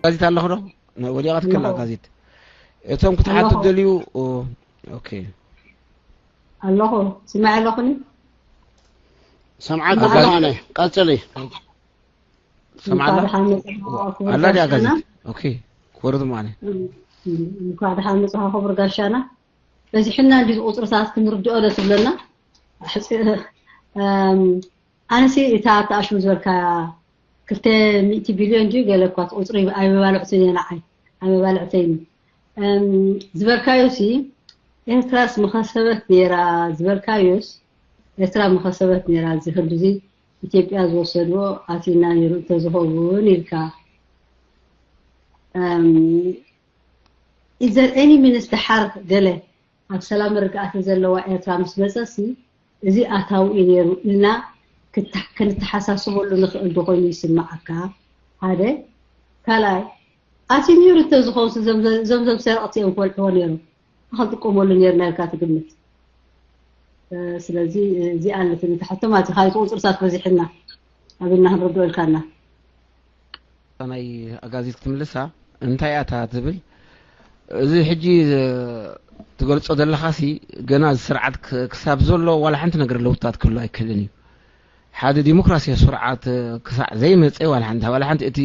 ኣጋዚት ኣለኹ ዶ? ወዲቓትክላ ኣለኹ። ኣጋዚት። እቶም ክትሓቱ ኣለኹ። ደልዩ፣ ኦ፣ ኦኬ። ኣለኹ። ስማዕ ኣለኹኒ? ሰምዓካ ኣጋዚት። ኣነ። ቀጽሊ። ሰምዓላ? እንኳዕ ደሓን መጻኻ ክቡር ኣላ ድያ ጋሻና። ኣጋዚት? ኦኬ። ክቡር ዝማነ። እም፣ እም፣ እንኳዕ ደሓን መጻኻ ክቡር ጋሻና። በዚሕና እንዲ ቁጽርታት ክንርድኦ ዶ ትብለና? ሕጽ-፣ እም፣ ኣነሲ እታ ኣተኣሽሙ ዝበልካ ክልተ ሚእቲ ቢልዮን ድዩ ገለ እኳ እቲ ቁጽሪ ኣይመባልዕትን እየ ንዓይ። ኣይመባልዕተይን። እም፣ ዝበልካዮሲ ኤርትራስ ምኸሰበት ነይራ ዝበልካዮስ ኤርትራ ምኸሰበት ነይራ። እዚ ክንድዚ ኢትዮጵያ ዝወሰድዎ ኣቲና ነይሩ እንተዝኸውን ኢልካ። እም፣ is there any means ደሓር ገለ ኣብ ሰላም ርግኣት ዘለዋ ኤርትራ ምስ መጸሲ እዚ ኣታዊ እዩ ነይሩ ኢልና ክታ-፣ ክንተሓሳስበሉ ንኽእል ዶ ኮይኑ ይስምዓካ? ሓደ። ካልኣይ፣ ኣቲ ነይሩ እንተዝኸውን ዘምዘም ሰረቕቲ እዮም ክበልዕዎ ነይሩ። ክንጥቀመሉ ነይርና ኢልካ ትግምት? እ፣ ስለዚ እዚኣ ኣለትኒ እታ ሕቶ ማለት እዩ። ካልእ ቁጽርታት በዚሕና ኣበና ክንርድኦ ኢልካና። ናይ ኣጋዚት ክትምልሳ እንታይ እያ እታ ትብል? እዚ ሕጂ፣ እ፣ ትገልጾ ዘለኻሲ ገና እዚ ስርዓት ክ-፣ ክሳብ ዘሎ ዋላ ሓንቲ ነገር ለውጥታት ክህሉ ኣይክእልን እዩ። ሓደ ዲሞክራሲያዊ ስርዓት፣ እ፣ ክሳዕ ዘይመጸ ዋላ ሓንቲ፣ ዋላ ሓንቲ እቲ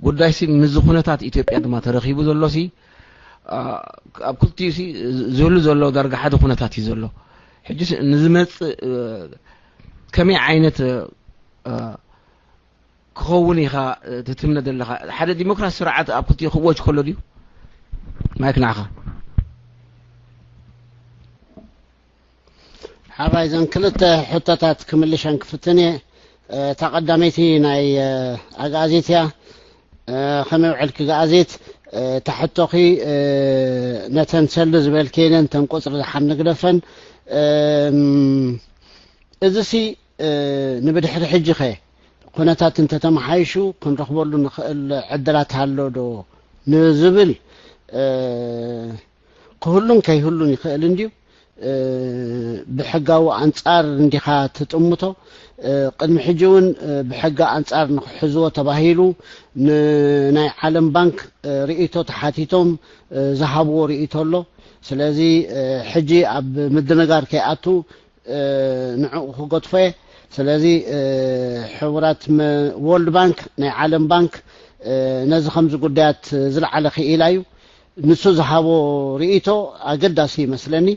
ጉዳይሲ ምስዚ ኩነታት ኢትዮጵያ ድማ ተረኺቡ ዘሎሲ፣ እ፣ ኣብ ክልቲኡሲ ዝህሉ ዘሎ ዳርጋ ሓደ ኩነታት እዩ ዘሎ። ሕጂስ ንዝመጽእ፣ እ፣ ከመይ ዓይነት፣ እ፣ ክኸውን ኢኻ፣ እ፣ ትትምነ ዘለኻ? ሓደ ዲሞክራሲ ስርዓት ኣብ ክልቲኡ ክእወጅ ከሎ ድዩ? ማይክ ንዓኻ። ሓባይ እዘን ክልተ ሕቶታት ክምልሸን ክፍትን እየ። እ፣ እታ ቀዳመይቲ ናይ፣ እ፣ ኣግኣዚት እያ። እ፣ ከመይ ውዕልኪ ግኣዚት? እ፣ እታ ሕቶኺ፣ እ፣ ነተን ሰሉ ዝበልክየንን እተን ቁጽሪ ዝሓን ንግደፈን። እም፣ እዚሲ፣ እ፣ ንብድሕሪ ሕጂ ኸ ኩነታት እንተተመሓይሹ ክንረኽበሉ ንኽእል ዕድላት ኣሎ ዶ ንዝብል፣ እ፣ ክህሉን ከይህሉን ይኽእል እንድዩ። እ፣ ብሕጋዊ ኣንጻር እንዲኻ ትጥምቶ። እ፣ ቅድሚ ሕጂ እውን፣ እ፣ ብሕጊ ኣንጻር ንኽሕዝዎ ተባሂሉ ንናይ ዓለም ባንክ፣ እ፣ ርእይቶ ተሓቲቶም፣ እ፣ ዝሃብዎ ርእይቶ ኣሎ። ስለዚ፣ እ፣ ሕጂ ኣብ ምድንጋር ከይኣቱ፣ እ፣ ንዕኡ ክገድፎ እየ። ስለዚ፣ እ፣ ሕቡራት መ-፣ ወርልድ ባንክ፣ ናይ ዓለም ባንክ፣ እ፣ ነዚ ከምዚ ጉዳያት ዝለዓለ ክኢላ እዩ። ንሱ ዝሃቦ ርእይቶ ኣገዳሲ ይመስለኒ።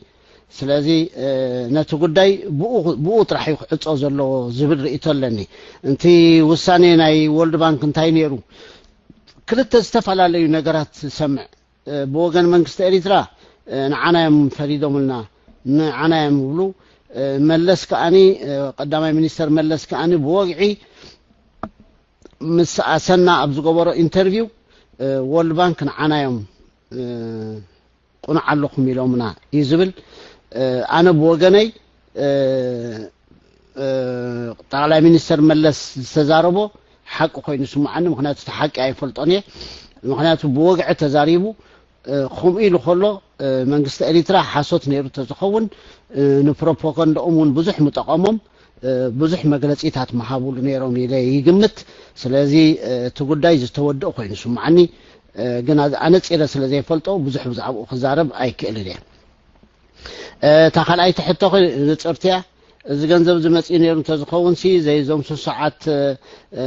ስለዚ፣ እ፣ ነቲ ጉዳይ ብኡ፣ ብኡ ጥራሕ እዩ ክዕጾ ዘለዎ ዝብል ርእይቶ ኣለኒ። እንቲ ውሳኔ ናይ ወርልድ ባንክ እንታይ ነይሩ? ክልተ ዝተፈላለዩ ነገራት ዝሰምዕ። እ፣ ብወገን መንግስቲ ኤሪትራ፣ እ፣ ንዓና እዮም ፈሪዶምልና፣ ንዓና እዮም ይብሉ። እ፣ መለስ ከኣኒ፣ እ፣ ቀዳማይ ሚኒስተር መለስ ከኣኒ ብወግዒ ምስ ኣሰና ኣብ ዝገበሮ ኢንተርቪው፣ እ፣ ወርልድ ባንክ ንዓና እዮም፣ እ፣ ቅኑዕ ኣለኹም ኢሎምና እዩ ዝብል። እ፣ ኣነ ብወገነይ፣ እ፣ እ፣ ጠቕላይ ሚኒስተር መለስ ዝተዛረቦ ሓቂ ኮይኑ ይስምዓኒ። ምኽንያቱ እቲ ሓቂ ኣይፈልጦን እየ። ምኽንያቱ ብወግዒ ተዛሪቡ፣ እ፣ ከምኡ ኢሉ ከሎ፣ እ፣ መንግስቲ ኤሪትራ ሓሶት ነይሩ ተዝኸውን፣ እ፣ ንፕሮፓጋንዳኦም እውን ብዙሕ ምጠቐሞም፣ እ፣ ብዙሕ መግለጺታት ምሃቡሉ ነይሮም ኢለ ይግምት። ስለዚ፣ እ፣ እቲ ጉዳይ ዝተወድኦ ኮይኑ ይስምዓኒ። እ፣ ግን ኣዝ-፣ ኣነጺረ ስለ ዘይፈልጦ ብዙሕ ብዛዕባኡ ክዛረብ ኣይክእልን እየ። እ፣ እታ ካልኣይቲ ሕቶኺ ንጽርቲ እያ። እዚ ገንዘብ እዚ መጺኡ ነይሩ እንተዝኸውን ሲ፣ ዘይዞም ስሱዓት፣ እ፣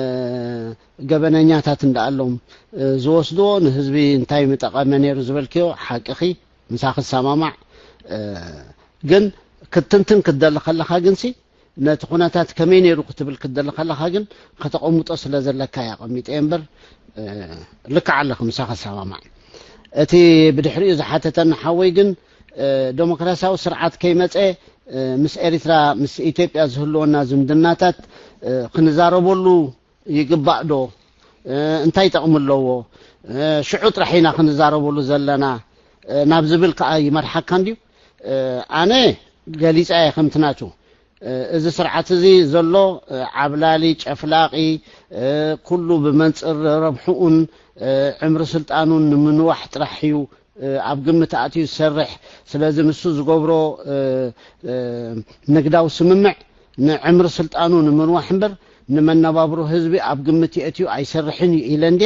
ገበነኛታት እንዳኣሎም፣ እ፣ ዝወስድዎ ንህዝቢ እንታይ ምጠቐመ ነይሩ ዝበልክዮ ሓቅኺ፣ ምሳኺ ዝሰማማዕ። እ፣ ግን ክትንትን ክትደሊ ከለኻ ግን ሲ፣ ነቲ ኩነታት ከመይ ነይሩ ክትብል ክትደሊ ከለኻ ግን ከተቐምጦ ስለ ዘለካ እየ ኣቐሚጠ እምበር፣ እ፣ ልክዕ ኣለኺ፣ ምሳኺ ዝሰማማዕ። እቲ ብድሕሪኡ ዝሓተተኒ ሓወይ ግን፣ እ፣ ዴሞክራሲያዊ ስርዓት ከይመጸ፣ እ፣ ምስ ኤሪትራ፣ ምስ ኢትዮጵያ ዝህልወና ዝምድናታት፣ እ፣ ክንዛረበሉ ይግባእ ዶ? እ፣ እንታይ ጥቕሚ ኣለዎ? እ፣ ሽዑ ጥራሕ ኢና ክንዛረበሉ ዘለና፣ እ፣ ናብ ዝብል ከኣ ይመርሓካ እንድዩ። እ፣ ኣነ ገሊጸ እየ ከምቲ ናቱ። እ፣ እዚ ስርዓት እዚ ዘሎ፣ እ፣ ዓብላሊ፣ ጨፍላቒ፣ እ፣ ኩሉ ብመንጽር ረብሕኡን፣ እ፣ ዕምሪ ስልጣኑን ንምንዋሕ ጥራሕ እዩ፣ እ፣ ኣብ ግምት ኣእትዩ ዝሰርሕ። ስለዚ ንሱ ዝገብሮ፣ እ፣ እ፣ ንግዳዊ ስምምዕ ንዕምሪ ስልጣኑ ንምንዋሕ እምበር ንመነባብሮ ህዝቢ ኣብ ግምት የእትዩ ኣይሰርሕን እዩ ኢለ እንዴ፣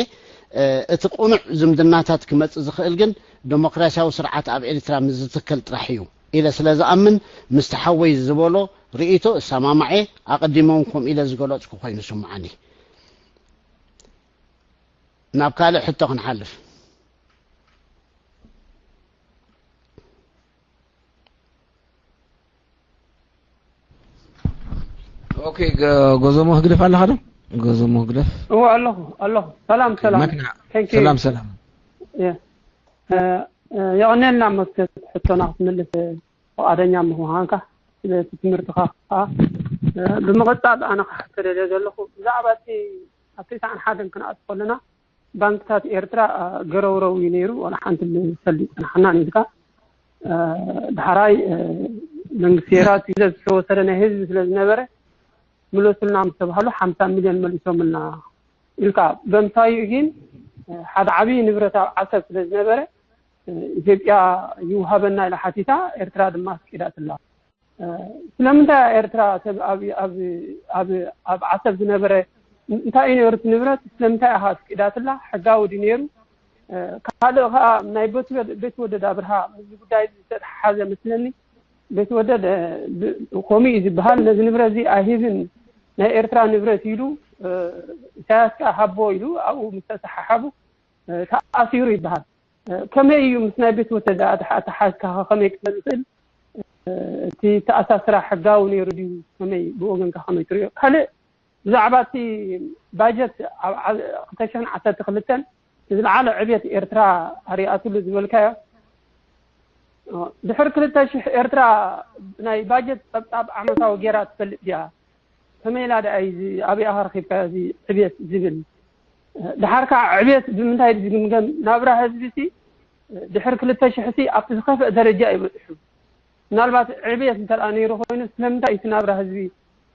እቲ ቅኑዕ ዝምድናታት ክመጽእ ዝኽእል ግን ደሞክራሲያዊ ስርዓት ኣብ ኤርትራ ምስ ዝትከል ጥራሕ እዩ ኢለ ስለ ዝኣምን፣ ምስቲ ሓወይ ዝበሎ ርእይቶ እሰማማዕ እየ። ኣቐዲመ እውን ከምኡ ኢለ ዝገለጽኩ ኮይኑ ይስምዓኒ። ናብ ካልእ ሕቶ ክንሓልፍ። ኦኬ፣ ጎዞሞ ህግደፍ ኣለኻ ዶ? ጎዞሞ ህግደፍ። እዎ ኣለኹ፣ ኣለኹ። ሰላም፣ ሰላም። መኪና። Thank you። ሰላም፣ ሰላም። የ-፣ እ፣ እ፣ የቐንየልና መስገድ ሕቶና ክትምልስ ፍቓደኛ ምዃንካ፣ ስለቲ ትምህርትኻ ከዓ፣ እ፣ ብምቕጻል ኣነ ክሓቶ ደልየ ዘለኹ፣ ብዛዕባ እቲ ኣብ ትስዓን ሓደን ክንኣቱ ከለና፣ ባንክታት ኤርትራ፣ እ፣ ገረውረው እዩ ነይሩ፣ ዋላ ሓንቲ ንፈልጥ ጸናሕናን ኢልካ፣ እ፣ ዳሕራይ፣ እ፣ መንግስቲ ኤርትራ እቲ ስለ ዝተወሰደ ናይ ህዝቢ ስለ ዝነበረ፣ ምለሱልና ምስ ተባህሉ ሓምሳ ሚልዮን መሊሶምልና ኢልካ፣ በምሳዩ ግን፣ እ፣ ሓደ ዓብዪ ንብረት ኣብ ዓሰብ ስለ ዝነበረ፣ እ፣ ኢትዮጵያ ይውሃበና ኢላ ሓቲታ፣ ኤርትራ ድማ ኣፍቂዳትላ። እ፣ ስለምንታይ እያ ኤርትራ ሰብ ኣብ፣ ኣብ፣ ኣብ፣ ኣብ ዓሰብ ዝነበረ እንታይ እዩ ነይሩ እቲ ንብረት? ስለምንታይ ኢኻ ኣፍቂዳትላ? ሕጋዊ ድዩ ነይሩ? እ፣ ካልእ ኸኣ ናይ ቤት ወደ-፣ ቤት ወደድ ኣብርሃ ምስዚ ጉዳይ ዝተተሓሓዘ መስለኒ። ቤት ወደድ፣ እ፣ ብ-፣ ከምኡ እዩ ዝበሃል። ነዚ ንብረት እዚ ኣይህብን፣ ናይ ኤርትራ ንብረት ኢሉ፣ እ፣ ኢሳያስ ከኣ ሃቦ ኢሉ ኣብኡ ምስ ተሰሓሓቡ፣ እ፣ ተኣሲሩ ይበሃል። እ፣ ከመይ እዩ ምስ ናይ ቤት ወደድ ኣተሓ-፣ ኣተሓሕዝካ ከ ከመይ ክመጽእ ይኽእል? እ፣ እቲ ተኣሳስራ ሕጋዊ ነይሩ ድዩ? ከመይ ብወገንካ ከመይ ትርእዮ? ካልእ ብዛዕባ እቲ ባጀት ኣብ ዓ-፣ ክልተ ሽሕን ዓሰርተ ክልተን ዝለዓለ ዕብየት ኤርትራ ኣሪኣትሉ ዝበልካዮ፣ እ፣ ድሕሪ ክልተ ሽሕ ኤርትራ ናይ ባጀት ጸብጻብ ዓመታዊ ጌራ ትፈልጥ ድያ? ከመይ ኢላ ደኣ እዩ እዚ ኣበይ ኢኻ ረኺብካዮ እዚ ዕብየት ዝብል? ድሓር ከዓ ዕብየት ብምንታይ እዩ ዝግምገም? ናብራ ህዝቢ ሲ ድሕሪ ክልተ ሽሕ ሲ ኣብቲ ዝኸፍአ ደረጃ እዩ በፂሑ። ምናልባት ዕብየት እንተ ደኣ ነይሩ ኮይኑ ስለምንታይ እቲ ናብራ ህዝቢ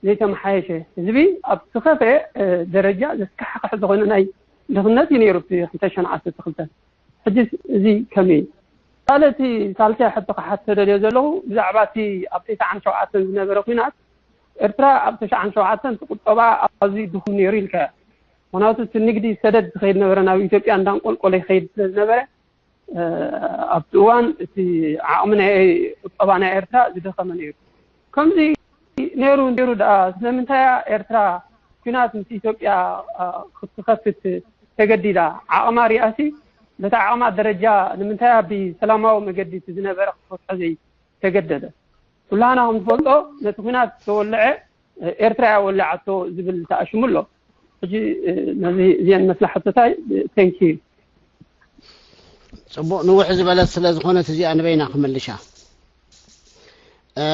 ዘይተመሓየሸ? ህዝቢ ኣብ ዝኸፍአ፣ እ፣ ደረጃ ዘስካሕክሕ ዝኾነ ናይ ድኽነት እዩ ነይሩ እቲ ክልተ ሽሕን ዓሰርተ ክልተን። ሕጂ እዚ ከመይ እዩ? ካልእ እቲ ሳልሳይ ሕቶ ክሓቶ ደልየ ዘለኹ ብዛዕባ እቲ ኣብ ተስዓን ሸውዓተን ዝነበረ ኲናት ኤርትራ ኣብ ተስዓን ሸውዓተን እቲ ቁጠባ ኣዝዩ ድኹም ነይሩ ኢልካዮ። ምኽንያቱ እቲ ንግዲ ሰደድ ዝኸይድ ነበረ፣ ናብ ኢትዮጵያ እንዳንቆልቆለ ይኸይድ ስለ ዝነበረ፣ እ፣ ኣብቲ እዋን እቲ ዓቕሚ ናይ ቁጠባ ናይ ኤርትራ ዝደኸመ ነይሩ። ከምዚ ነይሩ ነይሩ ደኣ ስለምንታይ እያ ኤርትራ ኲናት ምስ ኢትዮጵያ፣ እ፣ ክትከፍት ተገዲዳ? ዓቕማ ሪኣሲ በቲ ዓቕማ ደረጃ ንምንታይ እያ ብሰላማዊ መገዲ እቲ ዝነበረ ክትፈትሖ ዘይተገደደ? ኩላህና ከም ዝፈልጦ ነቲ ኲናት ዝተወልዐ ኤርትራ እያ ወሊዓቶ ዝብል ተኣሽሙ ኣሎ። ሕጂ፣ እ፣ ነዚ እዚአን መስላ ሕቶታይ። Thank you። ጽቡቕ፣ ንውሕ ዝበለት ስለ ዝኾነት እዚኣ ንበይና ክምልሻ። እ፣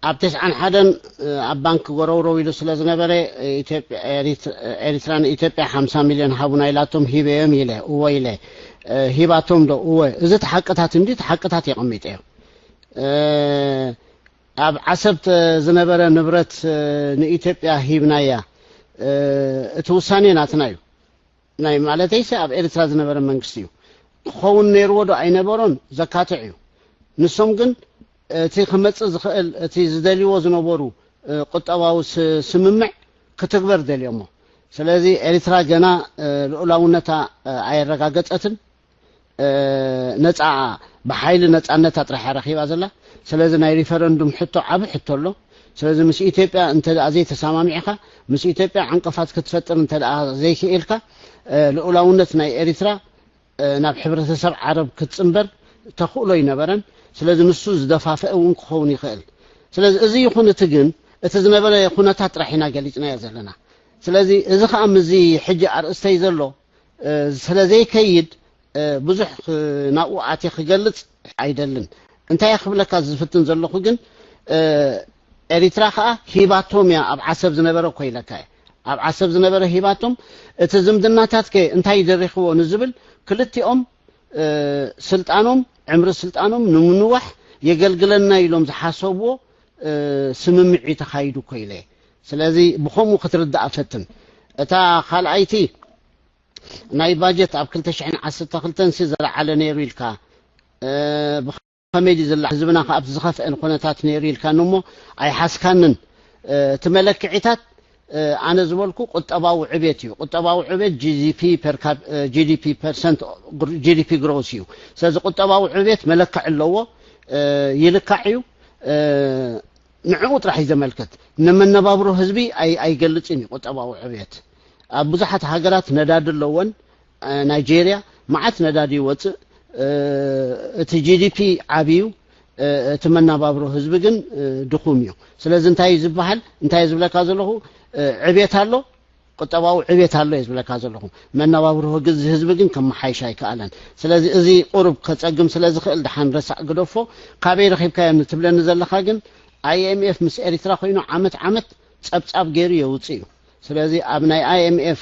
ኣብ ተስዓን ሓደን፣ እ፣ ኣብ ባንክ ጎረውረው ኢሉ ስለ ዝነበረ፣ ኢትዮጵያ፣ ኤሪት-፣ ኤሪትራ ንኢትዮጵያ ሓምሳ ሚልዮን ሃቡና ኢላቶም፣ ሂበዮም ኢለ፣ እወ ኢለ። እ፣ ሂባቶም ዶ? እወ። እዚ ተሓቅታት እንዲ ተሓቅታት የቐሚጠዮ። እ፣ ኣብ ዓሰብ ተ-፣ ዝነበረ ንብረት፣ እ፣ ንኢትዮጵያ ሂብናያ። እ፣ እቲ ውሳኔ ናትና እዩ። ናይ ማለተይሲ ኣብ ኤርትራ ዝነበረ መንግስቲ እዩ። ክኸውን ነይርዎ ዶ ኣይነበሮን ዘካትዕ እዩ። ንሶም ግን እቲ ክመጽእ ዝኽእል፣ እቲ ዝደልይዎ ዝነበሩ፣ እ፣ ቁጠባዊ ስ-፣ ስምምዕ ክትግበር ደልዮሞ። ስለዚ ኤርትራ ገና፣ እ፣ ልኡላውነታ፣ እ፣ ኣየረጋገጸትን፣ እ፣ ነጻ፣ ብሓይሊ ነጻነታ ጥራሕ እያ ረኺባ ዘላ። ስለዚ ናይ ሪፈረንዱም ሕቶ ዓቢ ሕቶ ኣሎ። ስለዚ ምስ ኢትዮጵያ እንተ ደኣ ዘይተሰማሚዕካ፣ ምስ ኢትዮጵያ ዕንቅፋት ክትፈጥር እንተ ደኣ ዘይክኢልካ፣ እ፣ ልኡላውነት ናይ ኤሪትራ፣ እ፣ ናብ ሕብረተሰብ ዓረብ ክትጽንበር ተኽእሎ ኣይነበረን። ስለዚ ንሱ ዝደፋፍአ እውን ክኸውን ይኽእል። ስለዚ እዚ ይኹን እቲ ግን፣ እቲ ዝነበረ ኩነታት ጥራሕ ኢና ገሊጽናዮ ዘለና። ስለዚ እዚ ኸኣ ምስዚ ሕጂ ኣርእስተይ ዘሎ፣ እ፣ ስለ ዘይከይድ፣ እ፣ ብዙሕ ክ-፣ ናብኡ ኣትየ ክገልጽ ኣይደልን። እንታይ እየ ክብለካ ዝፍትን ዘለኹ ግን፣ እ፣ ኤሪትራ ኸኣ ሂባቶም እያ፣ ኣብ ዓሰብ ዝነበረ እኮ ኢለካ እየ። ኣብ ዓሰብ ዝነበረ ሂባቶም፣ እቲ ዝምድናታት ከ እንታይ ደሪኽዎ ንዝብል፣ ክልቲኦም፣ እ፣ ስልጣኖም፣ ዕምሪ ስልጣኖም ንምንዋሕ የገልግለና ኢሎም ዝሓሰብዎ፣ እ፣ ስምምዕ እዩ ተኻይዱ እኮ ኢለ እየ። ስለዚ ብኸምኡ ክትርዳእ ፈትን። እታ ካልኣይቲ፣ ናይ ባጀት ኣብ ክልተ ሽሕን ዓሰርተ ክልተን ሲ ዝለዓለ ነይሩ ኢልካ፣ እ፣ ብኸመይ ድዩ ዝለዓል? ህዝብና ከኣ ኣብቲ ዝኸፍአን ኩነታት ነይሩ ኢልካኒ እሞ ኣይሓስካንን። እ፣ እቲ መለክዒታት ኣነ ዝበልኩ ቁጠባዊ ዕቤት እዩ። ቁጠባዊ ዕቤት GDP per cap- GDP percent GDP growth እዩ። ስለዚ ቁጠባዊ ዕቤት መለክዕ ኣለዎ፣ ይልካዕ እዩ። ንዕኡ ጥራሕ እዩ ዘመልክት። ንመነባብሮ ህዝቢ ኣይገልፅን እዩ ቁጠባዊ ዕቤት። ኣብ ብዙሓት ሃገራት ነዳዲ ኣለወን። ናይጄርያ መዓት ነዳዲ ይወፅእ። እቲ GDP ዓብዩ፣ እቲ መናባብሮ ህዝቢ ግን ድኹም እዩ። ስለዚ እንታይ እዩ ዝበሃል? እንታይ ዝብለካ ዘለኹ፣ ዕቤት ኣሎ፣ ቁጠባዊ ዕቤት ኣሎ እየ ዝብለካ ዘለኹ። መነባብሮ ህዝቢ ግን ከመሓይሽ ኣይከኣለን። ስለዚ እዚ ቁሩብ ከፀግም ስለ ዝኽእል ደሓን ረሳዕ ግደፎ። ካበይ ረኺብካዮ ንትብለኒ ዘለኻ ግን፣ IMF ምስ ኤሪትራ ኮይኑ ዓመት ዓመት ፀብፃብ ገይሩ የውፅእ እዩ። ስለዚ ኣብ ናይ IMF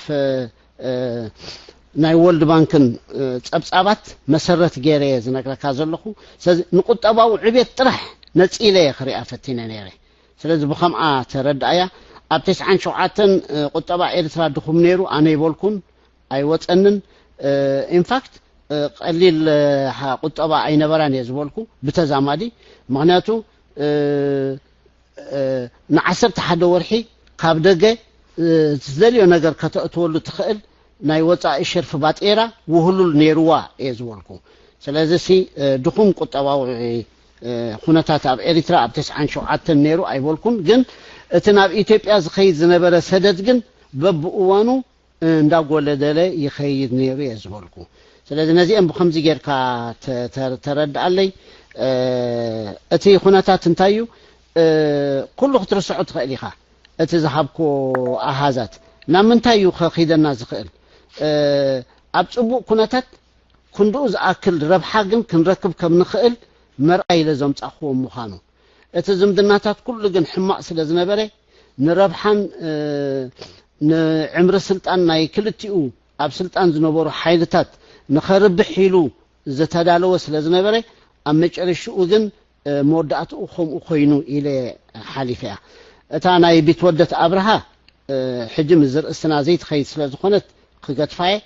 ናይ ወርልድ ባንክን ፀብፃባት መሰረት ገይረ እየ ዝነግረካ ዘለኹ። ስለዚ ንቁጠባዊ ዕቤት ጥራሕ ነፂለ እየ ክሪኣ ፈቲነ ነይረ። ስለዚ ብኸምኣ ተረዳእያ። ኣብ ተስዓን ሸውዓተን ቁጠባ ኤርትራ ድኹም ነይሩ፣ ኣነ ይበልኩን ኣይወፀንን። ኢንፋክት ቀሊል ቁጠባ ኣይነበራን እየ ዝበልኩ ብተዛማዲ። ምክንያቱ ንዓሰርተ ሓደ ወርሒ ካብ ደገ ዝደልዮ ነገር ከተእትወሉ ትኽእል ናይ ወፃኢ ሸርፊ ባጤራ ውህሉል ነይርዋ እየ ዝበልኩ። ስለዚ ሲ ድኹም ቁጠባዊ ኩነታት ኣብ ኤሪትራ ኣብ ተስዓን ሸውዓተን ነይሩ ኣይበልኩን፣ ግን እቲ ናብ ኢትዮጵያ ዝኸይድ ዝነበረ ሰደድ ግን በብእዋኑ እንዳጎለደለ ይኸይድ ነይሩ እየ ዝበልኩ። ስለዚ ነዚኦም ብከምዚ ጌርካ ተረድኣለይ። እቲ ኩነታት እንታይ እዩ? ኩሉ ክትርስዖ ትኽእል ኢኻ። እቲ ዝሃብኮ ኣሃዛት ናብ ምንታይ እዩ ከኺደና ዝኽእል? ኣብ ፅቡቕ ኩነታት ክንድኡ ዝኣክል ረብሓ ግን ክንረክብ ከም ንኽእል መርኣይ ኢለ ዘምፃእክዎ ምዃኑ። እቲ ዝምድናታት ኩሉ ግን ሕማቕ ስለ ዝነበረ ንረብሓን ንዕምሪ ስልጣን ናይ ክልቲኡ ኣብ ስልጣን ዝነበሩ ሓይልታት ንኸርብሕ ኢሉ ዝተዳለወ ስለ ዝነበረ ኣብ መጨረሽኡ ግን መወዳእትኡ ከምኡ ኮይኑ ኢለ ሓሊፈ እያ። እታ ናይ ቢትወደት ኣብርሃ ሕጂ ምስ ዝርእስና ዘይትኸይድ ስለ ዝኾነት ክገድፋ እየ።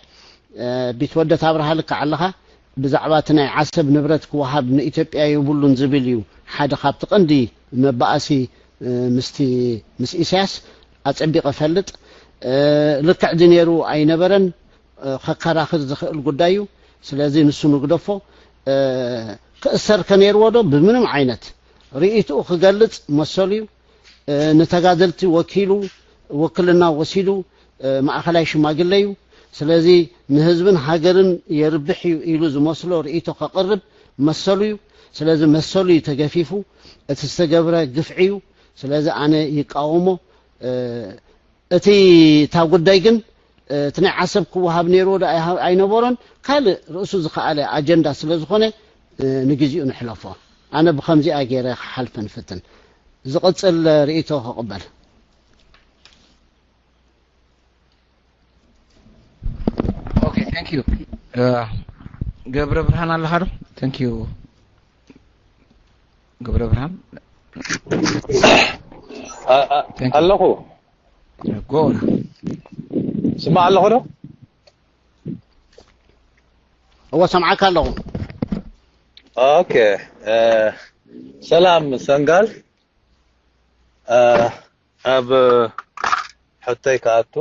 ቢትወደት ኣብርሃ ልክዕ ኣለኻ። ብዛዕባ እቲ ናይ ዓሰብ ንብረት ክወሃብ ንኢትዮጵያ የብሉን ዝብል እዩ ሓደ ካብቲ ቀንዲ መባኣሲ ምስቲ ምስ ኢሳያስ ኣጸቢቐ እፈልጥ። ልክዕ ድዩ ነይሩ ኣይነበረን ከከራኽር ዝኽእል ጉዳይ እዩ። ስለዚ ንሱ ንግደፎ። ክእሰር ከነይርዎ ዶ? ብምንም ዓይነት ርእይትኡ ክገልጽ መሰሉ እዩ። ንተጋደልቲ ወኪሉ ውክልና ወሲዱ ማእኸላይ ሽማግለ እዩ። ስለዚ ንህዝብን ሃገርን የርብሕ እዩ ኢሉ ዝመስሎ ርእይቶ ከቕርብ መሰሉ እዩ። ስለዚ መሰሉ እዩ ተገፊፉ። እቲ ዝተገብረ ግፍዒ እዩ። ስለዚ ኣነ ይቃወሞ። እቲ እታ ጉዳይ ግን እቲ ናይ ዓሰብ ክወሃብ ነይርዎ ዶ ኣይነበሮን ካልእ ርእሱ ዝኸኣለ ኣጀንዳ ስለ ዝኾነ ንግዚኡ ንሕለፎ። ኣነ ብኸምዚኣ ገይረ ክሓልፈ ንፍትን። ዝቕፅል ርእይቶ ክቕበል። Okay, thank you. ገብረ ብርሃን ኣለኻ ዶ? Thank you. ገብረ ብርሃን ኣለኹ። ጎራ ስማዕ ኣለኹ ዶ? እወ ሰምዓካ ኣለኹ። Okay. ሰላም ሰንጋል። ኣብ ሕቶይ ክኣቱ፣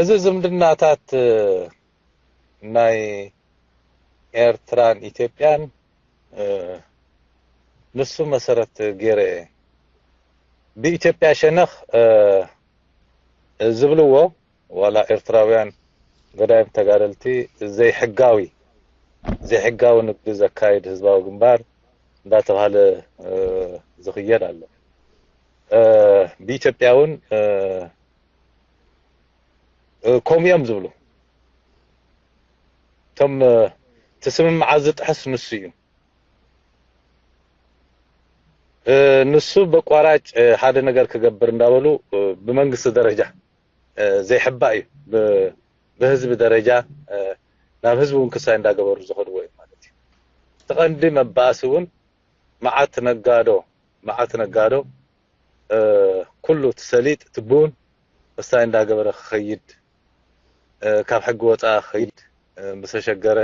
እዚ ዝምድናታት ናይ ኤርትራን ኢትዮጵያን ንሱ መሰረት ገይረ እየ። ብኢትዮጵያ ሸነኽ ዝብልዎ ዋላ ኤርትራውያን ገዳይም ተጋደልቲ ዘይሕጋዊ ዘይሕጋዊ ንግዲ ዘካይድ ህዝባዊ ግንባር እንዳተባሃለ ዝኽየድ ኣሎ። ብኢትዮጵያ እውን ከምኡ እዮም ዝብሉ። እቶም እቲ ስምምዓት ዝጥሕስ ንሱ እዩ። ንሱ በቋራጭ ሓደ ነገር ክገብር እንዳበሉ ብመንግስቲ ደረጃ ዘይሕባእ እዩ። ብህዝቢ ደረጃ ናብ ህዝቢ እውን ክሳይ እንዳገበሩ ዝኸድዎ እዩ ማለት እዩ። እቲ ቀንዲ መባእሲ እውን መዓት ነጋዶ መዓት ነጋዶ ኩሉ እቲ ሰሊጥ እቲ ቡን ክሳይ እንዳገበረ ክኸይድ ካብ ሕጊ ወፃኢ ክኸይድ ምስ ተሸገረ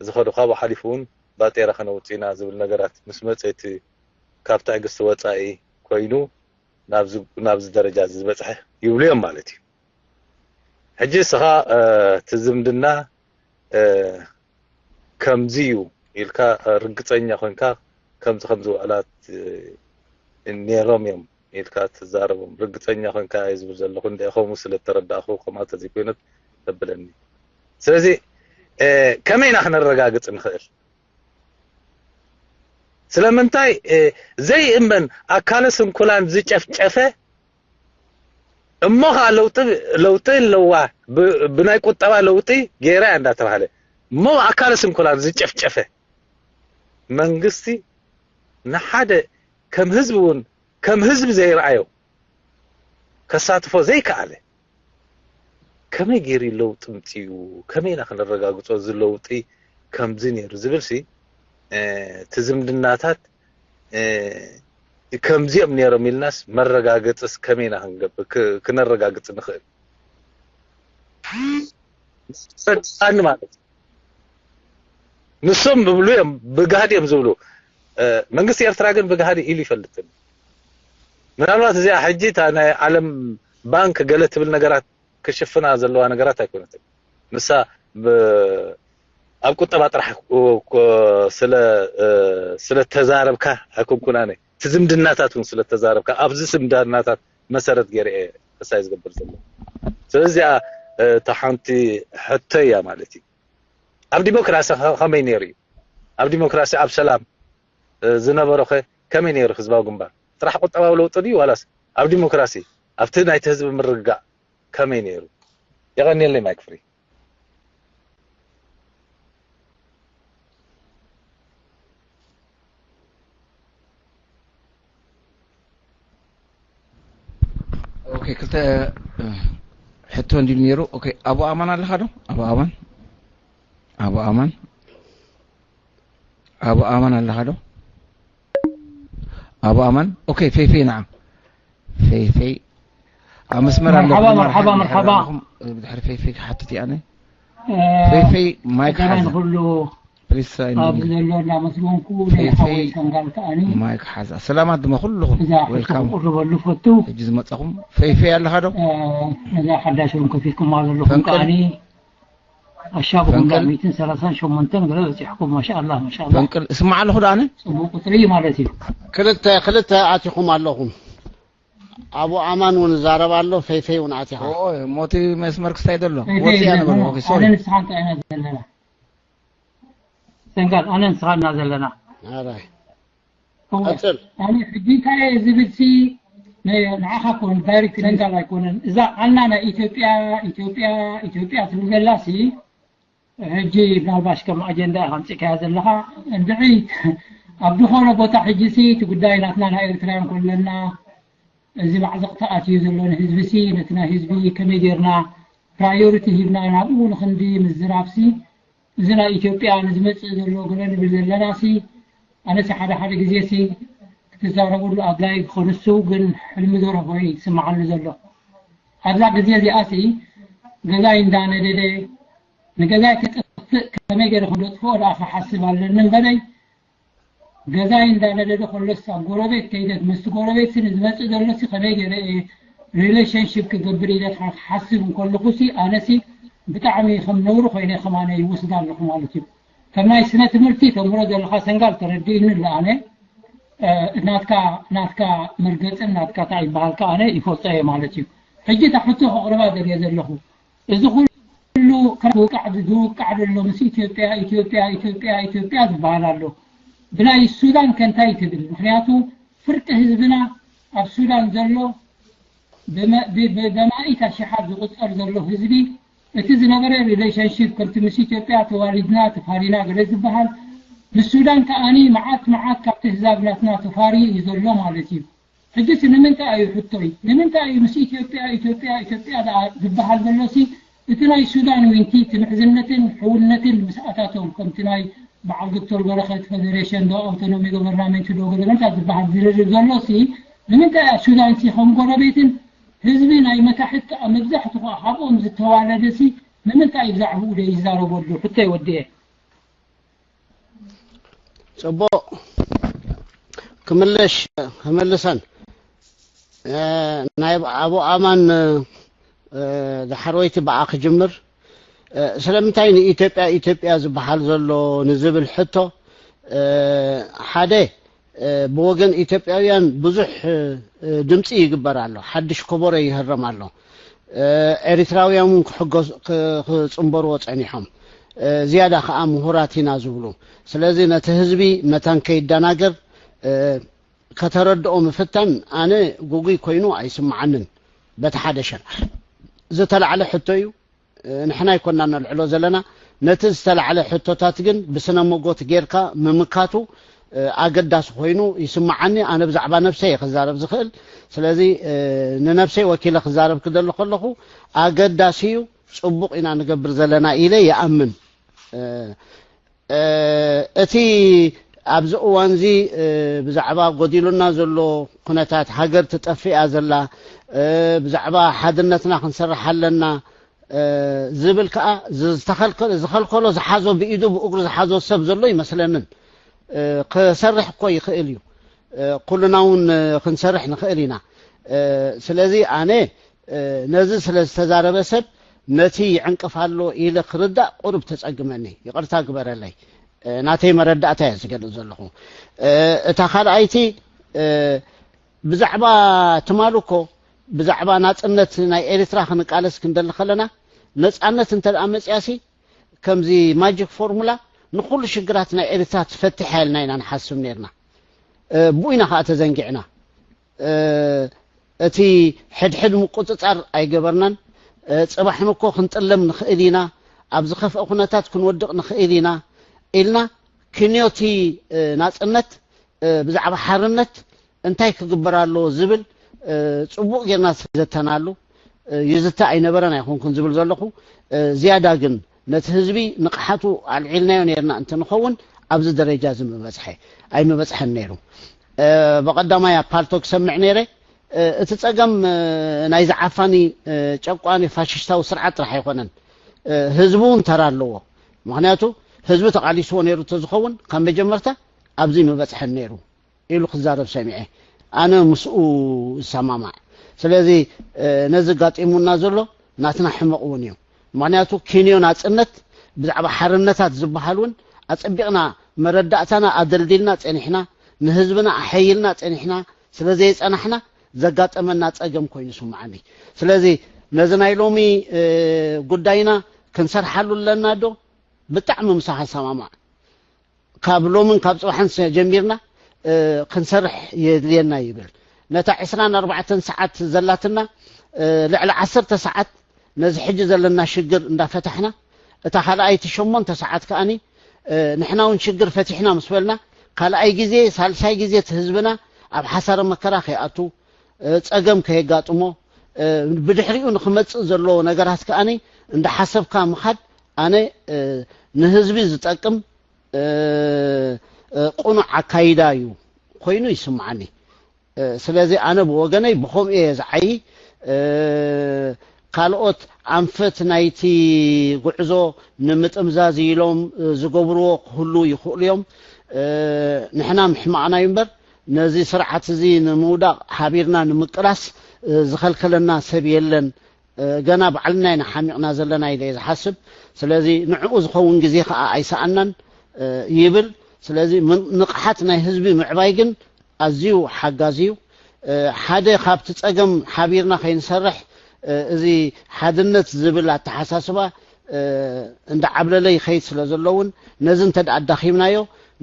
ዝኸዱ ካብኡ ሓሊፉ እውን ባጤራ ከነውፅእ ኢና ዝብል ነገራት ምስ መፀ እቲ ካብ ትዕግስቲ ወፃኢ ኮይኑ ናብዚ ደረጃ ዝበፅሐ ይብሉ እዮም ማለት እዩ። ሕጂ እስኻ እቲ ዝምድና ከምዚ እዩ ኢልካ ርግፀኛ ኮይንካ ከምዚ ከምዚ ውዕላት ነይሮም እዮም ኢልካ ትዛረቦም ርግፀኛ ኮይንካ እየ ዝብል ዘለኹ እንደ ከምኡ ስለ ተረዳእኹ ከምኣ ተዘይኮይነት ተብለኒ። ስለዚ ከመይ ኢና ክነረጋግፅ ንኽእል? ስለምንታይ ዘይእመን ኣካለ ስንኩላን ዝጨፍጨፈ እሞ ከዓ ለውጢ ኣለዋ ብናይ ቁጠባ ለውጢ ገይራ እያ እንዳተባሃለ እሞ ኣካለ ስንኩላን ዝጨፍጨፈ መንግስቲ ንሓደ ከም ህዝቢ እውን ከም ህዝቢ ዘይረኣዮ ከሳትፎ ዘይከኣለ ከመይ ገይሩ ለውጢ ምፅኡ? ከመይ ኢና ክነረጋግፆ እዚ ለውጢ ከምዚ ነይሩ ዝብል ሲ እቲ ዝምድናታት ከምዚኦም ነይሮም ኢልናስ መረጋገፅስ ከመይ ኢና ክንገብር ክነረጋግፅ ንኽእል? ረድኣኒ ማለት ንሶም ብብሉ እዮም ብጋህዲ እዮም ዝብሉ። መንግስቲ ኤርትራ ግን ብጋህዲ ኢሉ ይፈልጥን ምናልባት እዚኣ ሕጂ እታ ናይ ዓለም ባንክ ገለ ትብል ነገራት ክሽፍና ዘለዋ ነገራት ኣይኮነትን። ንሳ ኣብ ቁጠባ ጥራሕ ስለተዛረብካ ኣይኮንኩን ኣነ እቲ ዝምድናታት እውን ስለተዛረብካ ኣብዚ ዝምድናታት መሰረት ገይረ እየ እሳይ ዝገብር ዘሎ። ስለዚ እዚኣ እታ ሓንቲ ሕቶ እያ ማለት እዩ። ኣብ ዲሞክራሲ ከመይ ነይሩ እዩ? ኣብ ዲሞክራሲ ኣብ ሰላም ዝነበሮ ከ ከመይ ነይሩ ህዝባዊ ግንባር? ጥራሕ ቁጠባዊ ለውጢ ድዩ ዋላስ ኣብ ዲሞክራሲ ኣብቲ ናይቲ ህዝቢ ምርግጋእ ከመይ ነይሩ? የቐንየለይ ማይክ ፍሪ። ኦኬ ክልተ ሕቶ እንዲሉ ነይሩ። ኦኬ ኣቡ ኣማን ኣለኻ ዶ? ኣቡ ኣማን ኣቡ ኣማን ኣቡ ኣማን ኣለኻ ዶ? ኣቡ ኣማን ኦኬ። ፌፌ ንዓ ፌፌ ኣብ መስመር ኣለኹ። መርሓባ መርሓባ መርሓባ። ብድሕሪ ፌፌ ክሓትት እየ ኣነ። ፌፌ ማይክ ሓዛ ንኩሉ ፕሊስ። ኣብዚ ዘሎ እናመስገንኩ ናይ ሓወይ ሰንጋል ከኣኒ ማይክ ሓዛ። ሰላማት ድማ ኩልኹም እዛ ሕቶ ዌልካም። ክቕርበሉ ፈቱ። ሕጂ ዝመጻኹም ፌፌ ኣለኻ ዶ? ነዛ ሓዳሽ ሩም ከፊትኩማ ዘለኹም ፈንቅል። ከኣኒ ኣሻብኹም ፈንቅል። ሚእትን ሰላሳን ሸሞንተን ገለ በፂሕኩም ማሻኣላ ማሻኣላ። ፈንቅል እስማዕ ኣለኹ ዶ ኣነ? ፅቡቅ ቁፅሪ ማለት እዩ። ክልተ ክልተ ኣቲኹም ኣለኹም። ኣቡ ኣማን እውን ዛረብ ኣሎ፣ ፈይፈይ እውን ኣቲኻ። ኦይ ሞቲ መስመር ክስታይ ዘሎ ፈይፈይ ወፂያ ዘለና ነበርኩ። ኦኬ ሶሪ። ኣነ ንስኻ እንታይ ኢና ዘለና? ሰንጋል ኣነ ንስኻ እና ዘለና። ኣራይ እወ። ቀፅል። ኣነ ሕጂ እንታይ እየ ዝብል ሲ ን- ንዓኻ ኮን ዳይሬክት ሰንጋል ኣይኮነን። እዛ ኣና ናይ ኢትዮጵያ ኢትዮጵያ ኢትዮጵያ ትብል ዘላ ሲ ሕጂ ምናልባሽ ከም ኣጀንዳ ኢኻ ኣምፂእካያ ዘለኻ እንድዒ ኣብ ዝኾነ ቦታ ሕጂ ሲ እቲ ጉዳይ ናትና ናይ ኤርትራውያን ኮለና እዚ ማዕዘቕ ተኣትዩ ዘሎ ንህዝቢ ሲ ነቲ ናይ ህዝቢ ከመይ ጌርና ፕራዮሪቲ ሂብና ናብኡ ንኽንዲ ምዝራብ ሲ እዚ ናይ ኢትዮጵያ ንዝመፅእ ዘሎ ገለ ንብል ዘለና ሲ ኣነ ሲ ሓደ ሓደ ግዜ ሲ ክትዛረበሉ ኣድላይ ክኾን እሱ ግን ሕልሚ ደርሆ ኮይኑ ይስምዓኒ ዘሎ ኣብዛ ግዜ እዚኣ ሲ ገዛይ እንዳነደደ ንገዛይ ክጥፍእ ከመይ ገይረ ክደጥፍኦ ደኣ ክሓስብ ኣለኒ እምበረይ ገዛይ እንዳነደደ ከሎስ ኣብ ጎረቤት ከይደ ምስቲ ጎረቤት ሲ ንዝመፅእ ዘሎ ሲ ከመይ ገይረ እየ ሪሌሽንሽፕ ክገብር ኢለ ክሓስብ እንከለኹ ሲ ኣነ ሲ ብጣዕሚ ከም ነውሪ ኮይነ ከማነ ይወስዳ ኣለኹ ማለት እዩ ከም ናይ ስነ ትምህርቲ ተምህሮ ዘለኻ ሰንጋል ተረዲእኒ ኣሎ ኣነ ናትካ ናትካ መርገፅን ናትካ እንታይ ይበሃል ከኣነ ይፈልጦ እየ ማለት እዩ ሕጂ እታ ሕቶ ከቕርባ ደልየ ዘለኹ እዚ ኩሉ ካብ ዝውቃዕ ዝውቃዕ ዘሎ ምስ ኢትዮጵያ ኢትዮጵያ ኢትዮጵያ ኢትዮጵያ ዝበሃል ኣሎ ብናይ ሱዳን ከንታይ ትብል ምክንያቱ ፍርቂ ህዝብና ኣብ ሱዳን ዘሎ ብመ- ብ- ብ- በማኢት ኣሽሓት ዝቁፀር ዘሎ ህዝቢ እቲ ዝነበረ ሪሌሽንሽፕ ከምቲ ምስ ኢትዮጵያ ተዋሊድና ተፋሪና ገለ ዝበሃል ምስ ሱዳን ከኣኒ መዓት መዓት ካብቲ ህዛብ ናትና ተፋርዩ እዩ ዘሎ ማለት እዩ ሕጂስ ንምንታይ እዩ ሕቶይ ንምንታይ እዩ ምስ ኢትዮጵያ ኢትዮጵያ ኢትዮጵያ ደኣ ዝበሃል ዘሎሲ እቲ ናይ ሱዳን ዊንቲ እቲ ምሕዝነትን ሕውነትን ምስ ኣታቶም ከምቲ ናይ በዓል ዶክተር በረኸት ፈደሬሽን ዶ ኣውቶኖሚ ጎቨርናመንት ዶ ገለ እንታይ ዝበሃል ዝርርብ ዘሎሲ ንምንታይ እያ ሱዳንሲ ከም ጎረቤትን ህዝቢ ናይ መታሕት ከኣ መብዛሕቱ ከኣ ካብኦም ዝተዋለደሲ ንምንታይ እዩ ብዛዕባኡ ደይዛረበሉ ሕቶይ ወዲኤ ፅቡቕ ክምልሽ ክምልሰን እ፣ ናይ ኣቡ ኣማን፣ እ፣ ዳሕረወይቲ ብኣ ክጅምር። እ፣ ስለምንታይ ንኢትዮጵያ ኢትዮጵያ ዝበሃል ዘሎ ንዝብል ሕቶ፣ እ፣ ሓደ፣ እ፣ ብወገን ኢትዮጵያውያን ብዙሕ፣ እ፣ ድምፂ ይግበር ኣሎ። ሓድሽ ከበሮ ይህረም ኣሎ። እ፣ ኤሪትራውያን እውን ክሕገዙ፣ ክ-፣ ክፅንበርዎ ፀኒሖም። እ፣ ዝያዳ ከዓ ምሁራት ኢና ዝብሉ። ስለዚ ነቲ ህዝቢ መታን ከይደናገር፣ እ፣ ከተረድኦ ምፍታን ኣነ ግጉይ ኮይኑ ኣይስምዓንን። በቲ ሓደ ሸነኽ ዝተላዕለ ሕቶ እዩ። ንሕና ኣይኮና ነልዕሎ ዘለና። ነቲ ዝተላዕለ ሕቶታት ግን ብስነ መጎት ጌርካ ምምካቱ፣ እ፣ ኣገዳሲ ኮይኑ ይስምዓኒ። ኣነ ብዛዕባ ነብሰይ እየ ክዛረብ ዝኽእል። ስለዚ፣ እ፣ ንነብሰይ ወኪለ ክዛረብ ክደሊ ከለኹ ኣገዳሲ እዩ። ጽቡቕ ኢና ንገብር ዘለና ኢለ ይኣምን። እ፣ እ፣ እቲ ኣብዚ እዋንዚ፣ እ፣ ብዛዕባ ጎዲሉና ዘሎ ኩነታት፣ ሃገር ትጠፍእ እያ ዘላ፣ እ፣ ብዛዕባ ሓድነትና ክንሰርሕ ኣለና፣ እ፣ ዝብል ከኣ ዝተኸልከ-፣ ዝኸልከሎ ዝሓዞ ብኢዱ ብእግሩ ዝሓዞ ሰብ ዘሎ ይመስለንን። እ፣ ክሰርሕ እኮ ይኽእል እዩ። እ፣ ኩልና እውን፣ እ፣ ክንሰርሕ ንኽእል ኢና። እ፣ ስለዚ ኣነ፣ እ፣ ነዚ ስለ ዝተዛረበ ሰብ ነቲ ይዕንቅፍ ኣሎ ኢለ ክርዳእ ቁሩብ ተጸግመኒ። ይቕርታ ግበረለይ። እ፣ ናተይ መረዳእታ እየ ዝገልጽ ዘለኹ። እ፣ እታ ካልኣይቲ፣ እ፣ ብዛዕባ ትማሊ እኮ ብዛዕባ ናጽነት ናይ ኤርትራ ክንቃለስ ክንደሊ ከለና፣ ነጻነት እንተ ደኣ መጽያሲ ከምዚ ማጂክ ፎርሙላ ንኹሉ ሽግራት ናይ ኤርትራ ትፈትሕ እያ ኢልና ኢና ንሓስብ ነይርና። እ፣ ብኡ ኢና ከኣ ተዘንጊዕና። እ፣ እቲ ሕድሕድ ምቁጽጻር ኣይገበርናን። እ፣ ጽባሕ ንኮ ክንጥለም ንኽእል ኢና፣ ኣብ ዝኸፍአ ኩነታት ክንወድቕ ንኽእል ኢና ኢልና ክንዮቲ፣ እ፣ ናጽነት፣ እ፣ ብዛዕባ ሓርነት እንታይ ክግበር ኣለዎ ዝብል፣ እ፣ ጽቡቕ ጌርና ዝተዘተናሉ፣ እ፣ ይዝተ ኣይነበረን ኣይኮንኩን ዝብል ዘለኹ። እ፣ ዝያዳ ግን ነቲ ህዝቢ ንቕሓቱ ኣልዒልናዮ ኔርና እንተንኸውን ኣብዚ ደረጃ እዚ ምበጽሐ፣ ኣይምበጽሐን ነይሩ። እ፣ ብቐዳማይ ኣብ ፓልቶክ ሰምዕ ነይረ። እ፣ እቲ ጸገም፣ እ፣ ናይዚ ዓፋኒ፣ እ፣ ጨቋኒ ፋሽስታዊ ስርዓት ጥራሕ ኣይኮነን። እ፣ ህዝቢ እውን ተራ ኣለዎ። ምኽንያቱ ህዝቢ ተቓሊስዎ ነይሩ እንተዝኸውን ካብ መጀመርታ ኣብዚ ምበጽሐን ነይሩ ኢሉ ክዛረብ ሰሚዐ። ኣነ ምስኡ እሰማማዕ። ስለዚ፣ እ፣ ነዚ ጋጢሙና ዘሎ ናትና ሕመቕ እውን እዩ። ምኽንያቱ ኪንዮ ናጽነት ብዛዕባ ሓርነታት ዝበሃል እውን ኣጸቢቕና መረዳእታና ኣደልዲልና ጸኒሕና፣ ንህዝብና ኣሐይልና ጸኒሕና ስለ ዘይጸናሕና ዘጋጠመና ጸገም ኮይኑ ይስምዓኒ። ስለዚ ነዚ ናይ ሎሚ፣ እ፣ ጉዳይና ክንሰርሓሉ ኣለና ዶ? ብጣዕሚ ምሳኻ እሰማማዕ። ካብ ሎምን ካብ ጽባሕን ሰ-፣ ጀሚርና፣ እ፣ ክንሰርሕ የድልየና ይብል። ነታ ዕስራን ኣርባዕተን ሰዓት ዘላትና፣ እ፣ ልዕሊ ዓሰርተ ሰዓት ነዚ ሕጂ ዘለና ሽግር እንዳፈታሕና፣ እታ ካልኣይቲ ሸሞንተ ሰዓት ከኣኒ፣ እ፣ ንሕና እውን ሽግር ፈቲሕና ምስ በልና፣ ካልኣይ ግዜ፣ ሳልሳይ ግዜ እቲ ህዝብና ኣብ ሓሳረ መከራ ከይኣቱ፣ እ፣ ጸገም ከየጋጥሞ፣ እ፣ ብድሕሪኡ ንኽመጽእ ዘለዎ ነገራት ከኣኒ እንዳሓሰብካ ምኻድ ኣነ፣ እ፣ ንህዝቢ ዝጠቅም፣ እ፣ እ፣ ቅኑዕ ኣካይዳ እዩ ኮይኑ ይስምዓኒ። እ፣ ስለዚ ኣነ ብወገነይ ብኸምኡ እየ ዝዓዪ። እ፣ ካልኦት ኣንፈት ናይቲ ጉዕዞ ንምጥምዛዝ ኢሎም፣ እ፣ ዝገብርዎ ክህሉ ይኽእሉ እዮም። እ፣ ንሕና ምሕማቕና እዩ እምበር ነዚ ስርዓት እዚ ንምውዳቕ ሓቢርና ንምቅላስ፣ እ፣ ዝኸልከለና ሰብ የለን። እ፣ ገና ባዕልና ኢና ሓሚቕና ዘለና ኢለ እየ ዝሓስብ። ስለዚ ንዕኡ ዝኸውን ግዜ ኸዓ ኣይሰኣናን፣ እ፣ ይብል። ስለዚ ምን-፣ ንቕሓት ናይ ህዝቢ ምዕባይ ግን ኣዝዩ ሓጋዚ እዩ። እ፣ ሓደ ካብቲ ጸገም ሓቢርና ከይንሰርሕ፣ እ፣ እዚ ሓድነት ዝብል ኣተሓሳስባ፣ እ፣ እንዳ ዓብለለ ይኸይድ ስለ ዘሎ እውን ነዚ እንተ ደኣ ኣዳኺምናዮ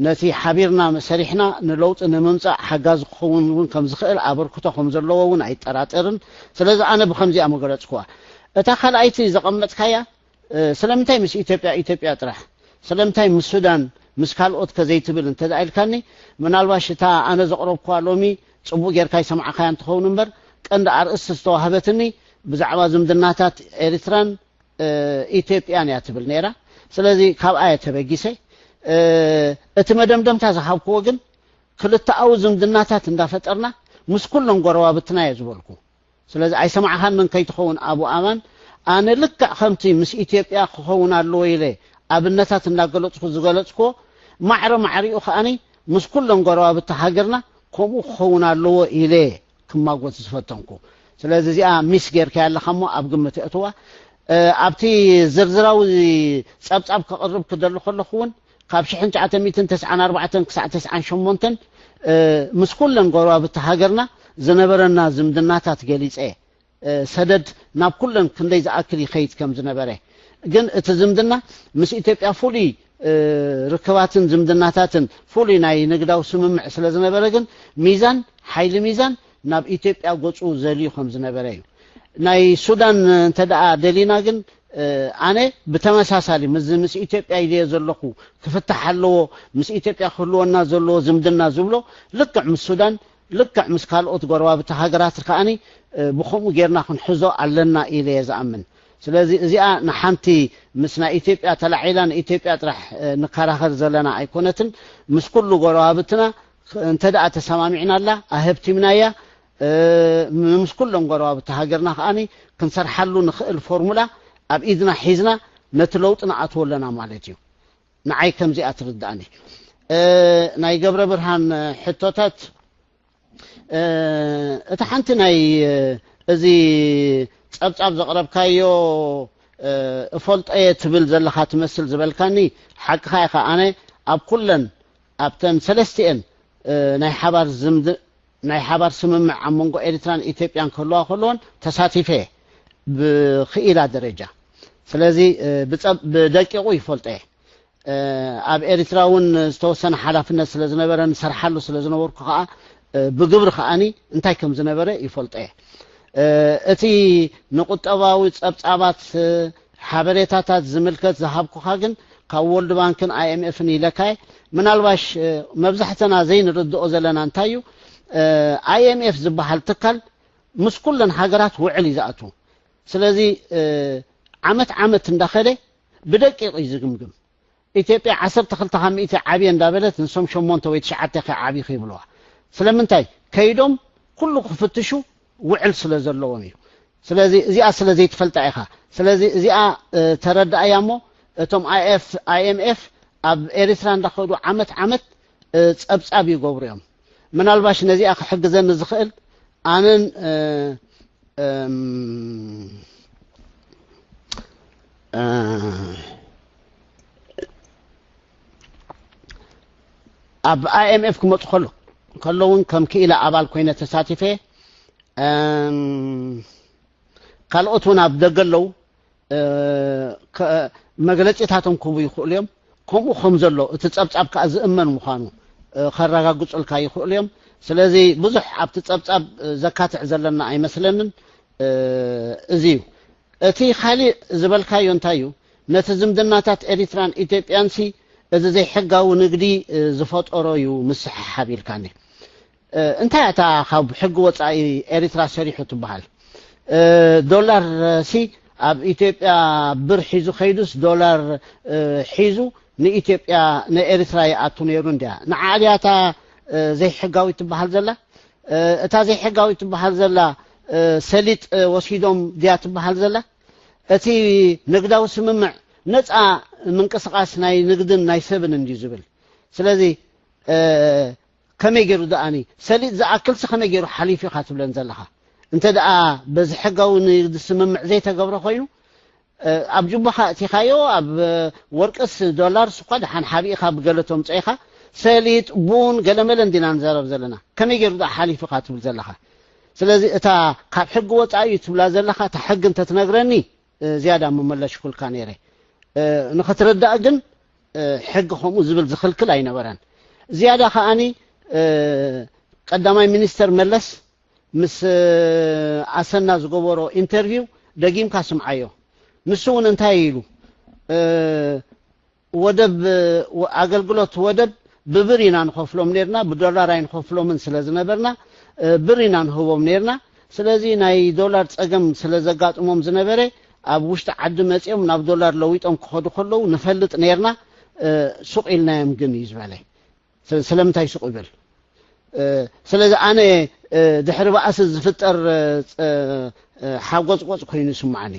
ነቲ ሓቢርና ሰሪሕና ንለውጢ ንምምጻእ ሓጋዚ ክኸውን እውን ከም ዝኽእል ኣበርክቶ ከም ዘለዎ እውን ኣይጠራጠርን። ስለዚ ኣነ ብኸምዚኣ ምገለጽኩዋ። እታ ካልኣይቲ ዘቐመጥካያ፣ እ፣ ስለምንታይ ምስ ኢትዮጵያ፣ ኢትዮጵያ ጥራሕ? ስለምንታይ ምስ ሱዳን፣ ምስ ካልኦት ከ ዘይትብል እንተ ደኣ ኢልካኒ፣ ምናልባሽ እታ ኣነ ዘቕረብኩዋ ሎሚ ጽቡቕ ጌርካ ይሰማዕካያ እንትኸውን እምበር፣ ቀንዲ ኣርእስቲ ዝተዋህበትኒ ብዛዕባ ዝምድናታት ኤርትራን፣ እ፣ ኢትዮጵያን እያ ትብል ነይራ። ስለዚ ካብኣ እየ ተበጊሰ። እ፣ እቲ መደምደምታ ዝሃብክዎ ግን ክልተኣዊ ዝምድናታት እንዳፈጠርና ምስ ኩሎም ጎረባብትና እየ ዝበልኩ። ስለዚ ኣይሰማዕኻንን ከይትኸውን ኣቡ ኣማን፣ ኣነ ልክዕ ከምቲ ምስ ኢትዮጵያ ክኸውን ኣለዎ ኢለ ኣብነታት እንዳገለጽኩ ዝገለጽክዎ፣ ማዕረ ማዕሪኡ ከኣኒ ምስ ኩሎም ጎረባብቲ ሃገርና ከምኡ ክኸውን ኣለዎ ኢለ እየ ክማጎት ዝፈተንኩ። ስለዚ እዚኣ ሚስ ጌርካያ ኣለኻ እሞ ኣብ ግምት እእትዋ። ኣብቲ ዝርዝራዊ ጸብጻብ ከቕርብ ክደሊ ከለኹ እውን ካብ ሽሕን ትሽዓተ ሚእትን ተስዓን ኣርባዕተን ክሳዕ ተስዓን ሸሞንተን ምስ ኩለን ጎረባብቲ ሃገርና ዝነበረና ዝምድናታት ገሊጸ። ሰደድ ናብ ኩለን ክንደይ ዝኣክል ይኸይድ ከም ዝነበረ፣ ግን እቲ ዝምድና ምስ ኢትዮጵያ ፍሉይ ርክባትን ዝምድናታትን ፍሉይ ናይ ንግዳዊ ስምምዕ ስለ ዝነበረ ግን ሚዛን ሓይሊ ሚዛን ናብ ኢትዮጵያ ገፁ ዘልዩ ከም ዝነበረ እዩ። ናይ ሱዳን እንተ ደኣ ደሊና ግን ኣነ ብተመሳሳሊ ምስ ምስ ኢትዮጵያ ኢለዮ ዘለኹ ክፍታሕ ኣለዎ፣ ምስ ኢትዮጵያ ክህልወና ዘለዎ ዝምድና ዝብሎ ልክዕ ምስ ሱዳን ልክዕ ምስ ካልኦት ጎረባብቲ ሃገራት ከኣኒ ብኸምኡ ጌርና ክንሕዞ ኣለና ኢለ እየ ዝኣምን። ስለዚ እዚኣ ንሓንቲ ምስ ናይ ኢትዮጵያ ተላዒላ ንኢትዮጵያ ጥራሕ ንከራኸር ዘለና ኣይኮነትን። ምስ ኩሉ ጎረባብትና እንተ ደኣ ተሰማሚዕናላ ኣህብቲምናያ ምስ ኩሎም ጎረባብቲ ሃገርና ከኣኒ ክንሰርሓሉ ንኽእል ፎርሙላ ኣብ ኢድና ሒዝና ነቲ ለውጢ ንኣትዎ ኣለና ማለት እዩ። ንዓይ ከምዚኣ ትርዳእኒ። ናይ ገብረ ብርሃን ሕቶታት እታ ሓንቲ ናይ እዚ ጸብጻብ ዘቕረብካዮ እፈልጦየ ትብል ዘለኻ ትመስል ዝበልካኒ ሓቅኻ ኢኻ። ኣነ ኣብ ኩለን ኣብተን ሰለስቲኤን ናይ ሓባር ዝምድ ናይ ሓባር ስምምዕ ኣብ መንጎ ኤርትራን ኢትዮጵያን ክህልዋ ከለዎን ተሳቲፈ ብክኢላ ደረጃ። ስለዚ ብደቂቑ ይፈልጦ እየ። ኣብ ኤርትራ እውን ዝተወሰነ ሓላፍነት ስለ ዝነበረ ንሰርሓሉ ስለ ዝነበርኩ ከዓ ብግብሪ ከዓኒ እንታይ ከም ዝነበረ ይፈልጦ እየ። እቲ ንቁጠባዊ ጸብጻባት ሓበሬታታት ዝምልከት ዝሃብኩኻ ግን ካብ ወርልድ ባንክን ኣይኤምኤፍን ኢለካየ። ምናልባሽ መብዛሕትና ዘይንርድኦ ዘለና እንታይ እዩ፣ ኣይኤምኤፍ ዝበሃል ትካል ምስ ኩለን ሃገራት ውዕል እዩ ዝኣትዉ። ስለዚ ዓመት ዓመት እንዳኸደ ብደቂቕ እዩ ዝግምግም። ኢትዮጵያ ዓሰርተ ክልተ ካብ ሚእቲ ዓብየ እንዳበለት ንሶም ሸሞንተ ወይ ትሽዓተ ከ ዓብይኺ ይብልዋ። ስለምንታይ ከይዶም ኩሉ ክፍትሹ ውዕል ስለ ዘለዎም እዩ። ስለዚ እዚኣ ስለ ዘይትፈልጣ ኢኻ። ስለዚ እዚኣ ተረዳእያ እሞ እቶም ኣይኤምኤፍ ኣብ ኤርትራ እንዳኸዱ ዓመት ዓመት ጸብጻብ ይገብሩ እዮም። ምናልባሽ ነዚኣ ክሕግዘኒ ዝኽእል ኣነን ኣብ ኣይኤምኤፍ ክመፁ ከሎ ከለውን ከም ክኢላ ኣባል ኮይነ ተሳቲፈ። ካልኦት እውን ኣብ ደገ ኣለዉ። መግለፂታቶም ክህቡ ይኽእሉ እዮም። ከምኡ ከም ዘሎ እቲ ፀብፃብ ከዓ ዝእመን ምዃኑ ከረጋግፁልካ ይኽእሉ እዮም። ስለዚ ብዙሕ ኣብቲ ፀብፃብ ዘካትዕ ዘለና ኣይመስለንን። እዚ እዩ። እቲ ካሊእ ዝበልካዮ እንታይ እዩ? ነቲ ዝምድናታት ኤሪትራን ኢትዮጵያን ሲ እዚ ዘይሕጋዊ ንግዲ ዝፈጠሮ እዩ ምስሕሓብ ኢልካኒ። እንታይ እታ ካብ ሕጊ ወፃኢ ኤሪትራ ሰሪሑ ትበሃል? ዶላር ሲ ኣብ ኢትዮጵያ ብር ሒዙ ከይዱስ ዶላር ሒዙ ንኢትዮጵያ ንኤሪትራ ይኣቱ ነይሩ እንድያ። ንዓልያታ ዘይሕጋዊ ትበሃል ዘላ እታ ዘይሕጋዊ ትበሃል ዘላ ሰሊጥ ወሲዶም ድያ ትበሃል ዘላ? እቲ ንግዳዊ ስምምዕ ነፃ ምንቅስቃስ ናይ ንግድን ናይ ሰብን እንድዩ ዝብል። ስለዚ ከመይ ገይሩ ደኣኒ ሰሊጥ ዝኣክልሲ ከመይ ገይሩ ሓሊፉ ኢኻ ትብለን ዘለኻ? እንተ ደኣ በዚ ሕጋዊ ንግዲ ስምምዕ ዘይተገብረ ኮይኑ ኣብ ጁባኻ እቲኻዮ ኣብ ወርቅስ ዶላርስ እኳ ደሓን ሓቢእኻ ብገለ ተምፅኦ ኢኻ። ሰሊጥ ቡን ገለመለ እንዲና ንዛረብ ዘለና። ከመይ ገይሩ ደኣ ሓሊፉ ኢኻ ትብል ዘለኻ? ስለዚ እታ ካብ ሕጊ ወፃኢ እዩ ትብላ ዘለኻ እታ ሕጊ እንተትነግረኒ ዝያዳ ምመለሽኩልካ ነይረ። ንኽትርዳእ ግን ሕጊ ከምኡ ዝብል ዝኽልክል ኣይነበረን። ዝያዳ ከዓኒ ቀዳማይ ሚኒስተር መለስ ምስ ኣሰና ዝገበሮ ኢንተርቪው ደጊምካ ስምዓዮ። ንሱ እውን እንታይ ኢሉ? ወደብ ኣገልግሎት ወደብ ብብር ኢና ንኸፍሎም ነርና፣ ብዶላር ኣይንኸፍሎምን ስለ ዝነበርና ብር ኢና ንህቦም ነርና። ስለዚ ናይ ዶላር ፀገም ስለ ዘጋጥሞም ዝነበረ ኣብ ውሽጢ ዓዲ መፂኦም ናብ ዶላር ለዊጦም ክኸዱ ከለዉ ንፈልጥ ነርና፣ ሱቕ ኢልናዮም ግን እዩ ዝበለ። ስለምንታይ ሱቕ ይብል? ስለዚ ኣነ ድሕሪ ባእሲ ዝፍጠር ሓጎፅጎፅ ኮይኑ ይስማዓኒ።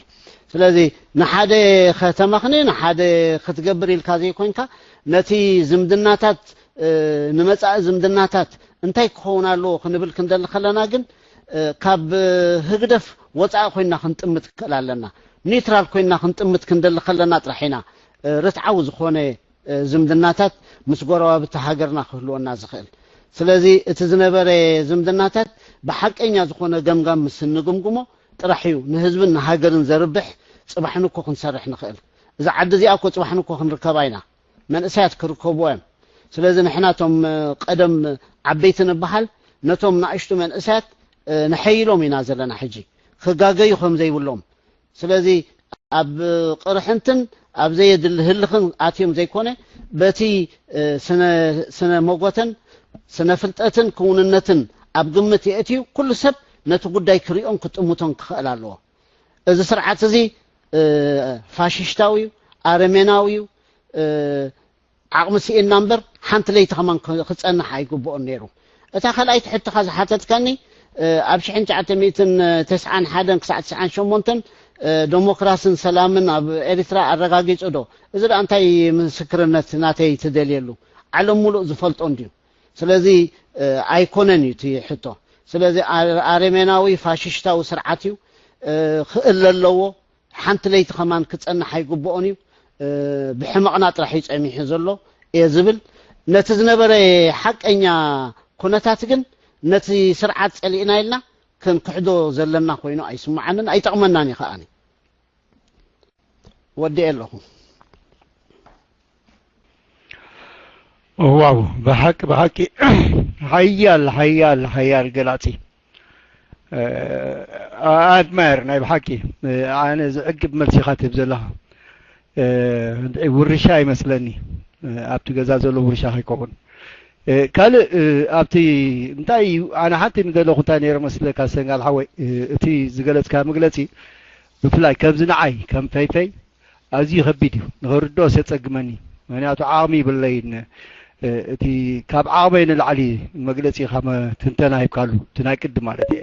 ስለዚ ንሓደ ከተማኽኒ ንሓደ ክትገብር ኢልካ ዘይኮንካ ነቲ ዝምድናታት ንመፃኢ ዝምድናታት እንታይ ክኸውን ኣለዎ ክንብል ክንደሊ ከለና ግን ካብ ህግደፍ ወፃኢ ኮይና ክንጥምት ክኽእል ኣለና። ኒውትራል ኮይና ክንጥምት ክንደሊ ከለና ጥራሕ ኢና ርትዓዊ ዝኾነ ዝምድናታት ምስ ጎረባብቲ ሃገርና ክህልወና ዝኽእል። ስለዚ እቲ ዝነበረ ዝምድናታት ብሓቀኛ ዝኾነ ገምጋም ምስ እንግምግሞ ጥራሕ እዩ ንህዝብን ንሃገርን ዘርብሕ። ፅባሕን እኮ ክንሰርሕ ንኽእል። እዛ ዓዲ እዚኣ እኮ ፅባሕን እኮ ክንርከባ ኢና። መንእሰያት ክርከብዎ እዮም። ስለዚ ንሕና እቶም ቀደም ዓበይቲ ንበሃል ነቶም ንኣሽቱ መንእሰያት ንሐይሎም ኢና ዘለና። ሕጂ ክጋገዩ ከም ዘይብሎም፣ ስለዚ ኣብ ቅርሕንትን ኣብ ዘየድሊ ህልኽን ኣትዮም ዘይኮነ፣ በቲ ስነ መጎተን ስነ ፍልጠትን ክውንነትን ኣብ ግምት የእትዩ ኩሉ ሰብ ነቲ ጉዳይ ክሪኦን ክጥምቶን ክኽእል ኣለዎ። እዚ ስርዓት እዚ ፋሽሽታዊ እዩ፣ ኣረሜናዊ እዩ። ዓቕሚ ስኢንና እምበር ሓንቲ ለይቲ ከማን ክፀንሕ ኣይግብኦን ነይሩ። እታ ካልኣይቲ ሕቶኻ ዝሓተትካኒ፣ ኣብ ሽሕን ትሽዓተ ሚእትን ተስዓን ሓደን ክሳዕ ተስዓን ሸሞንተን ደሞክራስን ሰላምን ኣብ ኤርትራ ኣረጋጊጹ ዶ? እዚ ደኣ እንታይ ምስክርነት ናተይ ትደልየሉ? ዓለም ሙሉእ ዝፈልጦ እንድዩ። ስለዚ ኣይኮነን እዩ እቲ ሕቶ። ስለዚ ኣረሜናዊ ፋሽሽታዊ ስርዓት እዩ፣ ክእለ ኣለዎ። ሓንቲ ለይቲ ከማን ክጸንሕ ኣይግብኦን እዩ። ብሕመቕና ጥራሕ እዩ ጸሚሑ ዘሎ እየ ዝብል። ነቲ ዝነበረ ሓቀኛ ኩነታት ግን ነቲ ስርዓት ጸሊእና ኢልና ክንክሕዶ ዘለና ኮይኑ ኣይስምዓንን ኣይጠቕመናን እዩ ከኣኒ። ወዲኤ ኣለኹ። ዋው፣ ብሓቂ ብሓቂ ሓያል ሓያል ሓያል ገላጺ። ኣድማየር ናይ ብሓቂ። ኣነ ዝዕግብ መልሲ ኢኻ ትህብ ዘለኻ። ውርሻ ይመስለኒ፣ ኣብቲ ገዛ ዘሎ ውርሻ ከይከውን። ካልእ ኣብቲ እንታይ እዩ፣ ኣነ ሓንቲ ንደለኹ እንታይ ነይረ መስለካ ሰንጋል ሓወይ፣ እቲ ዝገለጽካ መግለጺ ብፍላይ ከምዚ ንዓይ ከም ፈይፈይ ኣዝዩ ከቢድ እዩ፣ ንኽርድኦስ የጸግመኒ። ምኽንያቱ ዓቕሚ ይብለይን፣ እቲ ካብ ዓቕመይ ንላዕሊ መግለጺ ካብ ትንተና ሂብካሉ፣ እቲ ናይ ቅድም ማለት እየ።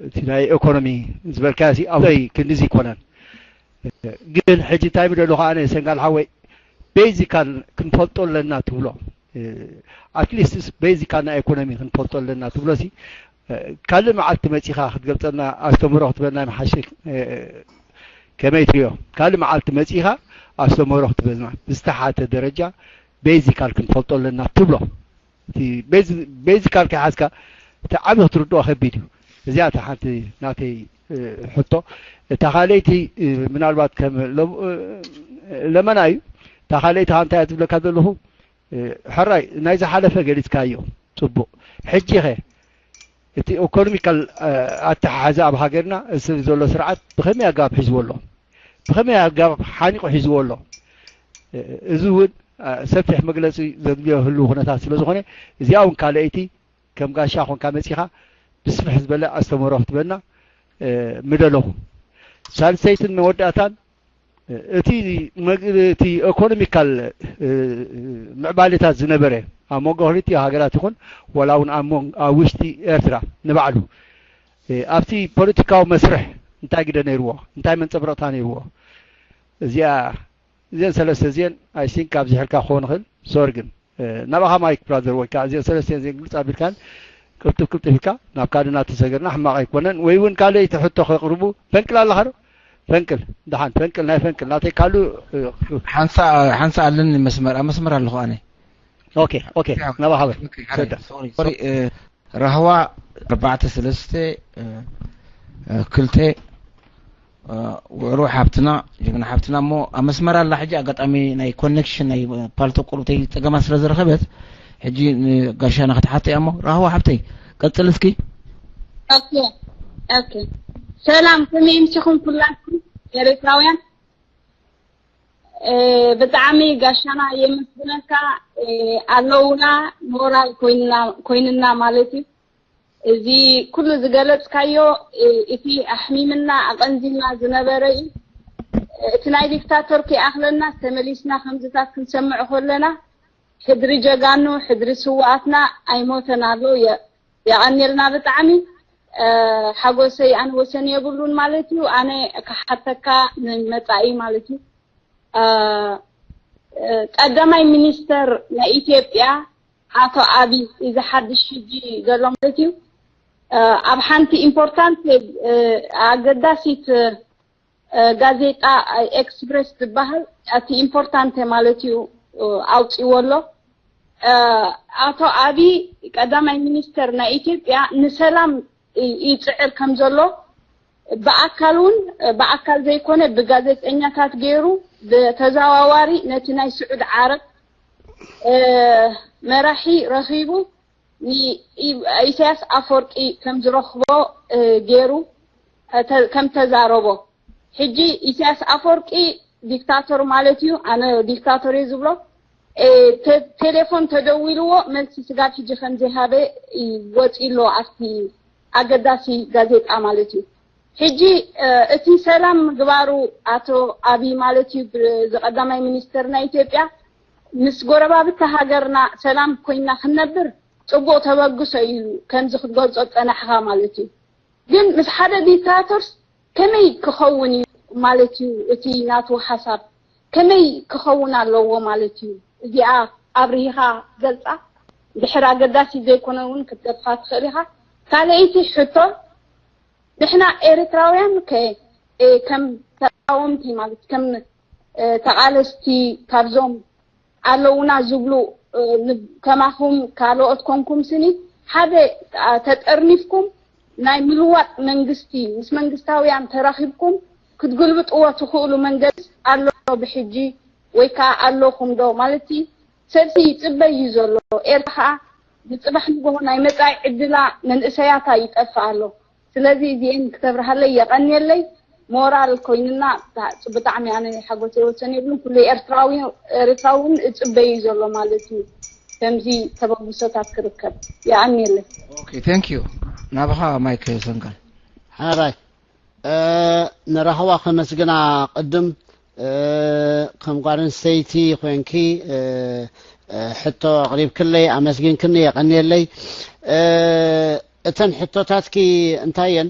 እቲ ናይ ኢኮኖሚ ዝበልካዮ ሲ ኣብይ ክንድዚ ኣይኮነን። ግን ሕጂ እንታይ ምደለኹ ኣነ ሰንጋል ሓወይ፣ ቤዚካል ክንፈልጦ ኣለና ትብሎ፣ ኣትሊስትስ ቤዚካል ናይ ኢኮኖሚ ክንፈልጦ ኣለና ትብሎ ሲ ካልእ መዓልቲ መጺኻ ክትገልጸልና ኣስተምህሮ ክትበልና ምሓሸ። ከመይ ትሪኦ? ካልእ መዓልቲ መጺኻ ኣስተምህሮ ክትበልና ብዝተሓተ ደረጃ ቤዚካል ክንፈልጦ ኣለና ትብሎ። እቲ ቤዚካል ከይሓዝካ እቲ ዓቢ ክትርድኦ ከቢድ እዩ። እዚኣ እታ ሓንቲ ናተይ ሕቶ። እታ ካልኣይቲ ምናልባት ከም ለመና እዩ። እታ ካልኣይቲ እንታይ እያ ዝብለካ ዘለኹ? ሕራይ ናይ ዝሓለፈ ገሊጽካዮ ጽቡቕ። ሕጂ ኸ እቲ ኢኮኖሚካል ኣተሓሕዛ ኣብ ሃገርና እዚ ዘሎ ስርዓት ብኸመይ ኣገባብ ሒዝዎ ኣሎ? ብኸመይ ኣገባብ ሓኒቑ ሒዝዎ ኣሎ? እዚ እውን ሰፊሕ መግለጺ ዘድልዮ ህልው ኩነታት ስለ ዝኾነ እዚኣ እውን ካልኣይቲ ከም ጋሻ ኮንካ መጺኻ ብስፍሕ ዝበለ ኣስተምህሮ ክትበና ምደለኹ። ሳልሰይትን መወዳእታን እቲ መግ- እቲ ኢኮኖሚካል ምዕባሌታት ዝነበረ ኣብ መንጎ ክልቲኡ ሃገራት ይኹን ዋላ እውን ኣብ መንጎ- ኣብ ውሽጢ ኤርትራ ንባዕሉ ኣብቲ ፖለቲካዊ መስርሕ እንታይ ግደ ነይርዎ? እንታይ መንፀብረቕታ ነይርዎ? እዚኣ እዚአን ሰለስተ እዚአን I think ካብዚ ሕልካ ክኸውን ይኽእል። ሶሪ ግን ናባኻ ማይክ ብራዘር ወይ ከዓ እዚአን ሰለስተ እዚአን ግልፅ ኣቢልካን ቅልጥፍ ቅልጥፍ ኢልካ ናብ ካልእ እናተሰገርና ሕማቕ ኣይኮነን። ወይ እውን ካልኣይቲ ሕቶ ከቕርቡ ፈንቅል ኣለኻ ዶ? ፈንቅል ደሓን ፈንቅል ናይ ፈንቅል ናተይ ካልእ ሓንሳ ሓንሳ ኣለኒ መስመር ኣብ መስመር ኣለኹ ኣነ ኦኬ ኦኬ ናባኻ በል ሰዳ ሶሪ ራህዋ ኣርባዕተ ሰለስተ ክልተ ውዕሉ ሓብትና ጅግና ሓብትና እሞ ኣብ መስመር ኣላ ሕጂ ኣጋጣሚ ናይ ኮኔክሽን ናይ ፓልቶ ቁሩብተይ ፀገማ ስለ ዝረኸበት ሕጂ ንጋሻና ክትሓቶ እያ እሞ ራህዋ ሓብተይ ቀፅል እስኪ ኦኬ ኦኬ ሰላም ከመይ ምሽኹም ኩላኩም ኤርትራውያን ብጣዕሚ ጋሻና የመስግነካ ኣለውና ሞራል ኮይንና ማለት እዩ እዚ ኩሉ ዝገለጽካዮ እቲ ኣሕሚምና ኣቐንዚልና ዝነበረ እዩ እቲ ናይ ዲክታቶር ከይኣኽለና ተመሊስና ከምዝታት ክንሰምዕ ኮለና ሕድሪ ጀጋኑ ሕድሪ ስዋኣትና ኣይሞተን ኣሎ የቐንየልና ብጣዕሚ ሓጎሰይ ኣነ ወሰን የብሉን ማለት እዩ ኣነ ክሓተካ ንመጻኢ ማለት እዩ ቀዳማይ ሚኒስተር ናይ ኢትዮጵያ ኣቶ ኣብይ እዚ ሓድሽ ሕጂ ዘሎ ማለት እዩ ኣብ ሓንቲ ኢምፖርታንት ኣገዳሲት ጋዜጣ ኤክስፕረስ ዝበሃል እቲ ኢምፖርታንት ማለት እዩ ኣውፅዎ ኣሎ። ኣቶ ኣቢ ቀዳማይ ሚኒስተር ናይ ኢትዮጵያ ንሰላም ይፅዕር ከም ዘሎ ብኣካል እውን ብኣካል ዘይኮነ ብጋዜጠኛታት ገይሩ ብተዘዋዋሪ ነቲ ናይ ስዑድ ዓረብ መራሒ ረኺቡ ንኢሳያስ ኣፈወርቂ ከም ዝረኽቦ ገይሩ ከም ተዛረቦ። ሕጂ ኢሳያስ ኣፈወርቂ ዲክታቶር ማለት እዩ። ኣነ ዲክታቶር እየ ዝብሎ። ቴሌፎን ተደዊልዎ መልሲ ስጋብ ሕጂ ከም ዘይሃበ ወፂ ኣሎ ኣብቲ ኣገዳሲ ጋዜጣ ማለት እዩ። ሕጂ እቲ ሰላም ምግባሩ ኣቶ ኣብይ ማለት እዩ ዝቀዳማይ ሚኒስተር ናይ ኢትዮጵያ ምስ ጎረባብቲ ሃገርና ሰላም ኮይና ክንነብር ፅቡቅ ተበግሶ እዩ ከምዚ ክትገልፆ ዝፀናሕካ ማለት እዩ። ግን ምስ ሓደ ዲክታቶርስ ከመይ ክኸውን እዩ ማለት እዩ እቲ ናቱ ሓሳብ ከመይ ክኸውን ኣለዎ ማለት እዩ። እዚኣ ኣብርሂኻ ገልፃ ድሕር ኣገዳሲ ዘይኮነ እውን ክትገድፋ ትኽእል ኢኻ። ካልኣይቲ ሕቶ ንሕና ኤርትራውያን ከ ከም ተቃወምቲ ማለት ከም ተቃለስቲ ካብዞም ኣለውና ዝብሉ ከማኹም ካልኦት ኮንኩም ስኒ ሓደ ተጠርኒፍኩም ናይ ምልዋጥ መንግስቲ ምስ መንግስታውያን ተራኺብኩም ክትግልብጥዎ ትኽእሉ መንገዲ ኣሎ ብሕጂ ወይ ከዓ ኣለኹም ዶ ማለት ሰብሲ ይፅበይ እዩ ዘሎ። ኤርትራ ከዓ ንፅባሕ ንጎሆ ናይ መፃኢ ዕድላ መንእሰያታ ይጠፍእ ኣሎ። ስለዚ እዚኤን ክተብርሃለይ የቐንየለይ። ሞራል ኮይንና ብጣዕሚ ኣነ ሓጎሰይ ወሰን የብሉን። ኩሉ ኤርትራዊ ኤርትራዊ እውን እፅበይ እዩ ዘሎ ማለት እዩ። ከምዚ ተበግሶታት ክርከብ የቐንየለይ። Okay, thank you። ናብኻ ማይክ ሰንጋል። ሓራይ ንራህዋ ከመስግና ቅድም ከም ጓል ኣንስተይቲ ኮይንኪ ሕቶ ኣቕሪብክለይ ኣመስጊንክኒ የቐንየለይ። እተን ሕቶታትኪ እንታየን?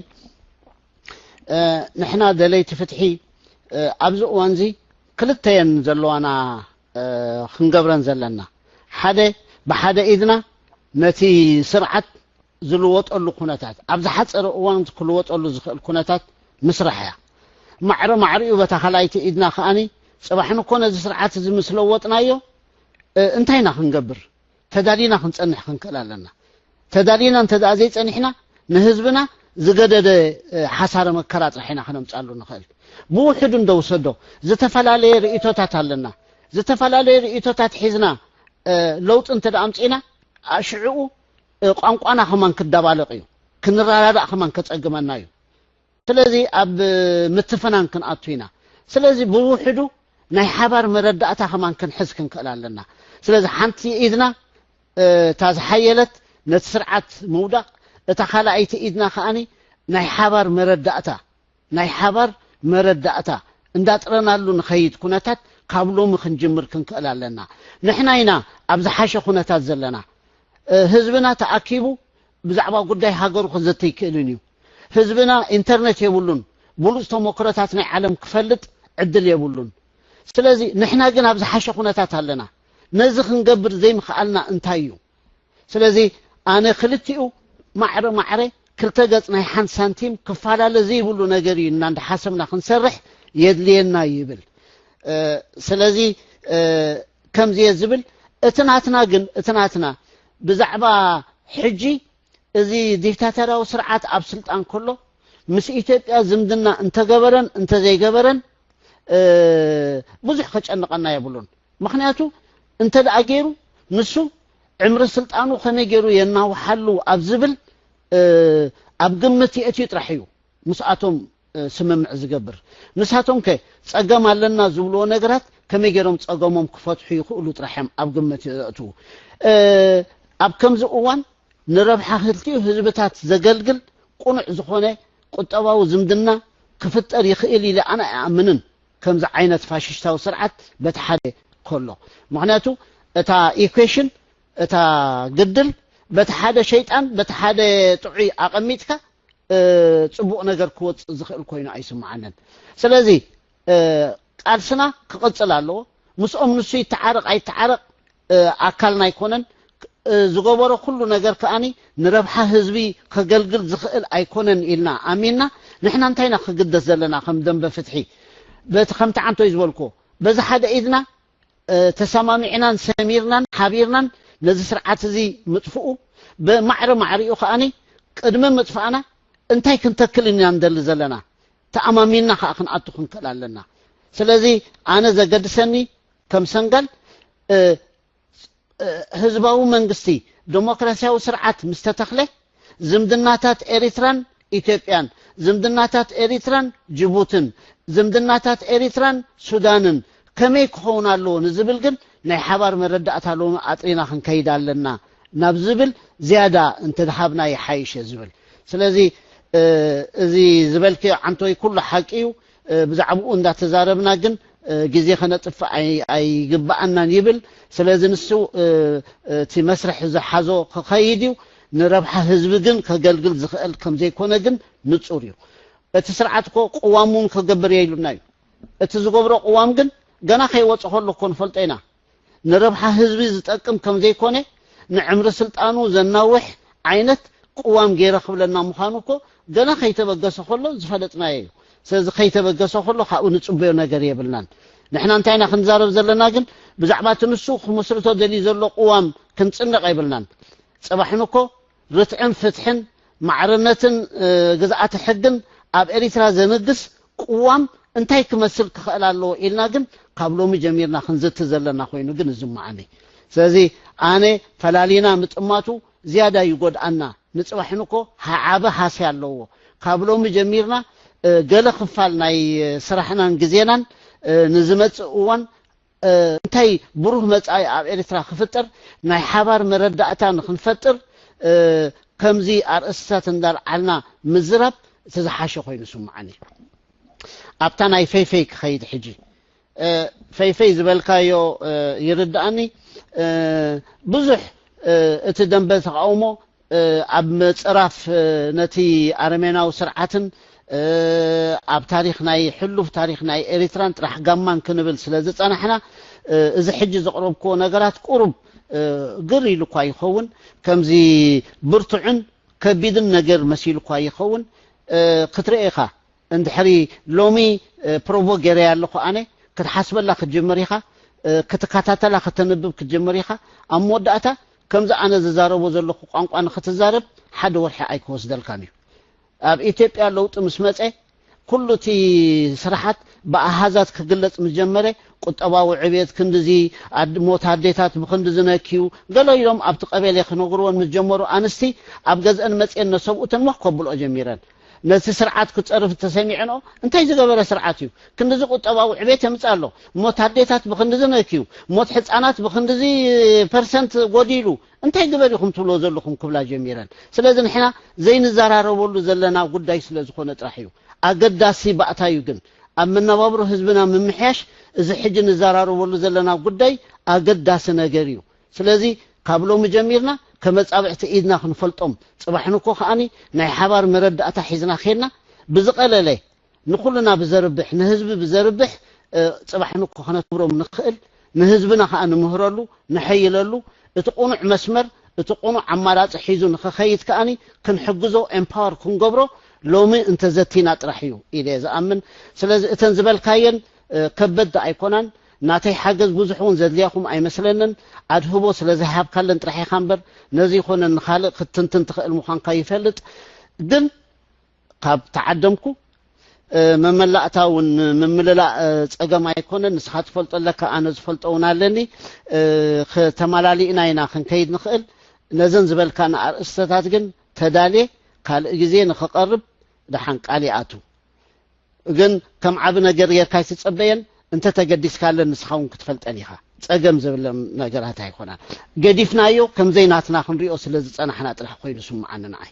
ንሕና ደለይቲ ፍትሒ ኣብዚ እዋንዚ ክልተየን ዘለዋና ክንገብረን ዘለና ሓደ ብሓደ ኢድና ነቲ ስርዓት ዝልወጠሉ ኩነታት ኣብ ዝሓፀረ እዋን ክልወጠሉ ዝኽእል ኩነታት ምስራሕ እያ። ማዕረ ማዕሪኡ በታ ካልኣይቲ ኢድና ከኣኒ ፅባሕ ንኮ ነዚ ስርዓት እዚ ምስ ለወጥናዮ እንታይ ኢና ክንገብር? ተዳሊና ክንፀንሕ ክንክእል ኣለና። ተዳሊና እንተ ደኣ ዘይፀኒሕና ንህዝብና ዝገደደ ሓሳረ መከራ ጥራሕ ኢና ክነምፃሉ ንኽእል። ብውሕዱ እንደ ውሰዶ ዝተፈላለየ ርእቶታት ኣለና። ዝተፈላለየ ርእቶታት ሒዝና ለውጢ እንተ ደኣ ኣምፂእና ሽዕኡ ቋንቋና ከማን ክደባለቕ እዩ፣ ክንረዳዳእ ከማን ከፀግመና እዩ። ስለዚ ኣብ ምትፍናን ክንኣቱ ኢና። ስለዚ ብውሕዱ ናይ ሓባር መረዳእታ ከማን ክንሕዝ ክንክእል ኣለና። ስለዚ ሓንቲ ኢድና እታ ዝሓየለት ነቲ ስርዓት ምውዳቕ፣ እታ ካልኣይቲ ኢድና ከኣኒ ናይ ሓባር መረዳእታ ናይ ሓባር መረዳእታ እንዳጥረናሉ ንኸይድ ኩነታት ካብ ሎሚ ክንጅምር ክንክእል ኣለና። ንሕና ኢና ኣብ ዝሓሸ ኩነታት ዘለና። ህዝብና ተኣኪቡ ብዛዕባ ጉዳይ ሃገሩ ክዘተ ይክእልን እዩ። ህዝብና ኢንተርነት የብሉን፣ ብሉፅ ተሞክሮታት ናይ ዓለም ክፈልጥ ዕድል የብሉን። ስለዚ ንሕና ግን ኣብ ዝሓሸ ኩነታት ኣለና። ነዚ ክንገብር ዘይምኽኣልና እንታይ እዩ? ስለዚ ኣነ ክልቲኡ ማዕረ ማዕረ ክልተ ገፅ ናይ ሓንቲ ሳንቲም ክፈላለ ዘይብሉ ነገር እዩ እና እንዳሓሰብና ክንሰርሕ የድልየና ይብል። ስለዚ ከምዚ እየ ዝብል። እቲ ናትና ግን እቲ ናትና ብዛዕባ ሕጂ እዚ ዲክታተራዊ ስርዓት ኣብ ስልጣን ከሎ ምስ ኢትዮጵያ ዝምድና እንተገበረን እንተዘይገበረን ብዙሕ ከጨንቐና የብሉን። ምኽንያቱ እንተ ደኣ ገይሩ ንሱ ዕምሪ ስልጣኑ ከመይ ገይሩ የናውሓሉ ኣብ ዝብል ኣብ ግምት የእትዩ ጥራሕ እዩ ምስኣቶም ስምምዕ ዝገብር። ንሳቶም ከ ፀገም ኣለና ዝብልዎ ነገራት ከመይ ገይሮም ፀገሞም ክፈትሑ ይኽእሉ ጥራሕ እዮም ኣብ ግምት የእትዉ። ኣብ ከምዚ እዋን ንረብሓ ክልቲኡ ህዝብታት ዘገልግል ቁኑዕ ዝኾነ ቁጠባዊ ዝምድና ክፍጠር ይኽእል ኢለ ኣነ ኣይኣምንን። ከምዚ ዓይነት ፋሽሽታዊ ስርዓት በቲ ሓደ ከሎ ምኽንያቱ እታ ኢኩዌሽን እታ ግድል በቲ ሓደ ሸይጣን በቲ ሓደ ጥዑይ ኣቐሚጥካ ፅቡቕ ነገር ክወፅእ ዝኽእል ኮይኑ ኣይስምዓንን። ስለዚ ቃልስና ክቕፅል ኣለዎ። ምስኦም ንሱ ይተዓረቕ ኣይተዓረቕ ኣካልና ኣይኮነን። ዝገበሮ ኩሉ ነገር ከኣኒ ንረብሓ ህዝቢ ከገልግል ዝኽእል ኣይኮነን ኢልና ኣሚንና። ንሕና እንታይ ኢና ክግደስ ዘለና ከም ደንበ ፍትሒ? በቲ ከምቲ ዓንቶይ ዝበልኮ በዚ ሓደ ኢድና ተሰማሚዕናን ሰሚርናን ሓቢርናን ነዚ ስርዓት እዚ ምጥፍኡ፣ ብማዕረ ማዕሪኡ ከኣኒ ቅድሚ ምጥፋእና እንታይ ክንተክል ኢና ንደሊ ዘለና ተኣማሚንና ከዓ ክንኣቱ ክንክእል ኣለና። ስለዚ ኣነ ዘገድሰኒ ከም ሰንጋል ህዝባዊ መንግስቲ፣ ደሞክራሲያዊ ስርዓት ምስ ተተኽለ ዝምድናታት ኤሪትራን ኢትዮጵያን፣ ዝምድናታት ኤሪትራን ጅቡትን፣ ዝምድናታት ኤሪትራን ሱዳንን ከመይ ክኸውን ኣለዎ ንዝብል ግን ናይ ሓባር መረዳእታ ሎሚ ኣጥሪና ክንከይድ ኣለና ናብ ዝብል ዝያዳ እንተድሃብና ይሓይሽ እየ ዝብል። ስለዚ እዚ ዝበልክዮ ዓንቶይ ኩሉ ሓቂ እዩ። ብዛዕባኡ እንዳተዛረብና ግን ግዜ ከነጥፍእ ኣይግባኣናን ይብል። ስለዚ ንሱ እቲ መስርሕ ዝሓዞ ክኸይድ እዩ። ንረብሓ ህዝቢ ግን ከገልግል ዝኽእል ከም ዘይኮነ ግን ንጹር እዩ። እቲ ስርዓት እኮ ቅዋም እውን ከገብር እየ ኢሉና እዩ። እቲ ዝገብሮ ቅዋም ግን ገና ከይወፀ ከሎ እኮ ንፈልጦ ኢና። ንረብሓ ህዝቢ ዝጠቅም ከም ዘይኮነ፣ ንዕምሪ ስልጣኑ ዘናውሕ ዓይነት ቅዋም ገይረ ክብለና ምዃኑ እኮ ገና ከይተበገሰ ከሎ ዝፈለጥናዮ እዩ። ስለዚ ከይተበገሰ ከሎ ካብኡ ንፅበዮ ነገር የብልናን። ንሕና እንታይ ኢና ክንዛረብ ዘለና ግን ብዛዕባ እቲ ንሱ ክምስርቶ ደልዩ ዘሎ ቅዋም ክንፅንቕ ኣይብልናን። ፅባሕ ንኮ ርትዕን ፍትሕን ማዕርነትን ግዝኣተ ሕግን ኣብ ኤሪትራ ዘንግስ ቅዋም እንታይ ክመስል ክኽእል ኣለዎ ኢልና ግን ካብ ሎሚ ጀሚርና ክንዝቲ ዘለና ኮይኑ ግን እዝመዓኒ። ስለዚ ኣነ ፈላሊና ምጥማቱ ዝያዳ ይጎድኣና። ንፅባሕ ንኮ ዓቢ ሃስያ ኣለዎ። ካብ ሎሚ ጀሚርና ገለ ክፋል ናይ ስራሕናን ግዜናን ንዝመፅእ እዋን እንታይ ብሩህ መጻኢ ኣብ ኤርትራ ክፍጠር ናይ ሓባር መረዳእታ ንክንፈጥር ከምዚ ኣርእስታት እንዳልዓልና ምዝራብ እቲ ዝሓሸ ኮይኑ ስምዓኒ። ኣብታ ናይ ፈይፈይ ክኸይድ ሕጂ ፈይፈይ ዝበልካዮ ይርድኣኒ። ብዙሕ እቲ ደንበ ተቃውሞ ኣብ ምጽራፍ ነቲ ኣረሜናዊ ስርዓትን ኣብ ታሪኽ ናይ ሕሉፍ ታሪኽ ናይ ኤሪትራን ጥራሕ ጋማን ክንብል ስለ ዝጸናሕና እዚ ሕጂ ዘቕረብክዎ ነገራት ቁሩብ ግር ኢሉ እኳ ይኸውን፣ ከምዚ ብርቱዕን ከቢድን ነገር መሲሉ እኳ ይኸውን ክትርኢ ኢኻ። እንድሕሪ ሎሚ ፕሮቮ ገይረያ ኣለኹ ኣነ ክትሓስበላ ክትጅምር ኢኻ፣ ክትከታተላ ከተንብብ ክትጅምር ኢኻ። ኣብ መወዳእታ ከምዚ ኣነ ዝዛረቦ ዘለኹ ቋንቋ ንክትዛረብ ሓደ ወርሒ ኣይክወስደልካን እዩ። ኣብ ኢትዮጵያ ለውጢ ምስ መፀ ኩሉ እቲ ስራሓት ብኣሃዛት ክግለፅ ምስ ጀመረ ቁጠባዊ ዕብየት ክንድዚ፣ ሞት ኣዴታት ብክንድዚ ነክዩ፣ ገለ ኢሎም ኣብቲ ቀበሌ ክነግርወን ምስ ጀመሩ ኣንስቲ ኣብ ገዝአን መፅየን ነሰብኡተን ሞህ ከብልኦ ጀሚረን። ነቲ ስርዓት ክፀርፍ ተሰሚዕንኦ እንታይ ዝገበረ ስርዓት እዩ? ክንድዚ ቁጠባዊ ዕቤት የምፅእ ኣሎ። ሞት ኣዴታት ብክንድዚ ነክዩ፣ ሞት ሕፃናት ብክንድዚ ፐርሰንት ጎዲሉ፣ እንታይ ግበር ኢኹም ትብልዎ ዘለኹም ክብላ ጀሚረን። ስለዚ ንሕና ዘይንዘራረበሉ ዘለና ጉዳይ ስለ ዝኾነ ጥራሕ እዩ። ኣገዳሲ ባእታ እዩ ግን ኣብ መነባብሮ ህዝብና ምምሕያሽ እዚ ሕጂ ንዘራረበሉ ዘለና ጉዳይ ኣገዳሲ ነገር እዩ። ስለዚ ካብ ሎሚ ጀሚርና ከመጻብዕቲ ኢድና ክንፈልጦም፣ ጽባሕ ንኮ ከኣኒ ናይ ሓባር መረዳእታ ሒዝና ኬድና ብዝቐለለ ንኹልና ብዘርብሕ ንህዝቢ ብዘርብሕ ጽባሕ ንኮ ከነትብሮም ንኽእል ንህዝብና ከኣ ንምህረሉ ንሐይለሉ እቲ ቁኑዕ መስመር እቲ ቁኑዕ ኣማራጺ ሒዙ ንኽኸይድ ከኣኒ ክንሕግዞ ኤምፓወር ክንገብሮ ሎሚ እንተዘቲና ጥራሕ እዩ ኢለ እየ ዝኣምን። ስለዚ እተን ዝበልካየን ከበድቲ ኣይኮናን። ናተይ ሓገዝ ብዙሕ እውን ዘድልያኹም ኣይመስለንን። ኣድህቦ ስለ ዘይሃብካለን ጥራሕ ኢኻ እምበር ነዚ ይኮነን ንኻልእ ክትትንትን ትኽእል ምዃንካ ይፈልጥ። ግን ካብ ተዓደምኩ መመላእታ እውን ምምልላእ ጸገም ኣይኮነን። ንስኻ ትፈልጦ ኣለካ፣ ኣነ ዝፈልጦ እውን ኣለኒ። ከተመላሊእና ኢና ክንከይድ ንኽእል። ነዘን ዝበልካና ኣርእስተታት ግን ተዳልየ ካልእ ግዜ ንኽቐርብ ደሓን ቃል ይኣቱ። ግን ከም ዓቢ ነገር ጌርካ ኣይትጸበየን። እንተ ተገዲስካለን ንስኻ እውን ክትፈልጠን ኢኻ። ጸገም ዝብለን ነገራት ኣይኮናን። ገዲፍናዮ ከም ዘይናትና ክንሪኦ ስለ ዝጸናሕና ጥራሕ ኮይኑ ስምዓኒ ንዓይ።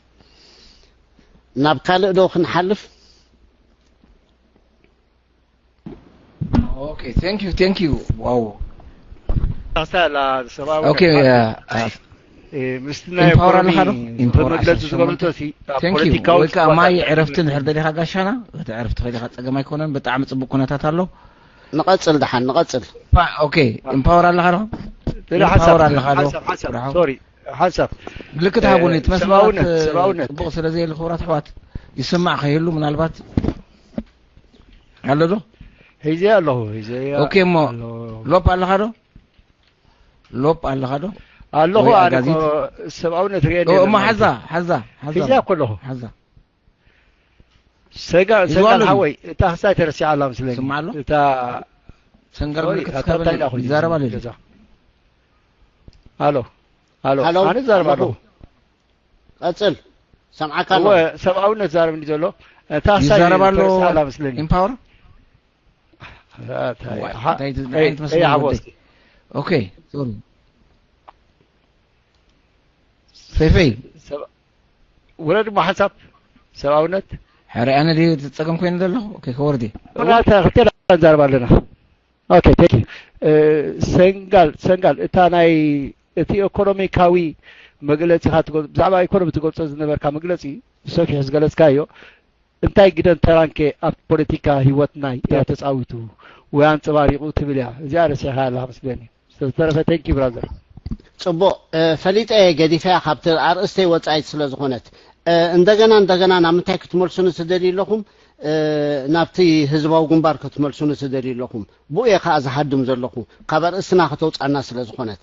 ናብ ካልእ ዶ ክንሓልፍ? Okay, thank you, thank you. Wow. Hasta la semana. Okay, uh, uh, ምስቲ ናይ ኢምፓወር ኢኮኖሚ ኣለኻ ዶ? ኢምፓወር መግለፂ ዓሰርተ ሸሞንተ። ዝገበርቶ እቲ ኣብ Thank you. ፖለቲካዊ ወይ ከዓ ማይ ዕረፍቲ እንድሕር ደሊኻ ጋሻና፣ እቲ ዕረፍቲ ከሊኻ ፀገም ኣይኮነን። ብጣዕሚ ፅቡቅ ኩነታት ኣሎ። ንቐፅል ደሓን ንቐፅል። ኦኬ፣ ኢምፓወር ኣለኻ ዶ? ሌላ ሓሳብ ኢምፓወር ኣለኻ ዶ? ሓሳብ ሓሳብ ብርሃው? ሶሪ ሓንሳብ ምልክት ሃቡኒ። እቲ መስመራት ሰብኣውነት ሰብኣውነት ጽቡቕ ስለ ዘየለ ክቡራት ኣሕዋት ይስማዕ ከይህሉ ምናልባት ኣሎ ዶ? ሒዘ ኣለኹ ሒዘ ኦኬ እሞ ኣለኹ። ሎፕ ኣለኻ ዶ? ሎፕ ኣለኻ ዶ? ኣለኹ ወይ ኣነ ኣጋዚት? እኮ ሰብኣውነት ርእየ ኦ፣ ነይረ እሞ ማለት ሓዛ እዩ። ሓዛ ሓዛ ሒዘ እኮ ኣለኹ። ሓዛ ሰጋ ይዘዋ ሰጋል ኣሎ ሓወይ እታ ክሳይ ተረሲዓ ኣላ መስለኒ። ስማዕ ኣሎ? እታ ሰንጋል ኦይ ምልክት ኣታ ስከበል እንታይ ኢላ ኮይና ይዛረብ ኣሎ ገዛ። ኣሎ ኣሎ ሃሎ፣ ኣነ ዛረብ ኣለኹ። ኣለኹ። ቀጽል፣ ሰምዓካ እወ ኣለኹ። ሰብኣውነት ዛረብ እንዲ ዘሎ እታ ክሳይ ይዛረብ ኣሎ። ተረሲዓ ኣላ መስለኒ። ኢምፓወር እንታይ ዋይ፣ ሓ- እንታይ እንታይ እንታይ ዓይነት እንታይ መስመር ሓወስ ወደይ? ኦኬ ሶሪ። ፈይፈይ ሰብ ውረድ እሞ ሓንሳብ ሰብኣውነት ሕረ ኣነ ድዩ ዝጸገም ኮይኑ ዘለኹ? ኦኬ ከወርድ እየ። ናተ ክልቴና ንዛረብ ኣለና። ኦኬ ቴንክ ዩ። ሰንጋል ሰንጋል እታ ናይ እቲ ኢኮኖሚካዊ መግለጺኻ ትገ- ብዛዕባ ኢኮኖሚ ትገልጾ ዝነበርካ መግለጺ ብሰፊሑ ዝገለጽካዮ እንታይ ግደን ተራንከ ኣብ ፖለቲካ ህይወትና ተጻዊቱ ወይ ኣንጸባሪቑ ትብል እያ። እዚኣ ረሲዕካ ኣለኻ መስለኒ። ዝተረፈ ቴንክ ዩ ብራዘር። ጽቡቕ፣ እ፣ ፈሊጠ እየ፣ ገዲፈያ ካብቲ ኣርእስተይ ወጻኢት ስለ ዝኾነት። እ፣ እንደገና እንደገና ናብ ምንታይ ክትመልሱኒ ትደልዩ ኣለኹም? እ፣ ናብቲ ህዝባዊ ግንባር ክትመልሱኒ ትደልዩ ኣለኹም? ብኡ እየ ከኣ ዝሃድም ዘለኹ፣ ካብ ኣርእስትና ከተውጻና ስለ ዝኾነት።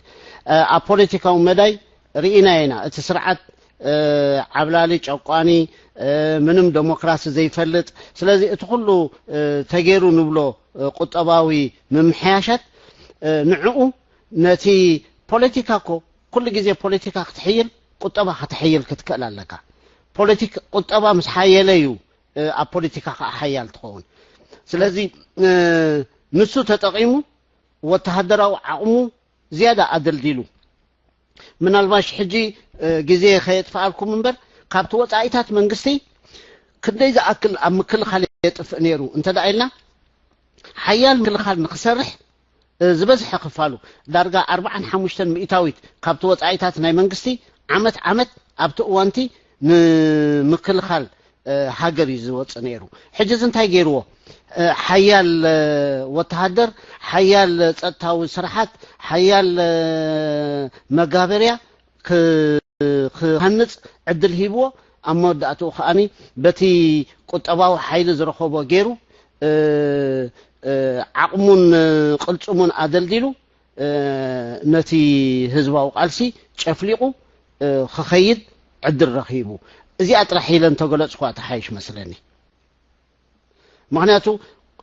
እ፣ ኣብ ፖለቲካዊ መዳይ ርኢና ኢና፣ እቲ ስርዓት እ፣ ዓብላሊ፣ ጨቋኒ፣ እ፣ ምንም ደሞክራሲ ዘይፈልጥ። ስለዚ እቲ ኩሉ፣ እ፣ ተገይሩ ንብሎ፣ እ፣ ቁጠባዊ ምምሕያሻት፣ እ፣ ንዕኡ ነቲ ፖለቲካ እኮ ኩሉ ግዜ ፖለቲካ ክትሕይል ቁጠባ ከተሕይል ክትክእል ኣለካ። ፖለቲክ-፣ ቁጠባ ምስ ሓየለ እዩ፣ እ፣ ኣብ ፖለቲካ ከዓ ሓያል ትኸውን። ስለዚ፣ እ፣ ንሱ ተጠቒሙ ወተሃደራዊ ዓቕሙ ዝያዳ ኣደልዲሉ። ምናልባሽ ሕጂ፣ እ፣ ግዜ ከየጥፍኣልኩም እምበር ካብቲ ወጻኢታት መንግስቲ ክንደይ ዝኣክል ኣብ ምክልኻል የጥፍእ ነይሩ እንተ ደኣ ኢልና ሓያል ምክልኻል ንክሰርሕ፣ እ፣ ዝበዝሐ ክፋሉ ዳርጋ ኣርብዓን ሓሙሽተን ሚእታዊት ካብቲ ወጻኢታት ናይ መንግስቲ ዓመት ዓመት ኣብቲ እዋንቲ ንምክልኻል፣ እ፣ ሃገር እዩ ዝወጽእ ነይሩ። ሕጂ እዚ እንታይ ገይርዎ? እ፣ ሓያል፣ እ፣ ወተሃደር፣ ሓያል ጸጥታዊ ስርሓት፣ ሓያል፣ እ፣ መጋበርያ ክ-፣ ክሃንጽ ዕድል ሂብዎ። ኣብ መወዳእትኡ ከኣኒ በቲ ቁጠባዊ ሓይሊ ዝረኸቦ ገይሩ፣ እ፣ እ፣ ዓቕሙን፣ እ፣ ቅልጽሙን ኣደልዲሉ፣ እ፣ ነቲ ህዝባዊ ቃልሲ ጨፍሊቑ፣ እ፣ ክኸይድ ዕድል ረኺቡ። እዚኣ ጥራሕ ኢለ እንተገለጽኳ ትሓይሽ መስለኒ። ምኽንያቱ፣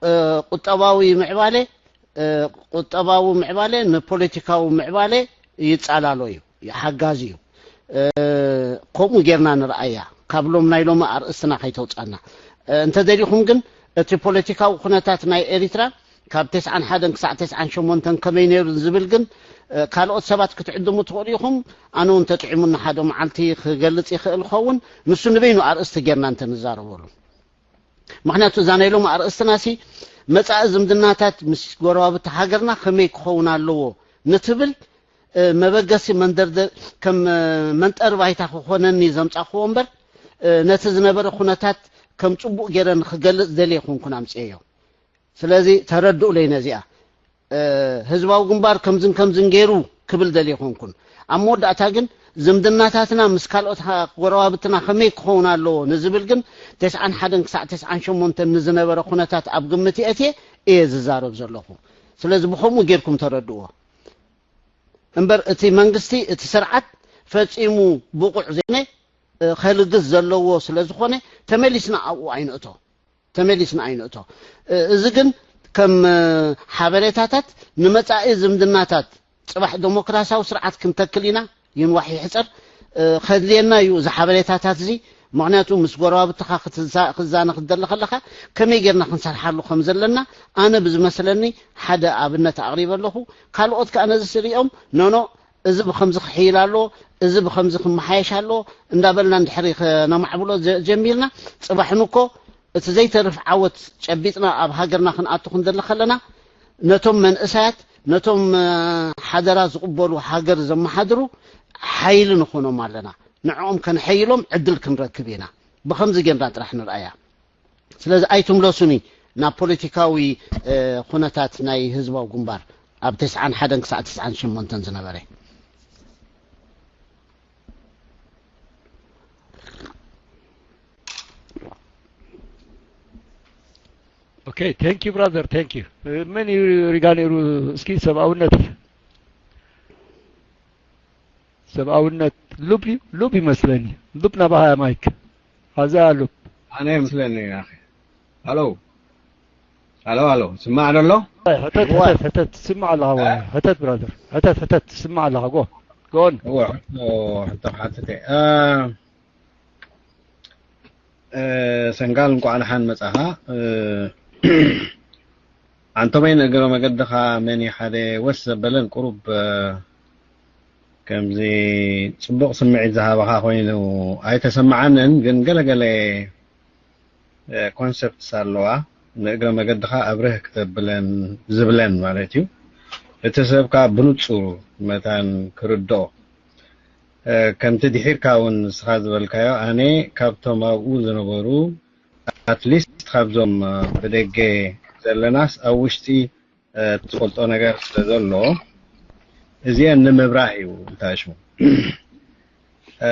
እ፣ ቁጠባዊ ምዕባለ፣ እ፣ ቁጠባዊ ምዕባለ ንፖለቲካዊ ምዕባለ ይጻላሎ እዩ፣ ሓጋዚ እዩ። እ፣ ከምኡ ጌርና ንርኣያ፣ ካብ ሎም ናይ ሎሚ ኣርእስትና ከይተውጻና። እ፣ እንተደሊኹም ግን እቲ ፖለቲካዊ ኩነታት ናይ ኤሪትራ ካብ ተስዓን ሓደን ክሳዕ ተስዓን ሸሞንተን ከመይ ነይሩ ዝብል ግን፣ እ፣ ካልኦት ሰባት ክትዕድሙ ትኽእሉ ኢኹም። ኣነ እውን ተጥዒሙኒ ሓደ መዓልቲ ክገልጽ ይኽእል ኸውን። ንሱ ንበይኑ ኣርእስቲ ጌርና እንተንዛረበሉ። ምኽንያቱ እዛ ናይ ሎሚ ኣርእስትናሲ መጻኢ ዝምድናታት ምስ ጎረባብቲ ሃገርና ከመይ ክኸውን ኣለዎ ንትብል፣ እ፣ መበገሲ መንደርደ-፣ ከም፣ እ፣ መንጠሪ ባይታ ክኾነኒ ዘምጻእክዎ እምበር፣ እ፣ ነቲ ዝነበረ ኩነታት ከም ጽቡቕ ገይረ ንክገልጽ ደልየ ኮንኩን ኣምጽኤዮ። ስለዚ ተረድኡለይ ነዚኣ። እ፣ ህዝባዊ ግንባር ከምዝን ከምዝን ገይሩ ክብል ደልየ ኮንኩን። ኣብ መወዳእታ ግን ዝምድናታትና ምስ ካልኦት ሃ-፣ ጎረባብትና ከመይ ክኸውን ኣለዎ ንዝብል ግን ተስዓን ሓደን ክሳዕ ተስዓን ሸሞንተን ንዝነበረ ኩነታት ኣብ ግምት የእትየ እየ ዝዛረብ ዘለኹ። ስለዚ ብኸምኡ ጌርኩም ተረድእዎ። እምበር እቲ መንግስቲ፣ እቲ ስርዓት ፈጺሙ ብቑዕ ዘይኮነ፣ እ፣ ከልግስ ዘለዎ ስለ ዝኾነ ተመሊስና ኣብኡ ኣይንእቶ። ተመሊስና ኣይንእቶ። እ፣ እዚ ግን ከም፣ እ፣ ሓበሬታታት ንመጻኢ ዝምድናታት፣ ጽባሕ ደሞክራሲያዊ ስርዓት ክንተክል ኢና፣ ይንዋሕ ይሕጸር፣ እ፣ ከድልየና እዩ እዚ ሓበሬታታት እዚ። ምኽንያቱ ምስ ጎረባብትኻ ክትዛ-፣ ክትዛነ ክትደሊ ከለኻ ከመይ ጌርና ክንሰርሓሉ ከም ዘለና ኣነ ብዝመስለኒ ሓደ ኣብነት ኣቕሪበ ኣለኹ። ካልኦት ከኣ ነዚ ስሪኦም ኖኖ እዚ ብኸምዚ ክሕይል ኣለዎ፣ እዚ ብኸምዚ ክመሓየሽ ኣለዎ እንዳበልና እንድሕሪ ከነማዕብሎ ዘ-፣ ጀሚርና፣ ጽባሕ ንኮ እቲ ዘይተርፍ ዓወት ጨቢጥና ኣብ ሃገርና ክንኣቱ ክንደሊ ከለና፣ ነቶም መንእሰያት፣ ነቶም፣ እ፣ ሓደራ ዝቕበሉ፣ ሃገር ዘመሓድሩ ሓይሊ ንኾኖም ኣለና። ንዕኦም ከነሐይሎም ዕድል ክንረክብ ኢና። ብኸምዚ ጌርና ጥራሕ ንርኣያ። ስለዚ ኣይትምለሱኒ ናብ ፖለቲካዊ፣ እ፣ ኩነታት ናይ ህዝባዊ ግንባር ኣብ ተስዓን ሓደን ክሳዕ ተስዓን ሸሞንተን ዝነበረ። Okay, thank you, brother, thank you. መን እዩ ሪጋ ነይሩ? እስኪ ሰብኣውነት፣ ሰብኣውነት ሉብ እዩ፣ ሉብ ይመስለኒ። ሉብ ናባኻ ማይክ። ኣዛ ሉብ። ኣነ ይመስለኒ። ኣኺ፣ ሃሎ፣ ሃሎ፣ ሃሎ፣ ስማዕ ደሎ? ሕተት፣ ሕተት፣ ሕተት፣ ትስማዕ ኣለኻ ወይ? ሕተት ብራዘር፣ ሕተት፣ ሕተት፣ ትስማዕ ኣለኻ። ጎ፣ ጎ ኦን። እወ፣ ሕቶ፣ ሕቶ ክሓትት እየ። እ፣ ሰንጋል፣ እንቋዕ ደሓን መጻኻ። እ፣ ኣንቶመይ፣ ንእግረ መገድኻ መን እዩ ሓደ ወስ ዘበለን ቁሩብ፣ እ፣ ከምዚ ጽቡቕ ስምዒት ዝሃበኻ ኮይኑ ኣይተሰማዓንን፣ ግን ገለ ገለ፣ እ፣ ኮንሰፕትስ ኣለዋ፣ ንእግረ መገድኻ ኣብርህ ክተብለን ዝብለን ማለት እዩ። እቲ ሰብ ከኣ ብንጹር መታን ክርድኦ። እ፣ ከምቲ ድሒርካ እውን ንስኻ ዝበልካዮ፣ ኣነ ካብቶም ኣብኡ ዝነበሩ፣ ኣትሊስት ካብዞም፣ እ፣ ብደገ ዘለናስ ኣብ ውሽጢ፣ እ፣ ትፈልጦ ነገር ስለ ዘሎ፣ እዚአን ንምብራህ እዩ። እንታይ ሽሙ፣ እ፣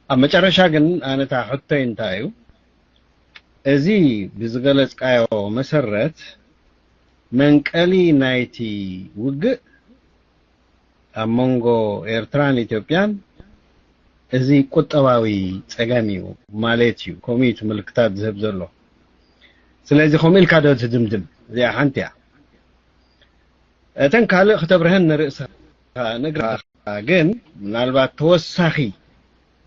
ኣብ መጨረሻ ግን ኣነታ ሕቶይ እንታይ እዩ፣ እዚ ብዝገለጽካዮ መሰረት መንቀሊ ናይቲ ውግእ ኣብ መንጎ ኤርትራን ኢትዮጵያን እዚ ቁጠባዊ ጸገም እዩ ማለት እዩ፣ ከምኡ እዩ እቲ ምልክታት ዝህብ ዘሎ። ስለዚ ከምኡ ኢልካ ዶ ትድምድም? እዚኣ ሓንቲ እያ። እተን ካልእ ክተብርሀን ንርእስኻ ንግራ ግን ምናልባት ተወሳኺ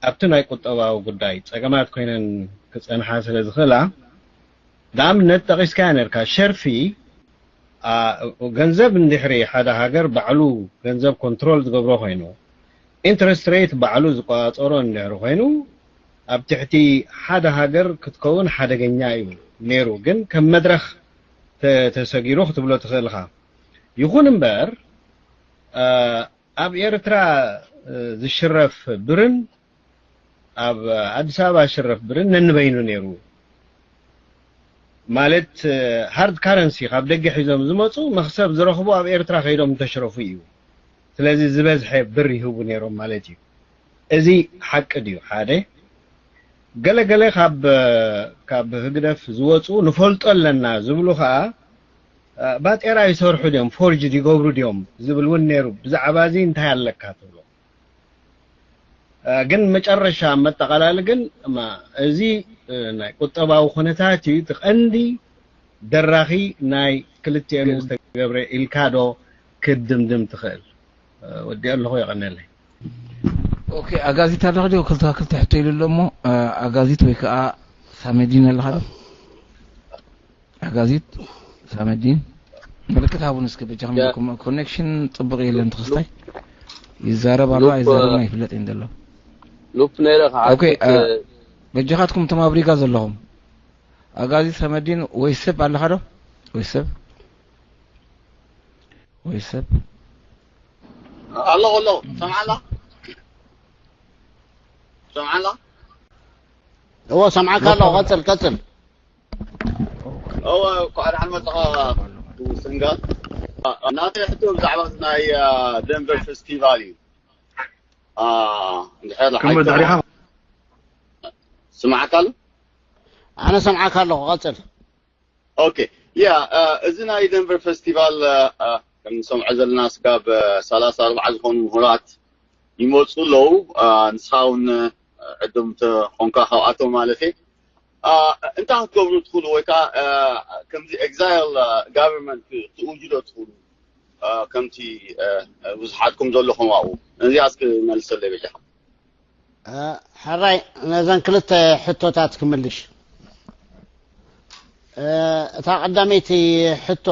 ኣብቲ ናይ ቁጠባዊ ጉዳይ ጸገማት ኮይነን ክጸንሓ ስለ ዝኽእላ፣ ንኣብነት ጠቒስካያ ነርካ፣ ሸርፊ፣ ኣ፣ ገንዘብ እንድሕሪ ሓደ ሃገር ባዕሉ ገንዘብ ኮንትሮል ዝገብሮ ኮይኑ፣ ኢንትረስት ሬት ባዕሉ ዝቆጻጸሮ እንድሕሪ ኮይኑ፣ ኣብ ትሕቲ ሓደ ሃገር ክትከውን ሓደገኛ እዩ ነይሩ። ግን ከም መድረኽ ተ-፣ ተሰጊሩ ክትብሎ ትኽእል ኢኻ። ይኹን እምበር፣ ኣ፣ ኣብ ኤርትራ፣ እ፣ ዝሽረፍ ብርን ኣብ ኣዲስ ኣበባ ዝሽረፍ ብርን ነንበይኑ ነይሩ። ማለት፣ እ፣ ሃርድ ካረንሲ ካብ ደገ ሒዞም ዝመጹ መኽሰብ ዝረኽቡ ኣብ ኤርትራ ከይዶም እንተሽረፉ እዩ። ስለዚ ዝበዝሐ ብር ይህቡ ነይሮም ማለት እዩ። እዚ ሓቂ ድዩ? ሓደ። ገለ ገለ ካብ፣ ካብ ህግደፍ ዝወጹ ንፈልጦ ኣለና ዝብሉ ኸኣ፣ እ፣ ባጤራ ይሰርሑ ድዮም፣ ፎርጅድ ይገብሩ ድዮም ዝብል እውን ነይሩ። ብዛዕባ እዚ እንታይ ኣለካ ትብሎ? እ፣ ግን መጨረሻ መጠቓላሊ ግን፣ እማ፣ እዚ፣ እ፣ ናይ ቁጠባዊ ኩነታት እዩ እቲ ቀንዲ ደራኺ ናይ ክልቲኦም እዩ ዝተገብረ ኢልካ ዶ ክትድምድም ትኽእል? እ፣ ወዲኦ ኣለኹ፣ የቐነለይ። ኦኬ፣ ኣጋዚት ኣለኻ ዶ? ክልተ ክልተ ሕቶ ኢሉ ኣሎ እሞ፣ እ፣ ኣጋዚት ወይ ከዓ ሳመዲን ኣለኻ ዶ? ኣጋዚት፣ ሳመዲን፣ ምልክት ሃቡን እስከ በጃኹም። ያ። ኮ-፣ ኮኔክሽን ጽቡቕ የለን፣ ተኸስታይ ይዛረብ ኣሎ ሉፕ፣ ኣይዛረብን ኣይፍለጥ እዩ ዘሎ። ሉፕ ነይረ ክሓትት፣ ኦኬ፣ እ፣ በጃኻትኩም እቶም ኣብ ሪጋ ዘለኹም፣ ኣጋዚት፣ ሳመዲን ወይ ሰብ ኣለኻ ዶ? ወይ ሰብ? ወይ ሰብ? ኣለኹ፣ ኣለኹ። ሰምዓላ? ሰምዓላ? እዎ፣ ሰምዓካ ኣለኹ። ቀጽል፣ ቀጽል። እወ፣ እንኳዕ ደሓን መጻኻ ስንጋል። ናተይ ሕቶ ብዛዕባ ናይ፣ አ፣ ደንቨር ፌስቲቫል እዩ። አ፣ እንድሕር ከም ሓይታ ድሕሪኻ ስምዓካ ኣሎ? ኣነ ሰምዓካ ኣለኹ፣ ቀጽል። ኦኬ፣ ያ፣ አ፣ እዚ ናይ ደንቨር ፌስቲቫል፣ አ፣ አ፣ ከም ንሰምዖ ዘለና ስጋብ፣ አ፣ ሰላሳ ኣርባዓ ዝኾኑ ምሁራት ይመጹ ኣለዉ። አ፣ ንስኻ እውን፣ አ፣ ዕዱም እንተ ኾንካ ካብኣቶም ማለት እየ። አ፣ እንታይ ክትገብሩ ትኽእሉ ወይ ከዓ፣ አ፣ ከምዚ ኤግዛይል፣ አ፣ ጋቨርንመንት ክትእውጁ ዶ ትኽእሉ? አ፣ ከምቲ፣ አ፣ ብዙሓትኩም ዘለኹም ኣብኡ። ነዚኣ እስኪ መልሰለይ በጃኻ። አ፣ ሕራይ ነዘን ክልተ ሕቶታት ክምልሽ። አ፣ እታ ቀዳመይቲ ሕቶ፣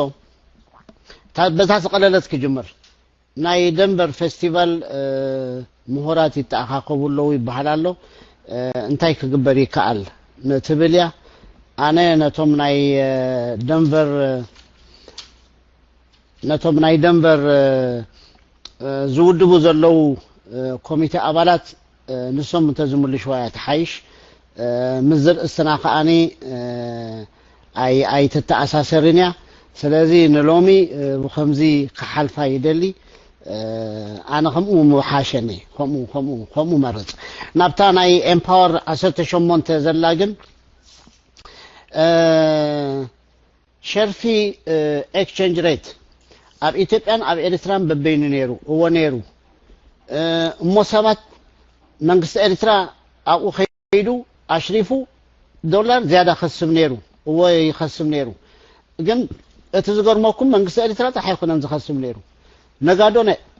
እታ፣ በታ ዝቐለለት ክጅምር። ናይ ደንቨር ፌስቲቫል፣ እ፣ ምሁራት ይተኣኻኸቡ ኣለዉ ይበሃል ኣሎ። እ፣ እንታይ ክግበር ይከኣል ንትብል እያ። ኣነ ነቶም ናይ፣ እ፣ ደንቨር፣ ነቶም ናይ ደንቨር፣ እ፣ እ፣ ዝውድቡ ዘለዉ፣ እ፣ ኮሚቴ ኣባላት፣ እ፣ ንሶም እንተዝምልሽዋ እያ ትሓይሽ። እ፣ ምስ ዘርእስትና ከኣኒ፣ እ፣ ኣይ-፣ ኣይትተኣሳሰርን እያ። ስለዚ ንሎሚ፣ እ፣ ብኸምዚ ክሓልፋ ይደሊ። እ፣ ኣነ ከምኡ ምሓሸኒ፣ ከምኡ፣ ከምኡ፣ ከምኡ መርጽ። ናብታ ናይ ኤምፓወር ዓሰርተ ሸሞንተ ዘላ ግን፣ እ፣ ሸርፊ ኤክስቸንጅ ሬት ኣብ ኢትዮጵያን ኣብ ኤርትራን በበይኑ ነይሩ። እዎ ነይሩ። እሞ ሰባት መንግስቲ ኤርትራ ኣብኡ ከይዱ ኣሽሪፉ ዶላር ዝያዳ ከስብ ነይሩ። እዎ ይኸስብ ነይሩ። ግን እቲ ዝገርመኩም መንግስቲ ኤርትራ ጥራሕ ኣይኮነን ዝኸስብ ነይሩ። ነጋዶ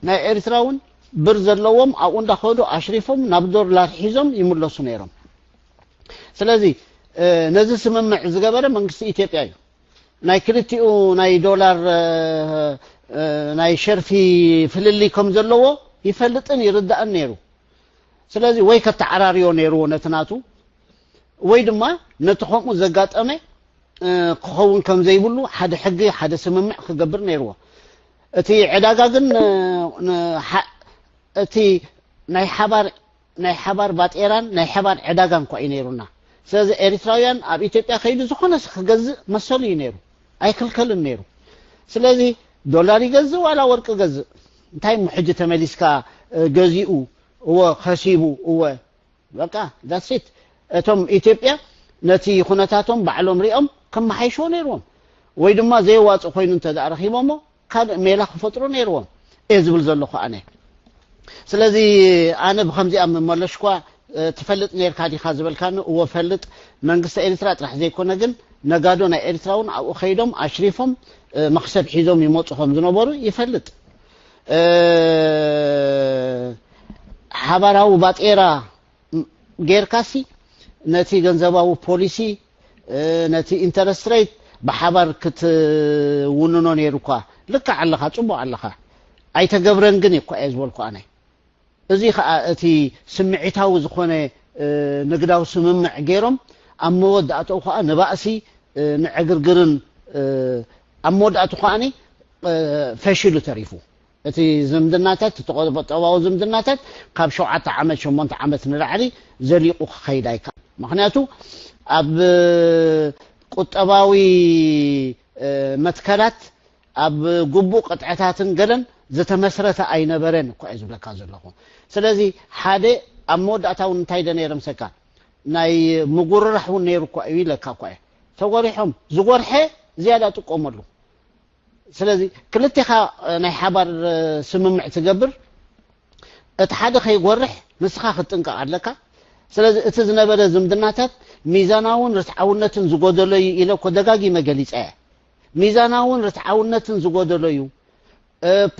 ናይ ኤርትራ እውን ብር ዘለዎም ኣብኡ እንዳኸዱ ኣሽሪፎም ናብ ዶላር ሒዞም ይምለሱ ነይሮም። ስለዚ ነዚ ስምምዕ ዝገበረ መንግስቲ ኢትዮጵያ እዩ። ናይ ክልቲኡ ናይ ዶላር ናይ ሸርፊ ፍልልይ ከም ዘለዎ ይፈልጥን ይርዳእን ነይሩ። ስለዚ ወይ ከተዓራርዮ ነይርዎ ነቲ ናቱ፣ ወይ ድማ ነቲ ከምኡ ዘጋጠመ ክኸውን ከም ዘይብሉ ሓደ ሕጊ፣ ሓደ ስምምዕ ክገብር ነይርዎ። እቲ ዕዳጋ ግን እቲ ናይ ሓባር ናይ ሓባር ባጤራን ናይ ሓባር ዕዳጋን እኳ እዩ ነይሩና። ስለዚ ኤርትራውያን ኣብ ኢትዮጵያ ከይዱ ዝኾነ ክገዝእ መሰሉ እዩ ነይሩ፣ ኣይክልከልን ነይሩ። ስለዚ ዶላር ይገዝእ ዋላ ወርቂ ገዝእ፣ እንታይ እሞ ሕጂ ተመሊስካ ገዚኡ እወ ከሲቡ እወ በቃ that's it። እቶም ኢትዮጵያ ነቲ ኩነታቶም ባዕሎም ሪኦም ከመሓይሽዎ ነይርዎም፣ ወይ ድማ ዘየዋፅእ ኮይኑ እንተ ረኪቦሞ ካልእ ሜላ ክፈጥሩ ነይርዎም እየ ዝብል ዘለኹ ኣነ። ስለዚ ኣነ ብከምዚኣ ምመለሽኳ ትፈልጥ ነርካ ዲካ ዝበልካኒ እዎ ፈልጥ። መንግስቲ ኤርትራ ጥራሕ ዘይኮነ ግን ነጋዶ ናይ ኤርትራ እውን ኣብኡ ከይዶም ኣሽሪፎም መክሰብ ሒዞም ይመፁ ከም ዝነበሩ ይፈልጥ። ሓባራዊ ባጤራ ጌርካሲ ነቲ ገንዘባዊ ፖሊሲ ነቲ ኢንተረስት ሬት ብሓባር ክትውንኖ ነይሩ እኳ። ልክዕ ኣለኻ፣ ፅቡቅ ኣለኻ። ኣይተገብረን ግን እኳ እየ ዝበልኩ ኣነ። እዚ ከዓ እቲ ስምዒታዊ ዝኾነ ንግዳዊ ስምምዕ ገይሮም ኣብ መወዳእተኡ ከዓ ንባእሲ ንዕግርግርን ኣብ መወዳእቱ ከዓ ፈሽሉ ተሪፉ። እቲ ዝምድናታት እቲ ቁጠባዊ ዝምድናታት ካብ ሸውዓተ ዓመት ሸሞንተ ዓመት ንላዕሊ ዘሊቑ ክኸይድ ኣይከኣል። ምክንያቱ ኣብ ቁጠባዊ መትከላት ኣብ ግቡእ ቅጥዕታትን ገለን ዝተመስረተ ኣይነበረን እኳ እየ ዝብለካ ዘለኹ። ስለዚ ሓደ ኣብ መወዳእታ እውን እንታይ ደ ነይረ ምሰካ ናይ ምጉርራሕ እውን ነይሩ እኳ እዩ ኢለካ እኳ እየ። ተጎሪሖም ዝጎርሐ ዝያዳ ጥቀመሉ። ስለዚ ክልቴኻ ናይ ሓባር ስምምዕ ትገብር፣ እቲ ሓደ ከይጎርሕ ንስኻ ክትጥንቀቕ ኣለካ። ስለዚ እቲ ዝነበረ ዝምድናታት ሚዛናውን ርትዓውነትን ዝጎደሎ እዩ ኢለ እኮ ደጋጊመ ገሊፀ እየ። ሚዛናውን ርትዓውነትን ዝጎደሎ እዩ።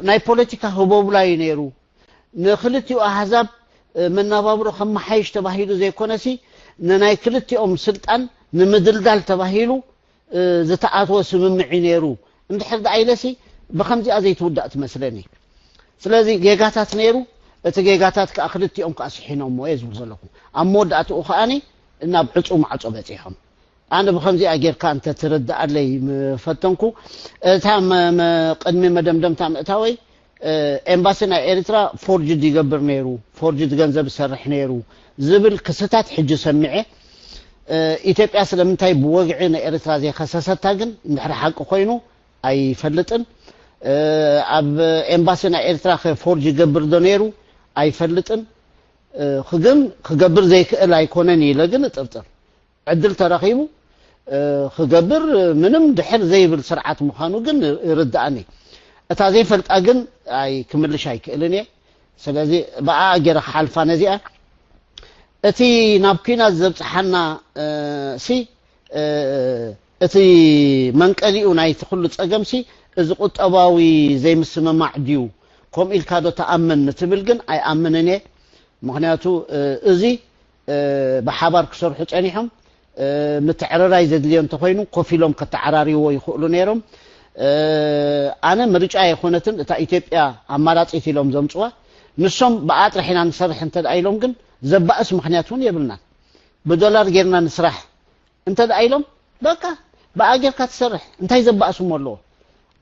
ናይ ፖለቲካ ህቦብላ እዩ ነይሩ። ንክልቲኡ ኣህዛብ መናባብሮ ከመሓይሽ ተባሂሉ ዘይኮነሲ ንናይ ክልቲኦም ስልጣን ንምድልዳል ተባሂሉ ዝተኣትወ ስምምዕ እዩ ነይሩ። እንድሕር ደኣ ኢለሲ ብከምዚኣ ዘይትውዳእ ትመስለኒ። ስለዚ ጌጋታት ነይሩ፣ እቲ ጌጋታት ከዓ ክልቲኦም ከዓ ስሒኖሞ እየ ዝብል ዘለኹ። ኣብ መወዳእትኡ ከዓኒ ናብ ዕፁ ማዕፆ በፂሖም። ኣነ ብከምዚኣ ጌርካ እንተ ትርድኣለይ ምፈተንኩ። እታ መ- መ- ቅድሚ መደምደምታ ምእታወይ ኤምባሲ ናይ ኤርትራ ፎርጅድ ይገብር ነይሩ፣ ፎርጅድ ገንዘብ ይሰርሕ ነይሩ ዝብል ክስታት ሕጂ ሰሚዐ። ኢትዮጵያ ስለምንታይ ብወግዒ ንኤርትራ ዘይከሰሰታ ግን እንድሕር ሓቂ ኮይኑ ኣይፈልጥን። ኣብ ኤምባሲ ናይ ኤርትራ ፎርጅ ይገብር ዶ ነይሩ ኣይፈልጥን። ግን ክገብር ዘይክእል ኣይኮነን ኢለ ግን እጥርጥር። ዕድል ተረኺቡ ክገብር ምንም ድሕር ዘይብል ስርዓት ምዃኑ ግን ይርድኣኒ። እታ ዘይፈልጣ ግን ኣይ ክምልሽ ኣይክእልን እየ። ስለዚ ብኣ ገይረ ክሓልፋ ነዚኣ። እቲ ናብ ኲናት ዘብፅሓና ሲ እቲ መንቀሊኡ ናይቲ ኩሉ ፀገም ሲ እዚ ቁጠባዊ ዘይምስምማዕ ድዩ? ከምኡ ኢልካ ዶ ተኣምን ንትብል ግን ኣይኣምንን እየ። ምክንያቱ እዚ ብሓባር ክሰርሑ ፀኒሖም ምትዕርራይ ዘድልዮ እንተኮይኑ ኮፍ ኢሎም ከተዓራርይዎ ይኽእሉ ነይሮም። ኣነ ምርጫ ኣይኮነትን እታ ኢትዮጵያ ኣማራፂት ኢሎም ዘምፅዋ። ንሶም ብኣ ጥራሕ ኢና ንሰርሕ እንተ ኢሎም ግን ዘባእስ ምክንያት እውን የብልናን። ብዶላር ጌርና ንስራሕ እንተ ኢሎም በቃ ብኣ ጌርካ ትሰርሕ እንታይ ዘባእስሞ ኣለዎ?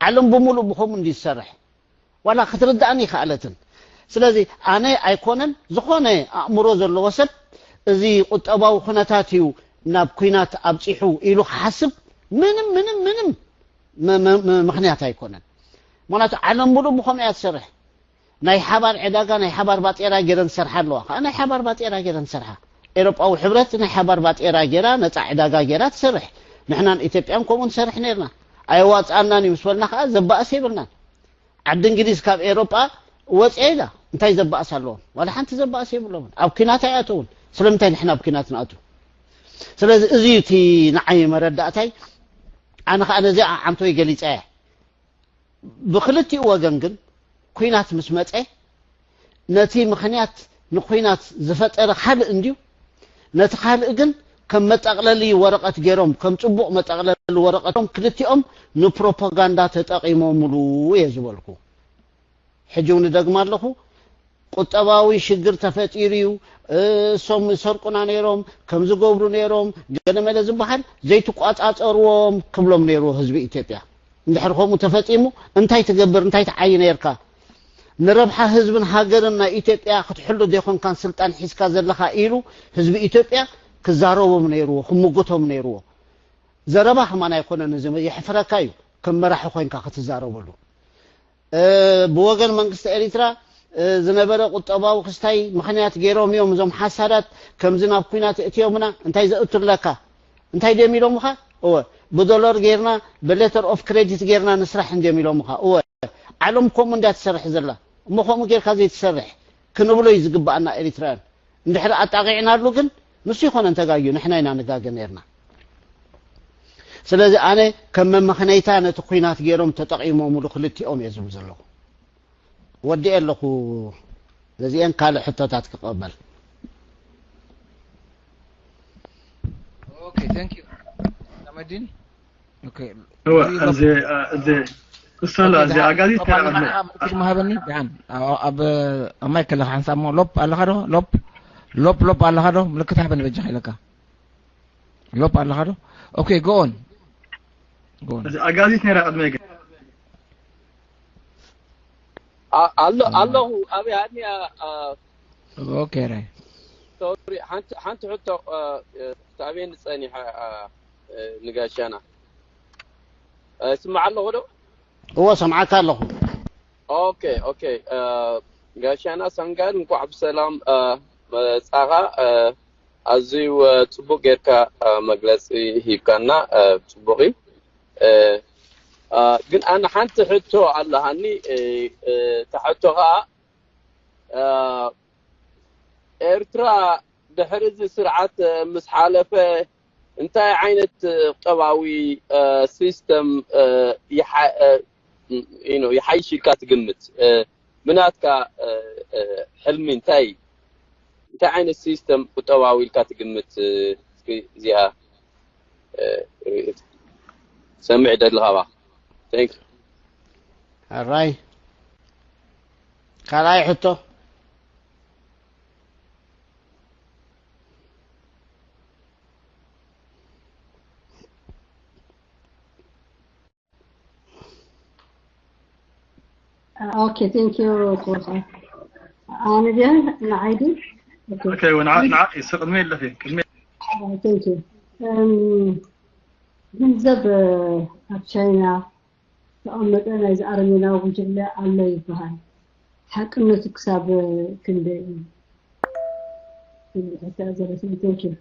ዓለም ብምሉእ ብከምኡ እንዲ ዝሰርሕ ዋላ ክትርድኣኒ ይኸኣለትን። ስለዚ ኣነ ኣይኮነን ዝኾነ ኣእምሮ ዘለዎ ሰብ እዚ ቁጠባዊ ኩነታት እዩ ናብ ኲናት ኣብፂሑ ኢሉ ክሓስብ ምንም ምንም ምንም ምክንያት ኣይኮነን። ምክንያቱ ዓለም ሙሉእ ብኸምኡ እያ ትሰርሕ። ናይ ሓባር ዕዳጋ ናይ ሓባር ባጤራ ገይረን ዝሰርሓ ኣለዋ ከዓ ናይ ሓባር ባጤራ ገይረን ዝሰርሓ። ኤሮጳዊ ሕብረት ናይ ሓባር ባጤራ ገይራ ነፃ ዕዳጋ ገይራ ትሰርሕ። ንሕናን ኢትዮጵያን ከምኡ ንሰርሕ ነርና። ኣየዋፅኣናን እዩ ምስ በልና ከዓ ዘባእስ የብልናን። ዓዲ እንግሊዝ ካብ ኤሮጳ ወፅያ ኢላ እንታይ ዘባእስ ኣለዎም? ዋላ ሓንቲ ዘባእስ የብሎምን። ኣብ ኲናት ኣይኣተውን። ስለምንታይ ንሕና ኣብ ኲናት ንኣቱ? ስለዚ እዚ እዩ እቲ ንዓይ መረዳእታይ። ኣነ ከዓ ነዚኣ ዓዓምተወይ ገሊፀ እየ። ብክልቲኡ ወገን ግን ኲናት ምስ መፀ ነቲ ምኽንያት ንኲናት ዝፈጠረ ካልእ እንድዩ። ነቲ ካልእ ግን ከም መጠቕለሊ ወረቐት ገይሮም፣ ከም ፅቡቕ መጠቕለሊ ወረቐቶም ክልቲኦም ንፕሮፓጋንዳ ተጠቒሞምሉ እየ ዝበልኩ። ሕጂ እውን እደግም ኣለኹ፣ ቁጠባዊ ሽግር ተፈጢሩ እዩ፣ እሶም ይሰርቁና ነይሮም፣ ከም ዝገብሩ ነይሮም፣ ገለመለ ዝበሃል ዘይትቋፃፀርዎም ክብሎም ነይሩ ህዝቢ ኢትዮጵያ። እንድሕር ከምኡ ተፈፂሙ እንታይ ትገብር፣ እንታይ ትዓይ ነይርካ? ንረብሓ ህዝብን ሃገርን ናይ ኢትዮጵያ ክትሕሉ ዘይኮንካን ስልጣን ሒዝካ ዘለኻ ኢሉ ህዝቢ ኢትዮጵያ ክዛረቦም ነይርዎ፣ ክምጉቶም ነይርዎ። ዘረባ ከማን ኣይኮነን፣ እዚ የሕፍረካ እዩ ከም መራሒ ኮይንካ ክትዛረበሉ። ብወገን መንግስቲ ኤሪትራ ዝነበረ ቁጠባዊ ክስታይ ምኽንያት ገይሮም እዮም እዞም ሓሳዳት ከምዚ ናብ ኩናት እእትዮምና። እንታይ ዘእቱ ኣለካ? እንታይ ድዮም ኢሎምኻ? እወ፣ ብዶላር ጌርና፣ ብሌተር ኦፍ ክሬዲት ጌርና ንስራሕ እንድዮም ኢሎምኻ። እወ፣ ዓለም ከምኡ እንድያ ትሰርሕ ዘላ። እሞ ከምኡ ጌርካ ዘይትሰርሕ ክንብሎ እዩ ዝግባኣና ኤሪትራውያን። እንድሕር ኣጣቒዕናሉ ግን ንሱ ይኾነ እንተጋግዩ ንሕና ኢና ንጋገ ነርና። ስለዚ ኣነ ከም መመኽነይታ ነቲ ኩናት ገይሮም ተጠቒሞምሉ ክልቲኦም እየ ዝብል ዘለኹ። ወዲኤ ኣለኹ። ነዚኤን ካልእ ሕቶታት ክቐበል። ኦኬ፣ thank you። ሰመዲን። ኦኬ። እወ፣ እዚ፣ እዚ፣ እሳላ፣ እዚ ኣጋዚ ተራቐመ። ምልክት መሃበኒ፣ ደሓን። ኣብ፣ ኣብ፣ ኣብ ማይክ ኣለኻ ሓንሳብ እሞ፣ ሎፕ ኣለኻ ዶ? ሎፕ፣ ሎፕ፣ ሎፕ ኣለኻ ዶ? ምልክት ሃበኒ በጃኻ ኢለካ። ሎፕ ኣለኻ ዶ? ኦኬ፣ go on። Go on። እዚ ኣጋዚት ነይራ ቅድመይ ግን። ኣ-፣ ኣሎ፣ ኣለኹ። ኣበይ ሃኒ፣ ኣ-፣ ኣ-፣ ኦኬ፣ ራይ። ሶሪ፣ ሓንቲ፣ ሓንቲ ሕቶ፣ ኣ፣ እ፣ ክሳበየኒ ጸኒሐ፣ ኣ፣ እ፣ ንጋሻና። እ፣ ስማዕ ኣለኹ ዶ? እወ፣ ሰምዓካ ኣለኹ። ኦኬ፣ ኦኬ። እ፣ ጋሻና ሳንጋል እንኳዕ ብሰላም፣ እ፣ መጻኻ። እ፣ ኣዝዩ፣ እ፣ ጽቡቕ ጌርካ፣ እ፣ መግለጺ ሂብካና፣ እ፣ ጽቡቕ እዩ። እ፣ እ፣ ግን ኣነ ሓንቲ ሕቶ ኣለሃኒ፣ እ፣ እ፣ እታ ሕቶ ኸኣ፣ እ፣ ኤርትራ ድሕሪ እዚ ስርዓት፣ እ፣ ምስ ሓለፈ እንታይ ዓይነት፣ እ፣ ቁጠባዊ፣ እ፣ ሲስተም፣ እ፣ ይሓ-፣ እ፣ you know፣ ይሓይሽ ኢልካ ትግምት? እ፣ ብናትካ፣ እ፣ እ፣ ሕልሚ እንታይ እዩ? እንታይ ዓይነት ሲስተም ቁጠባዊ ኢልካ ትግምት? እ፣ እስኪ እዚኣ፣ እ፣ ርእይቶ ሰምዕ ደሊ ካባኻ። Thank you። ሕራይ። ካልኣይ ሕቶ። ኦኬ፣ thank you ቶፋ። ኣነ ድያ ንዓይ ድዩ? ኦኬ። ኦኬ፣ ወንዓ ንዓ ይስቅድመ የለኺ ቅድሚ Thank you። እም፣ ገንዘብ፣ እ፣ ኣብ ቻይና ተቐመጠ ናይዚ ኣረሜናዊ ጉጅለ ኣሎ ይበሃል። ሓቅነቱ ክሳብ ክንደይ እዩ? ዝብል ሕቶ እያ ዘለትኒ። Thank you።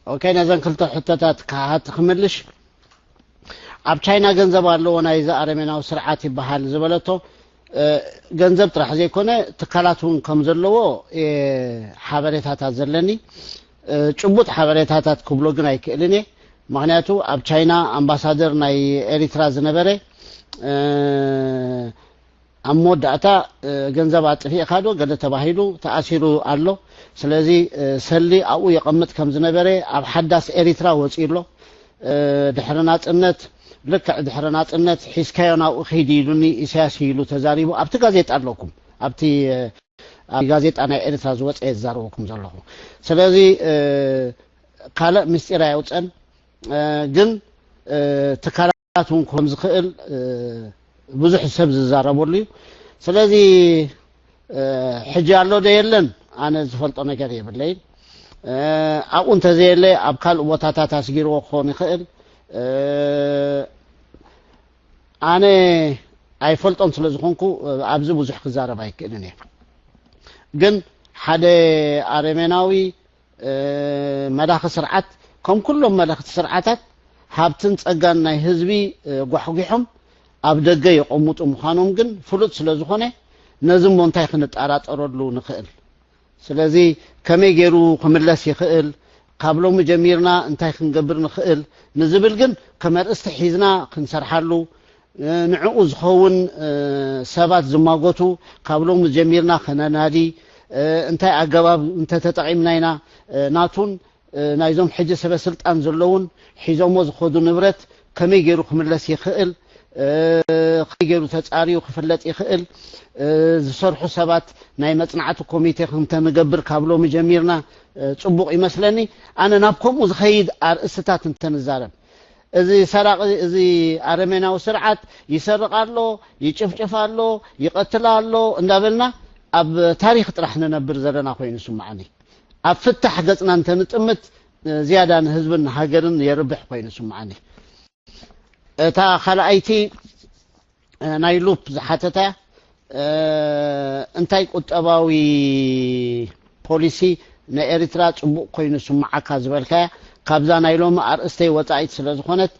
ኦኬ፣ ነዘን ክልተ ሕቶታት ክሓት ክምልሽ። ኣብ ቻይና ገንዘብ ኣለዎ ናይዚ ኣረሜናዊ ስርዓት ይበሃል ዝበለቶ፣ እ፣ ገንዘብ ጥራሕ ዘይኮነ ትካላት እውን ከም ዘለዎ፣ እ፣ ሓበሬታታት ዘለኒ፣ እ፣ ጭቡጥ ሓበሬታታት ክብሎ ግን ኣይክእልን እየ። ምኽንያቱ ኣብ ቻይና ኣምባሳደር ናይ ኤሪትራ ዝነበረ፣ እ፣ ኣብ መወዳእታ፣ እ፣ ገንዘብ ኣጥፊእካ ዶ ገለ ተባሂሉ ተኣሲሩ ኣሎ። ስለዚ፣ እ፣ ሰሊ ኣብኡ የቐምጥ ከም ዝነበረ ኣብ ሓዳስ ኤሪትራ ወጺኡ ኣሎ። እ፣ ድሕሪ ናጽነት፣ ልክዕ ድሕሪ ናጽነት ሒዝካዮ ናብኡ ኪድ ኢሉኒ ኢሳያስ ኢሉ ተዛሪቡ። ኣብቲ ጋዜጣ ኣለኩም። ኣብቲ፣ እ፣ ኣብ ጋዜጣ ናይ ኤሪትራ ዝወጸ እየ ዝዛረበኩም ዘለኹ። ስለዚ፣ እ፣ ካልእ ምስጢር ኣየውጸን። እ፣ ግን፣ እ፣ ትካላት እውን ክኾን ዝኽእል፣ እ፣ ብዙሕ ሰብ ዝዛረበሉ እዩ። ስለዚ፣ እ፣ ሕጂ ኣሎ ዶ የለን ኣነ ዝፈልጦ ነገር የብለይን። እ፣ ኣብኡ እንተዘየለ ኣብ ካልእ ቦታታት ኣስጊርዎ ክኾን ይኽእል። እ፣ ኣነ ኣይፈልጦን ስለ ዝኾንኩ፣ እ፣ ኣብዚ ብዙሕ ክዛረብ ኣይክእልን እየ። ግን ሓደ ኣረሜናዊ፣ እ፣ መላኺ ስርዓት ከም ኩሎም መለኽቲ ስርዓታት ሃብትን ጸጋን ናይ ህዝቢ ጓሕጒሖም ኣብ ደገ የቐምጡ ምዃኖም ግን ፍሉጥ ስለ ዝኾነ፣ ነዚ እሞ እንታይ ክንጠራጠረሉ ንኽእል? ስለዚ ከመይ ገይሩ ክምለስ ይኽእል? ካብ ሎሚ ጀሚርና እንታይ ክንገብር ንኽእል ንዝብል ግን ከም ኣርእስቲ ሒዝና ክንሰርሓሉ፣ ንዕኡ ዝኸውን ሰባት ዝማጎቱ ካብ ሎሚ ጀሚርና ከነናዲ፣ እንታይ ኣገባብ እንተተጠቒምና ኢና ናቱን ናይዞም ሕጂ ሰበ ስልጣን ዘለውን ሒዞሞ ዝኸዱ ንብረት ከመይ ገይሩ ክምለስ ይኽእል፣ ከመይ ገይሩ ተጻርዩ ክፍለጥ ይኽእል፣ ዝሰርሑ ሰባት ናይ መጽናዕቲ ኮሚቴ ከምተንገብር ካብ ሎሚ ጀሚርና ጽቡቕ ይመስለኒ። ኣነ ናብ ከምኡ ዝኸይድ ኣርእስትታት እንተንዛረብ፣ እዚ ሰራቂ፣ እዚ ኣረሜናዊ ስርዓት ይሰርቕ ኣሎ፣ ይጭፍጭፍ ኣሎ፣ ይቐትል ኣሎ እንዳበልና ኣብ ታሪኽ ጥራሕ ንነብር ዘለና ኮይኑ ይስምዓኒ። ኣብ ፍታሕ ገጽና እንተንጥምት ዝያዳ ንህዝብን ንሃገርን የርብሕ ኮይኑ ይስምዓኒ። እታ ካልኣይቲ ናይ ሉፕ ዝሓተታ እንታይ ቁጠባዊ ፖሊሲ ንኤርትራ ጽቡቕ ኮይኑ ስምዓካ ዝበልካያ ካብዛ ናይ ሎሚ ኣርእስተይ ወጻኢት ስለ ዝኾነት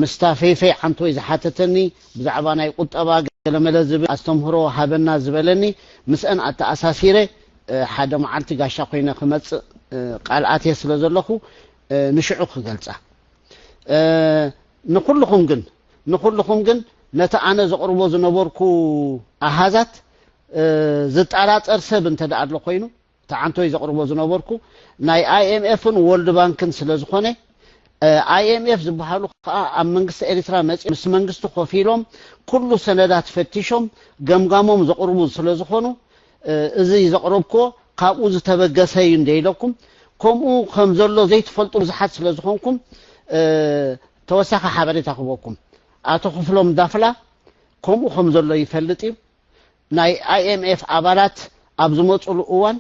ምስታ ፈይፈይ ዓንቶይ ዝሓተተኒ ብዛዕባ ናይ ቁጠባ ገለመለ ዝብል ኣስተምህሮ ሃበና ዝበለኒ ምስአን ኣተኣሳሲረ ሓደ መዓልቲ ጋሻ ኮይነ ክመጽእ ቃል ኣትየ ስለ ዘለኹ ንሽዑ ክገልጻ። ንኹልኹም ግን ንኹልኹም ግን ነቲ ኣነ ዘቕርቦ ዝነበርኩ ኣሃዛት ዝጠራጠር ሰብ እንተ ደኣ ኣሎ ኮይኑ፣ እቲ ዓንቶይ ዘቕርቦ ዝነበርኩ ናይ ኣይኤምኤፍን ወርልድ ባንክን ስለ ዝኾነ፣ ኣይኤምኤፍ ዝበሃሉ ከዓ ኣብ መንግስቲ ኤርትራ መፂኦም ምስ መንግስቲ ኮፍ ኢሎም ኩሉ ሰነዳት ፈቲሾም ገምጋሞም ዘቕርቡ ስለ ዝኾኑ፣ እዚ ዘቕረብክዎ ካብኡ ዝተበገሰ እዩ እንደ ኢለኩም፣ ከምኡ ከም ዘሎ ዘይትፈልጡ ብዙሓት ስለ ዝኾንኩም፣ ተወሳኺ ሓበሬታ ክበኩም። ኣቶ ክፍሎም ዳፍላ ከምኡ ከም ዘሎ ይፈልጥ እዩ። ናይ ኣይኤምኤፍ ኣባላት ኣብ ዝመፅሉ እዋን፣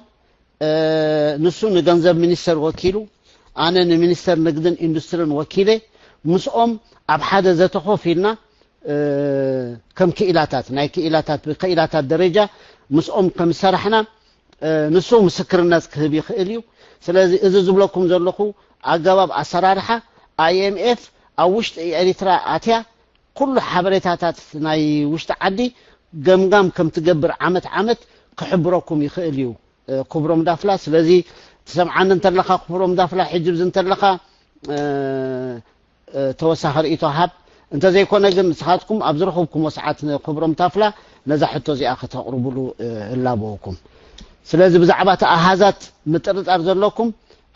ንሱ ንገንዘብ ሚኒስተር ወኪሉ፣ ኣነ ንሚኒስተር ንግድን ኢንዱስትርን ወኪለ፣ ምስኦም ኣብ ሓደ ዘተ ኮፍ ኢልና፣ ከም ክኢላታት፣ ናይ ክኢላታት፣ ብክኢላታት ደረጃ ምስኦም ከም ዝሰራሕና፣ ንሱ ምስክርነት ክህብ ይኽእል እዩ። ስለዚ እዚ ዝብለኩም ዘለኹ ኣገባብ ኣሰራርሓ ኣይኤምኤፍ ኣብ ውሽጢ ኤሪትራ ኣትያ ኩሉ ሓበሬታታት ናይ ውሽጢ ዓዲ ገምጋም ከም ትገብር ዓመት ዓመት ክሕብረኩም ይኽእል እዩ። ክብሮም ዳፍላ፣ ስለዚ ትሰምዓኒ እንተለኻ ክብሮም ዳፍላ፣ ሕጂ ብዚ እንተለኻ ተወሳኺ ርእይቶ ሃብ። እንተዘይኮነ ግን ንስኻትኩም ኣብ ዝረኸብኩሞ ሰዓት ንክብሮም ዳፍላ ነዛ ሕቶ እዚኣ ከተቕርብሉ እላበወኩም። ስለዚ ብዛዕባ እቲ ኣሃዛት ምጥርጣር ዘለኩም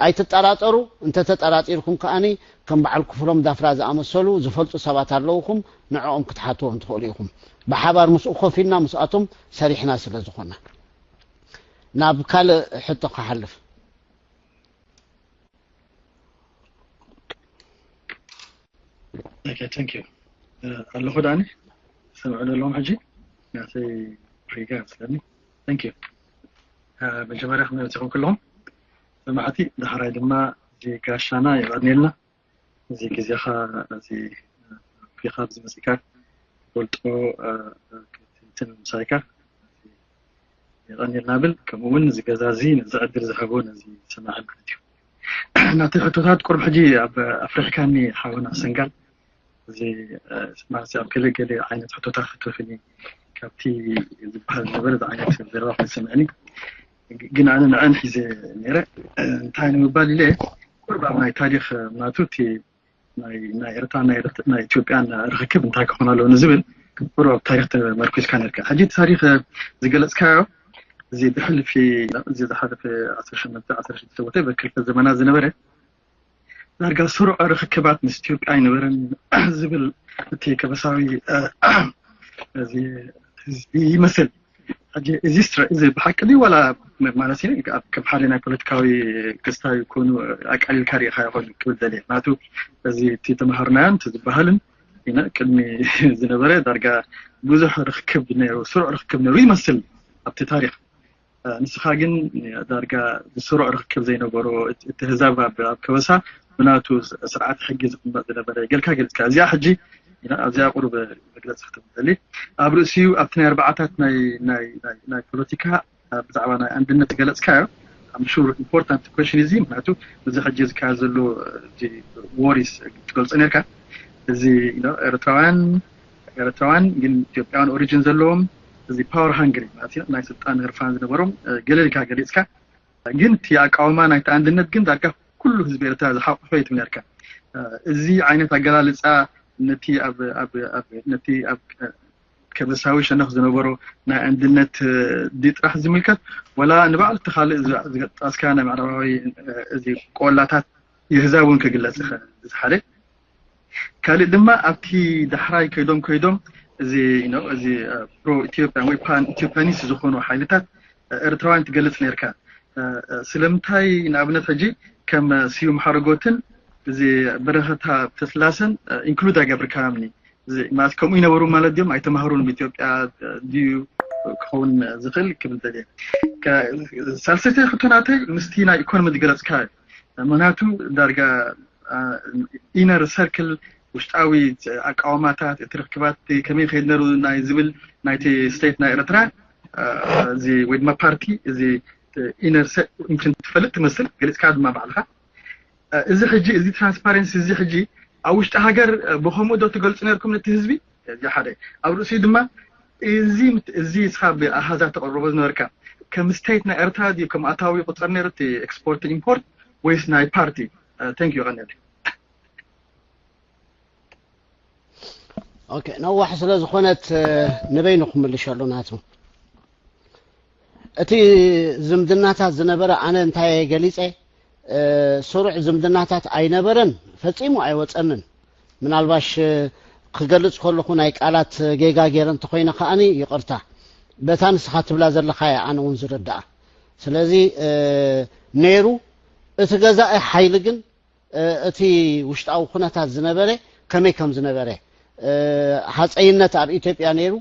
ኣይትጠራጠሩ። እንተተጠራጢርኩም ከኣኒ ከም በዓል ክፍሎም ዳፍላ ዝኣመሰሉ ዝፈልጡ ሰባት ኣለውኹም፣ ንዕኦም ክትሓትዎም ትኽእሉ ኢኹም። ብሓባር ምስኡ ኮፍ ኢልና ምስኣቶም ሰሪሕና ስለ ዝኾና። ናብ ካልእ ሕቶ ክሓልፍ። Okay, thank you. ኣለኹ ዳኒ፣ ሰምዑ ዘለዎም ሕጂ ናተይ ሪጋ መስለኒ። Thank you. መጀመርያ ክመፅኹም ከለኹም ሰማዕቲ፣ ዳሕራይ ድማ እዚ ጋሻና የቐንየልና። እዚ ግዜኻ እዚ ፊኻ ኣብዚ መፂካ ፈልጦ ክትትን ምሳይካ የቐንየልና ብል። ከምኡ እውን እዚ ገዛ እዚ ነዚ ዕድል ዝሃቦ ነዚ ሰማዒ ማለት እዩ። ናተይ ሕቶታት ቁሩብ ሕጂ ኣብ ኣፍሪሕካኒ ሓውና ሰንጋል፣ እዚ ማለትሲ ኣብ ገለ ገለ ዓይነት ሕቶታት ክትህበኒ ካብቲ ዝበሃል ዝነበረ እዚ ዓይነት ዘረባ ኮይኑ ሰምዐኒ። ግን ኣነ ንዐን ሒዘ ነይረ። እንታይ ንምባል ኢለ ቁሩብ ኣብ ናይ ታሪኽ ናቱ እቲ ናይ ናይ ኤርትራን ናይ ኤርት- ናይ ኢትዮጵያን ርኽክብ እንታይ ክኾን ኣለዎ ንዝብል ቁሩብ ኣብ ታሪኽ ተመርኩዝካ ነርካ። ሕጂ እቲ ታሪኽ ዝገለጽካዮ እዚ ብሕልፊ እዚ ዝሓለፈ ዓሰርተ ሸሞንተ ዓሰርተ ሽዱሽተ ወተቨር ክልተ ዘመናት ዝነበረ ዳርጋ ስሩዕ ርኽክባት ምስ ኢትዮጵያ ኣይነበረን ዝብል እቲ ከበሳዊ እዚ ህዝቢ ይመስል። ሕጂ እዚ ስረ- እዚ ብሓቂ ድዩ ዋላ ማለት እዩ ኣብ ከም ሓደ ናይ ፖለቲካዊ ክስታይ ኮይኑ ኣቃሊልካ ርኢኻ ይኾን ክብል ደልየ። ምክንያቱ እዚ እቲ ተምሃርናዮን እቲ ዝበሃልን ኢና ቅድሚ ዝነበረ ዳርጋ ብዙሕ ርኽክብ ነይሩ፣ ስሩዕ ርኽክብ ነይሩ ይመስል ኣብቲ ታሪኽ። ንስኻ ግን ዳርጋ ብስሩዕ ርኽክብ ዘይነበሮ እቲ ህዛብ ኣብ ኣብ ከበሳ ብናቱ ስርዓት ሕጊ ዝቕመጥ ዝነበረ ገልካ ገልጽካ። እዚኣ ሕጂ ኢና ኣብዚኣ ቁሩብ መግለጺ ክትብል ደሊ። ኣብ ርእሲኡ ኣብቲ ናይ ኣርባዓታት ናይ ናይ ናይ ናይ ፖለቲካ ብዛዕባ ናይ ኣንድነት ዝገለጽካዮ I'm sure important question እዚ፣ ምክንያቱ እዚ ሕጂ ዝካየድ ዘሎ worries ትገልጾ ነርካ። እዚ ኤርትራውያን ኤርትራውያን ግን ኢትዮጵያውያን origin ዘለዎም፣ እዚ power hungry ማለት እዩ፣ ናይ ስልጣን ህርፋን ዝነበሮም ገለ ኢልካ ገሊጽካ። ግን እቲ ኣቃውማ ናይቲ ኣንድነት ግን ዳርጋ ኩሉ ህዝቢ ኤርትራ ዝሓቁፈ እዩ ትብል ነርካ። እዚ ዓይነት ኣገላልጻ ነቲ ኣብ ነቲ ኣብ ከበሳዊ ሸነኽ ዝነበሮ ናይ ኣንድነት ድዩ ጥራሕ ዝምልከት፣ ወላ ንባዕሉ እቲ ካልእ ዝጠቀስካ ናይ ምዕራባዊ እዚ ቆላታት የህዛብ እውን ክግለጽ ይኽእል። እዚ ሓደ። ካልእ ድማ ኣብቲ ዳሕራይ ከይዶም ከይዶም እዚ እዚ pro Ethiopian ወይ pan Ethiopianist ዝኾኑ ሓይልታት ኤርትራውያን ትገልጽ ነርካ። ስለምንታይ ንኣብነት ሕጂ ከም ስዩም ሓረጎትን እዚ በረኸት ሃብተስላሰን include ኣይገብርካዮምኒ? ማለት ከምኡ ይነበሩ ማለት ድዮም? ኣይተማህሩን ብኢትዮጵያ ድዩ ክኸውን ዝኽእል ክብል ደልየ። ሳልሰይቲ ሕቶ ናተይ ምስቲ ናይ ኢኮኖሚ ዝገለጽካ እዩ። ምክንያቱ ዳርጋ inner circle፣ ውሽጣዊ ኣቃውማታት እቲ ርክባት ከመይ ከይድ ነሩ ናይ ዝብል ናይቲ state ናይ ኤርትራ እዚ ወይ ድማ ፓርቲ እዚ inner ትፈልጥ ትመስል፣ ገሊጽካ ድማ ባዕልካ። እዚ ሕጂ እዚ transparency እዚ ሕጂ ኣብ ውሽጢ ሃገር ብኸምኡ ዶ ትገልጹ ነርኩም ነቲ ህዝቢ? እዚ ሓደ። ኣብ ርእሲኡ ድማ እዚ እዚ እስኻ ብኣሃዛት ተቕርቦ ዝነበርካ ከም state ናይ ኤርትራ ድዩ ከም ኣታዊ ቁጸር ነይሩ እቲ export import ወይስ ናይ ፓርቲ? Thank you ቀነል። ኦኬ፣ ነዋሕ ስለ ዝኾነት ንበይኑ ክምልሸሉ ናቱ። እቲ ዝምድናታት ዝነበረ ኣነ እንታይ ገሊጸ፣ ስሩዕ ዝምድናታት ኣይነበረን፣ ፈጺሙ ኣይወጸንን። ምናልባሽ ክገልጽ ከለኹ ናይ ቃላት ጌጋ ገይረ እንተኾይነ ከኣኒ ይቕርታ። በታ ንስኻ ትብላ ዘለኻ እያ ኣነ እውን ዝርድኣ። ስለዚ ነይሩ፣ እቲ ገዛኢ ሓይሊ ግን እቲ ውሽጣዊ ኩነታት ዝነበረ ከመይ ከም ዝነበረ፣ ሃፀይነት ኣብ ኢትዮጵያ ነይሩ።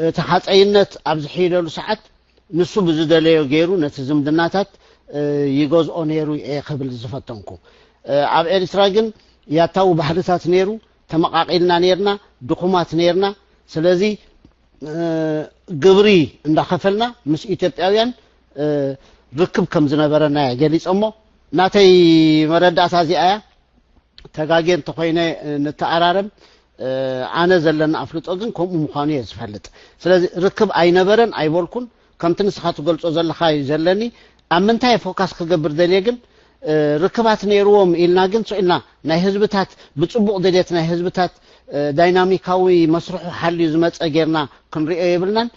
እቲ ሃፀይነት ኣብ ዝሕይለሉ ሰዓት ንሱ ብዝደለዮ ገይሩ ነቲ ዝምድናታት ይገዝኦ ነይሩ እየ ክብል ዝፈተንኩ። ኣብ ኤርትራ ግን ያታዊ ባህልታት ነይሩ፣ ተመቓቒልና ነይርና፣ ድኹማት ነይርና። ስለዚ ግብሪ እንዳኸፈልና ምስ ኢትዮጵያውያን ርክብ ከም ዝነበረና እየ ገሊጸ እሞ ናተይ መረዳእታ እዚኣ እያ። ተጋጌ እንተኾይነ ንተኣራረም። ኣነ ዘለኒ ኣፍልጦ ግን ከምኡ ምዃኑ እየ ዝፈልጥ። ስለዚ ርክብ ኣይነበረን ኣይበልኩን፣ ከምቲ ንስኻ ትገልጾ ዘለኻ እዩ ዘለኒ። ኣብ ምንታይ ፎካስ ክገብር ደልየ ግን ርክባት ነይርዎም ኢልና ግን ስኢልና ናይ ህዝብታት ብጽቡቕ ድልየት ናይ ህዝብታት ዳይናሚካዊ መስርሑ ሓልዩ ዝመጸ ጌርና ክንሪኦ የብልናን።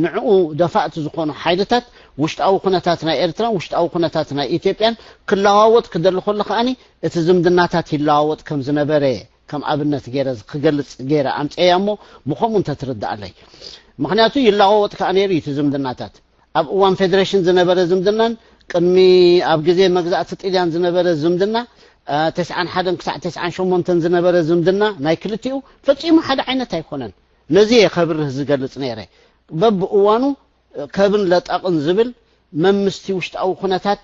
ንዕኡ ደፋእቲ ዝኾኑ ሓይልታት ውሽጣዊ ኩነታት ናይ ኤርትራን ውሽጣዊ ኩነታት ናይ ኢትዮጵያን ክለዋወጥ ክደሊ ከሎ ከኣኒ እቲ ዝምድናታት ይለዋወጥ ከም ዝነበረ ከም ኣብነት ገይረ ክገልጽ ገይረ ኣምጽኤያ እሞ ብኸምኡ እንተትርድኣለይ። ምኽንያቱ ይለዋወጥ ከኣ ነይሩ እዩ እቲ ዝምድናታት። ኣብ እዋን ፌደሬሽን ዝነበረ ዝምድናን ቅድሚ ኣብ ግዜ መግዛእቲ ጥልያን ዝነበረ ዝምድና ተስዓን ሓደን ክሳዕ ተስዓን ሸሞንተን ዝነበረ ዝምድና ናይ ክልቲኡ ፈጺሙ ሓደ ዓይነት ኣይኮነን። ነዚ እየ ከብርህ ዝገልጽ ነይረ። በብእዋኑ ከብን ለጠቕን ዝብል መምስቲ ውሽጣዊ ኩነታት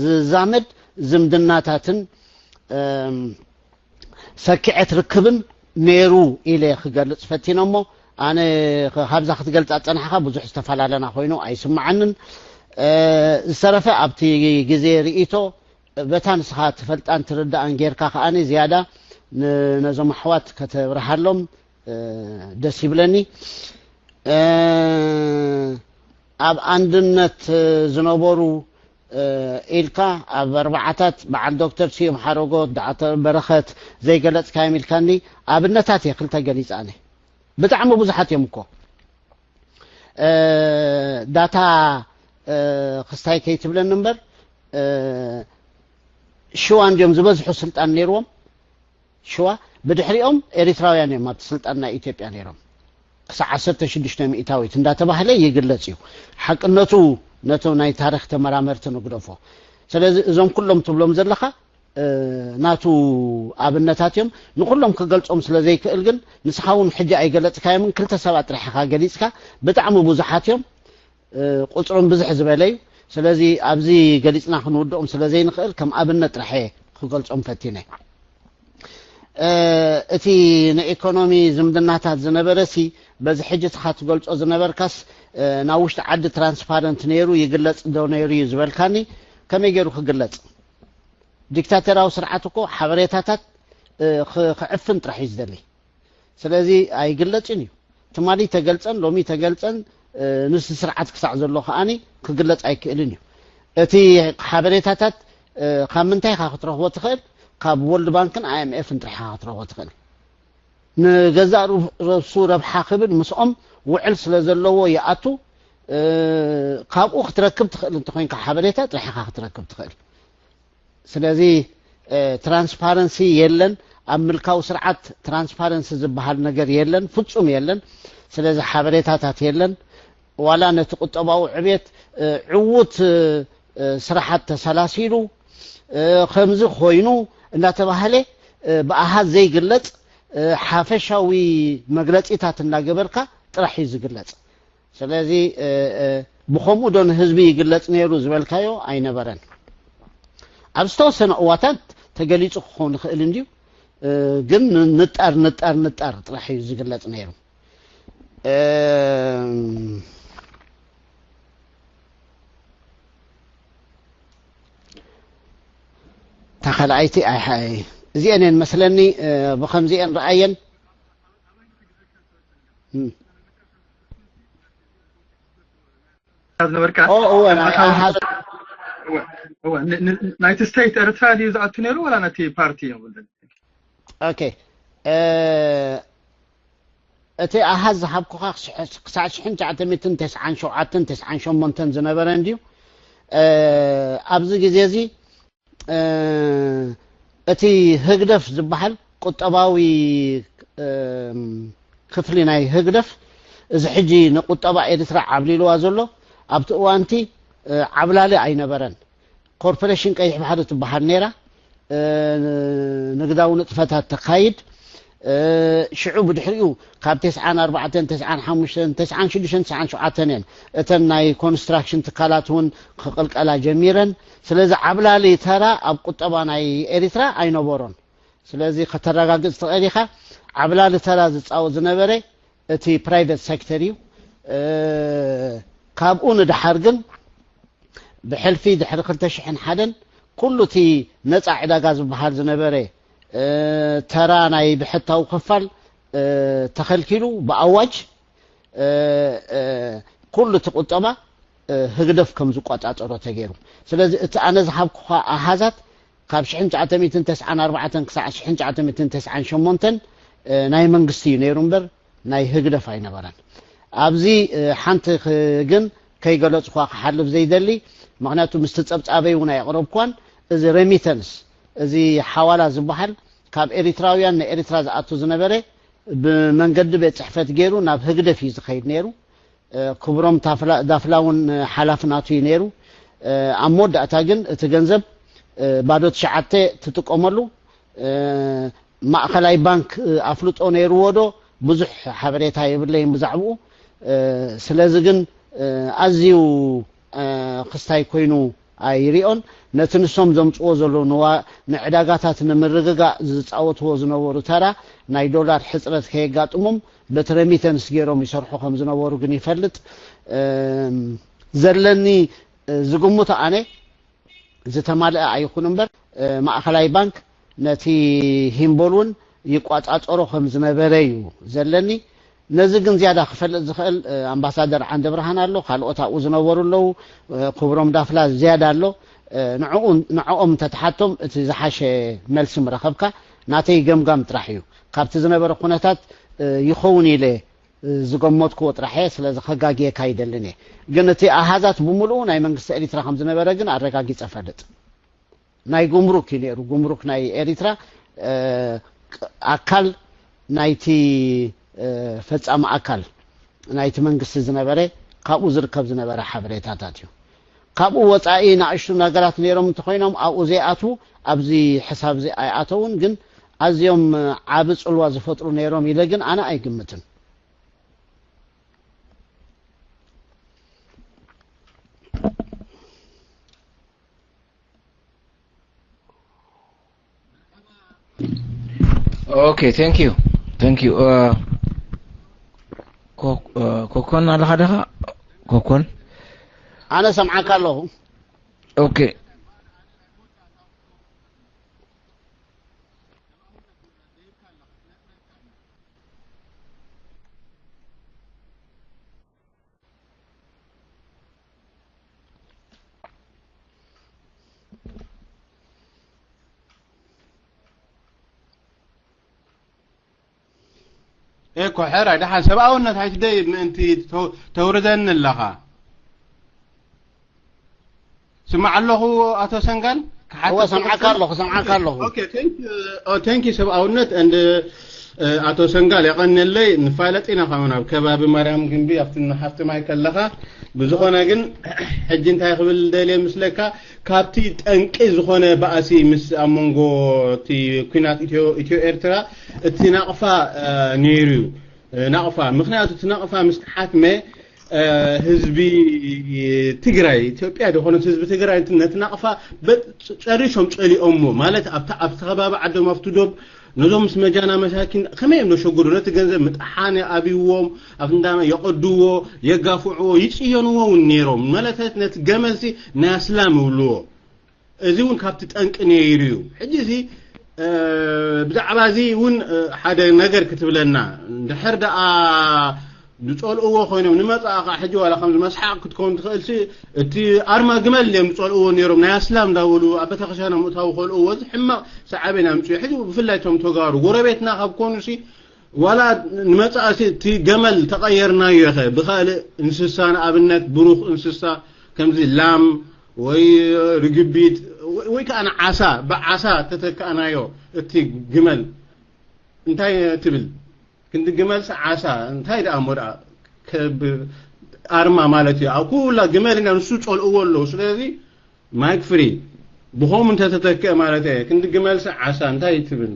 ዝዛመድ ዝምድናታትን ሰኪዐት ርክብን ነይሩ ኢለ ክገልጽ ፈቲነ እሞ ኣነ ካብዛ ክትገልጻ ጸናሕካ ብዙሕ ዝተፈላለና ኮይኑ ኣይስምዓንን። ዝተረፈ ኣብቲ ግዜ ርእይቶ በታ ንስኻ ትፈልጣን ትርዳእን ጌርካ ከኣ ዝያዳ ነዞም ኣሕዋት ከተብርሃሎም ደስ ይብለኒ። ኣብ ኣንድነት ዝነበሩ ኢልካ ኣብ ኣርባዓታት በዓል ዶክተር ስዩም ሓረጎት፣ ዶክተር በረኸት ዘይገለጽካዮም ኢልካኒ ኣብነታት እየ ክልተ ገሊጸ ኣነ። ብጣዕሚ ብዙሓት እዮም እኮ። ዳታ ክስታይ ከይትብለኒ እምበር ሽዋ እንድዮም ዝበዝሑ ስልጣን ነይርዎም። ሽዋ ብድሕሪኦም ኤሪትራውያን እዮም ኣብቲ ስልጣን ናይ ኢትዮጵያ ነይሮም። ክሳዕ ዓሰርተ ሽዱሽተ ሚእታዊት እንዳተባህለ ይግለጽ እዩ። ሓቅነቱ ነቶም ናይ ታሪኽ ተመራመርቲ ንግደፎ። ስለዚ እዞም ኩሎም ትብሎም ዘለኻ ናቱ ኣብነታት እዮም። ንኩሎም ክገልጾም ስለ ዘይክእል ግን ንስኻ እውን ሕጂ ኣይገለጽካዮምን፣ ክልተ ሰባት ጥራሕ ኢኻ ገሊጽካ። ብጣዕሚ ብዙሓት እዮም። ቁጽሮም ብዝሕ ዝበለ እዩ። ስለዚ ኣብዚ ገሊጽና ክንውድኦም ስለ ዘይንኽእል ከም ኣብነት ጥራሕ እየ ክገልጾም ፈቲነ። እቲ ንኢኮኖሚ ዝምድናታት ዝነበረ ሲ በዚ ሕጂ ትኻ ትገልጾ ዝነበርካስ ናብ ውሽጢ ዓዲ ትራንስፓረንት ነይሩ ይግለጽ ዶ ነይሩ እዩ ዝበልካኒ፣ ከመይ ገይሩ ክግለጽ? ዲክታተራዊ ስርዓት እኮ ሓበሬታታት ክዕፍን ጥራሕ እዩ ዝደሊ። ስለዚ ኣይግለጽን እዩ። ትማሊ ተገልጸን ሎሚ ተገልጸን፣ ንስ ስርዓት ክሳዕ ዘሎ ከኣኒ ክግለጽ ኣይክእልን እዩ። እቲ ሓበሬታታት ካብ ምንታይ ኢኻ ክትረኽቦ ትኽእል? ካብ ወርልድ ባንክን ኣይኤምኤፍን ጥራሕ ኢኻ ክትረኽቦ ትኽእል። ንገዛእ ርእሱ ረብሓ ክብል ምስኦም ውዕል ስለ ዘለዎ ይኣቱ። ካብኡ ክትረክብ ትኽእል እንተኾይንካ ሓበሬታ ጥራሕ ኢኻ ክትረክብ ትኽእል። ስለዚ ትራንስፓረንሲ የለን። ኣብ ምልካዊ ስርዓት ትራንስፓረንሲ ዝበሃል ነገር የለን፣ ፍጹም የለን። ስለዚ ሓበሬታታት የለን። ዋላ ነቲ ቁጠባዊ ዕብየት ዕዉት ስራሓት ተሰላሲሉ ከምዚ ኮይኑ እናተባህለ ብኣሃዝ ዘይግለጽ ሓፈሻዊ መግለጺታት እናገበርካ ጥራሕ እዩ ዝግለጽ። ስለዚ ብኸምኡ ዶ ንህዝቢ ይግለጽ ነይሩ ዝበልካዮ ኣይነበረን። ኣብ ዝተወሰነ እዋታት ተገሊጹ ክኸውን ይኽእል እንድዩ፣ ግን ንጣር ንጣር ንጣር ጥራሕ እዩ ዝግለጽ ነይሩ። እታ ካልኣይቲ እዚአን እየን መስለኒ፣ ብኸምዚአን ረኣየን። ዝነበርካ ናይቲ ስቴት ኤርትራ ድዩ ዝኣቱ ነይሩ ወላ ነቲ ፓርቲ እዮም? ኦኬ፣ እቲ ኣሃዝ ዝሃብኩኻ ክሳዕ ሽሕን ትሽዓተ ሚእትን ተስዓን ሸውዓተን ተስዓን ሸሞንተን ዝነበረ እንድዩ። ኣብዚ ግዜ እዚ እቲ ህግደፍ ዝበሃል ቁጠባዊ ክፍሊ ናይ ህግደፍ፣ እዚ ሕጂ ንቁጠባ ኤርትራ ዓብሊልዋ ዘሎ፣ ኣብቲ እዋንቲ ዓብላሊ ኣይነበረን። ኮርፖሬሽን ቀይሕ ባሕሪ ትበሃል ነይራ። ንግዳዊ ንጥፈታት ተካይድ። ሽዑ ብድሕሪኡ ካብ ተስዓን ኣርባዕተን፣ ተስዓን ሓሙሽተን፣ ተስዓን ሽዱሽተን፣ ተስዓን ሸውዓተን እየን እተን ናይ ኮንስትራክሽን ትካላት እውን ክቕልቀላ ጀሚረን። ስለዚ ዓብላሊ ተራ ኣብ ቁጠባ ናይ ኤሪትራ ኣይነበሮን። ስለዚ ከተረጋግጽ ትኽእል ኢኻ። ዓብላሊ ተራ ዝጻወት ዝነበረ እቲ ፕራይቨት ሴክተር እዩ። ካብኡ ንድሓር ግን ብሕልፊ ድሕሪ ክልተ ሽሕን ሓደን ኩሉ እቲ ነፃ ዕዳጋ ዝበሃል ዝነበረ ተራ ናይ ብሕታዊ ክፋል ተኸልኪሉ ብኣዋጅ ኩሉ እቲ ቁጠባ ህግደፍ ከም ዝቆጻጸሮ ተገይሩ። ስለዚ እቲ ኣነ ዝሃብኩኻ ኣሃዛት ካብ ሽሕን ትሽዓተ ሚእትን ተስዓን ኣርባዕተን ክሳዕ ሽሕን ትሽዓተ ሚእትን ተስዓን ሸሞንተን ናይ መንግስቲ እዩ ነይሩ እምበር ናይ ህግደፍ ኣይነበረን። ኣብዚ ሓንቲ ግን ከይገለጽኳ ክሓልፍ ዘይደሊ፣ ምኽንያቱ ምስቲ ጸብጻበይ እውን ኣየቕረብኳን፣ እዚ ሬሚተንስ፣ እዚ ሓዋላ ዝበሃል ካብ ኤሪትራውያን ንኤሪትራ ዝኣቱ ዝነበረ ብመንገዲ ቤት ጽሕፈት ገይሩ ናብ ህግደፍ እዩ ዝኸይድ ነይሩ። ክብሮም ዳፍላ እውን ሓላፊ ናቱ እዩ ነይሩ። ኣብ መወዳእታ ግን እቲ ገንዘብ ባዶ ትሽዓተ ትጥቀመሉ ማእኸላይ ባንክ ኣፍልጦ ነይርዎ ዶ ብዙሕ ሓበሬታ የብለይን ብዛዕብኡ። ስለዚ ግን ኣዝዩ ክስታይ ኮይኑ ኣይሪኦን። ነቲ ንሶም ዘምፅዎ ዘለዉ ንዋ ንዕዳጋታት ንምርግጋእ ዝፃወትዎ ዝነበሩ ተራ ናይ ዶላር ሕፅረት ከየጋጥሞም በቲ ረሚተንስ ገይሮም ይሰርሑ ከም ዝነበሩ ግን ይፈልጥ። ዘለኒ ዝግምቶ ኣነ ዝተማልአ ኣይኹን እምበር ማእኸላይ ባንክ ነቲ ሂምቦል እውን ይቋፃፀሮ ከም ዝነበረ እዩ ዘለኒ። ነዚ ግን ዝያዳ ክፈልጥ ዝኽእል ኣምባሳደር ዓንደ ብርሃን ኣሎ፣ ካልኦት ኣብኡ ዝነበሩ ኣለዉ፣ ክብሮም ዳፍላ ዝያዳ ኣሎ። ንዕኦም እንተትሓቶም እቲ ዝሓሸ መልሲ ምረኸብካ። ናተይ ገምጋም ጥራሕ እዩ። ካብቲ ዝነበረ ኩነታት ይኸውን ኢለ ዝገመትክዎ ጥራሕ እየ። ስለዚ ከጋግየካ ኣይደልን እየ። ግን እቲ ኣሃዛት ብምሉኡ ናይ መንግስቲ ኤሪትራ ከም ዝነበረ ግን ኣረጋጊጸ እፈልጥ። ናይ ጉምሩክ እዩ ነይሩ። ጉምሩክ ናይ ኤሪትራ ኣካል ናይቲ ፈጻሚ ኣካል ናይቲ መንግስቲ ዝነበረ ካብኡ ዝርከብ ዝነበረ ሓበሬታታት እዩ። ካብኡ ወጻኢ ንኣሽቱ ነገራት ነይሮም እንተኾይኖም ኣብኡ ዘይኣትዉ ኣብዚ ሕሳብ እዚ ኣይኣተውን። ግን ኣዝዮም ዓቢ ጽልዋ ዝፈጥሩ ነይሮም ኢለ ግን ኣነ ኣይግምትን። Okay, thank you. Thank you. Uh, ኮኮን ኣለኻ ደኻ? ኮኮን ኣነ ሰምዓካ ኣለኹ። ኦኬ እኮ ሕራይ ደሓን ሰብኣውነት ኣይትደይብ ምእንቲ ተው- ተውርደኒ ኣለኻ። ስማዕ ኣለኹ ኣቶ ሰንጋል። እወ ሰምዓካ ኣለኹ፣ ሰምዓካ ኣለኹ። ኦኬ ቴንክ ዩ ሰብኣውነት እንድ ኣቶ ሰንጋል የቐንየለይ። ንፋለጥ ኢና ከመን ኣብ ከባቢ ማርያም ግንቢ ኣብቲ ንሓፍቲ ማይ ከለኻ። ብዝኾነ ግን ሕጂ እንታይ ክብል ደልየ ምስለካ፣ ካብቲ ጠንቂ ዝኾነ ባእሲ ምስ ኣብ መንጎ እቲ ኩናት ኢትዮ ኢትዮ ኤርትራ እቲ ናቕፋ ነይሩ እዩ። ናቕፋ ምክንያቱ እቲ ናቕፋ ምስ ተሓትመ ህዝቢ ትግራይ ኢትዮጵያ ዝኾነት ህዝቢ ትግራይ ነቲ ናቕፋ ጨሪሶም ጸሊኦሞ ማለት ኣብቲ ኣብቲ ከባቢ ዓዶም ኣብቲ ዶብ ነዞም ምስ መጃና መሳኪን ከመይ እዮም ዘሸግሩ ነቲ ገንዘብ ምጥሓን ኣብይዎም ኣብ እንዳ የቐድዎ የጋፍዕዎ ይጽየንዎ እውን ነይሮም ማለት ነቲ ገመልሲ ናይ ኣስላም ይብልዎ እዚ እውን ካብቲ ጠንቂ ነይሩ እዩ ሕጂ እዚ ብዛዕባ እዚ እውን ሓደ ነገር ክትብለና እንድሕር ደኣ ዝጸልእዎ ኮይኖም ንመጻእ ከዓ ሕጂ ዋላ ከምዚ መስሓቕ ክትከውን ትኽእል ሲ እቲ ኣርማ ግመል እዮም ዝጸልእዎ ነይሮም ናይ ኣስላም እንዳበሉ ኣብ ቤተክርስትያኖም ምእታው ከልእዎ እዚ ሕማቕ ሰዓበና ምጽኡ ሕጂ ብፍላይ እቶም ተጋሩ ጎረቤትና ካብ ኮኑ ሲ ዋላ ንመጻእ ሲ እቲ ገመል ተቐየርናዮ ኸ ብኻልእ እንስሳ ንኣብነት ብሩኽ እንስሳ ከምዚ ላም ወይ ርግቢት ወይ ከዓ ንዓሳ ብዓሳ ተተካእናዮ እቲ ግመል እንታይ ትብል ክንዲ ግመልሲ ዓሳ እንታይ ደኣ እሞ ደኣ ኣርማ ማለት እዩ ኣብ ኩላ ግመል ኢና ንሱ ጸልእዎ ኣለዉ ስለዚ ማይክ ፍሪ ብኸም እንተተተክአ ማለት እየ ክንዲ ግመልሲ ዓሳ እንታይ ትብል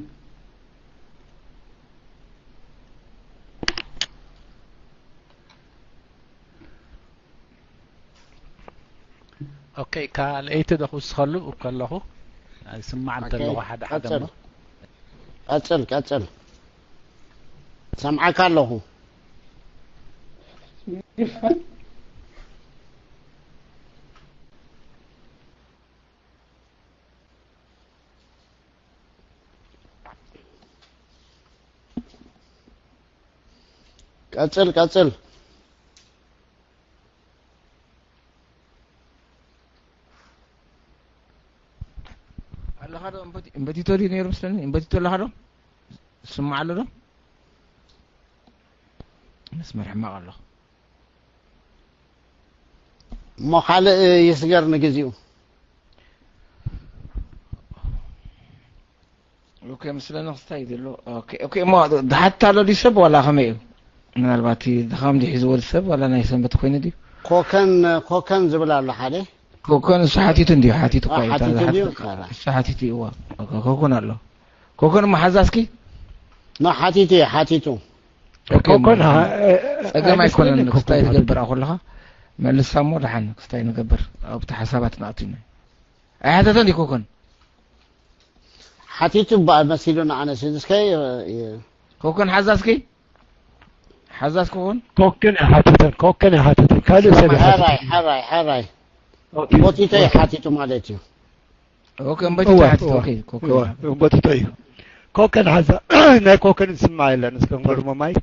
ኦኬ ካልኣይቲ ዶ ክውስኸሉ ከለኹ ስማዕ እንተለኹ ሓደ ሓደ ቀጽል ቀጽል ሰምዓካ ኣለኹ ቀጽል ቀጽል ኣለኻ ዶ እምበቲቶ ድዩ ነይሩ መስለኒ እምበቲቶ ኣለኻ ዶ ስማዕ ኣሎ ዶ መስመር ሕማቕ ኣሎ እሞ ካልእ ይስገር ንግዚኡ ኦኬ ምስለና ክስታይ ዘሎ ኦኬ ኦኬ እሞ ድሓታ ኣሎ ድዩ ሰብ ዋላ ከመይ እዩ ምናልባት ድኻም ድዩ ሒዝዎ ሰብ ዋላ ናይ ሰንበት ኮይኑ ድዩ ኮከን ኮከን ዝብል ኣሎ ሓደ ኮከን እሱ ሓቲቱ እንዲዩ ሓቲቱ እኳ እዩ ሓቲቱ ድዩ እሱ ሓቲቱ እዩ ኮከን ኣሎ ኮከን እሞ ሓዛ እስኪ ኖ ሓቲቱ እዩ ሓቲቱ ኮኮን ጸገም ኣይኮነን ክስታይ ትገብር ኣኹ ኣለኻ መልሳ እሞ ደሓን ክስታይ ንገብር ኣብቲ ሓሳባት ንኣትዩና ኣይሓተተን እዩ ኮኮን ሓቲቱ እባ መሲሉና ኣነስ እስከ ኮኮን ሓዛ እስኪ ሓዛ እስኪ ኮን ኮከን ሓተተን ኮከን ሓተተን ካልእ ሰብ ሓራይ ሓራይ ሓራይ ቦቲቶ ሓቲቱ ማለት እዩ ኮከን ቦቲቶ ሓቲቱ ኮከን ቦቲቶ እዩ ኮከን ሓዛ ናይ ኮከን ስማ የለን እስከ ንገርሞ ማይ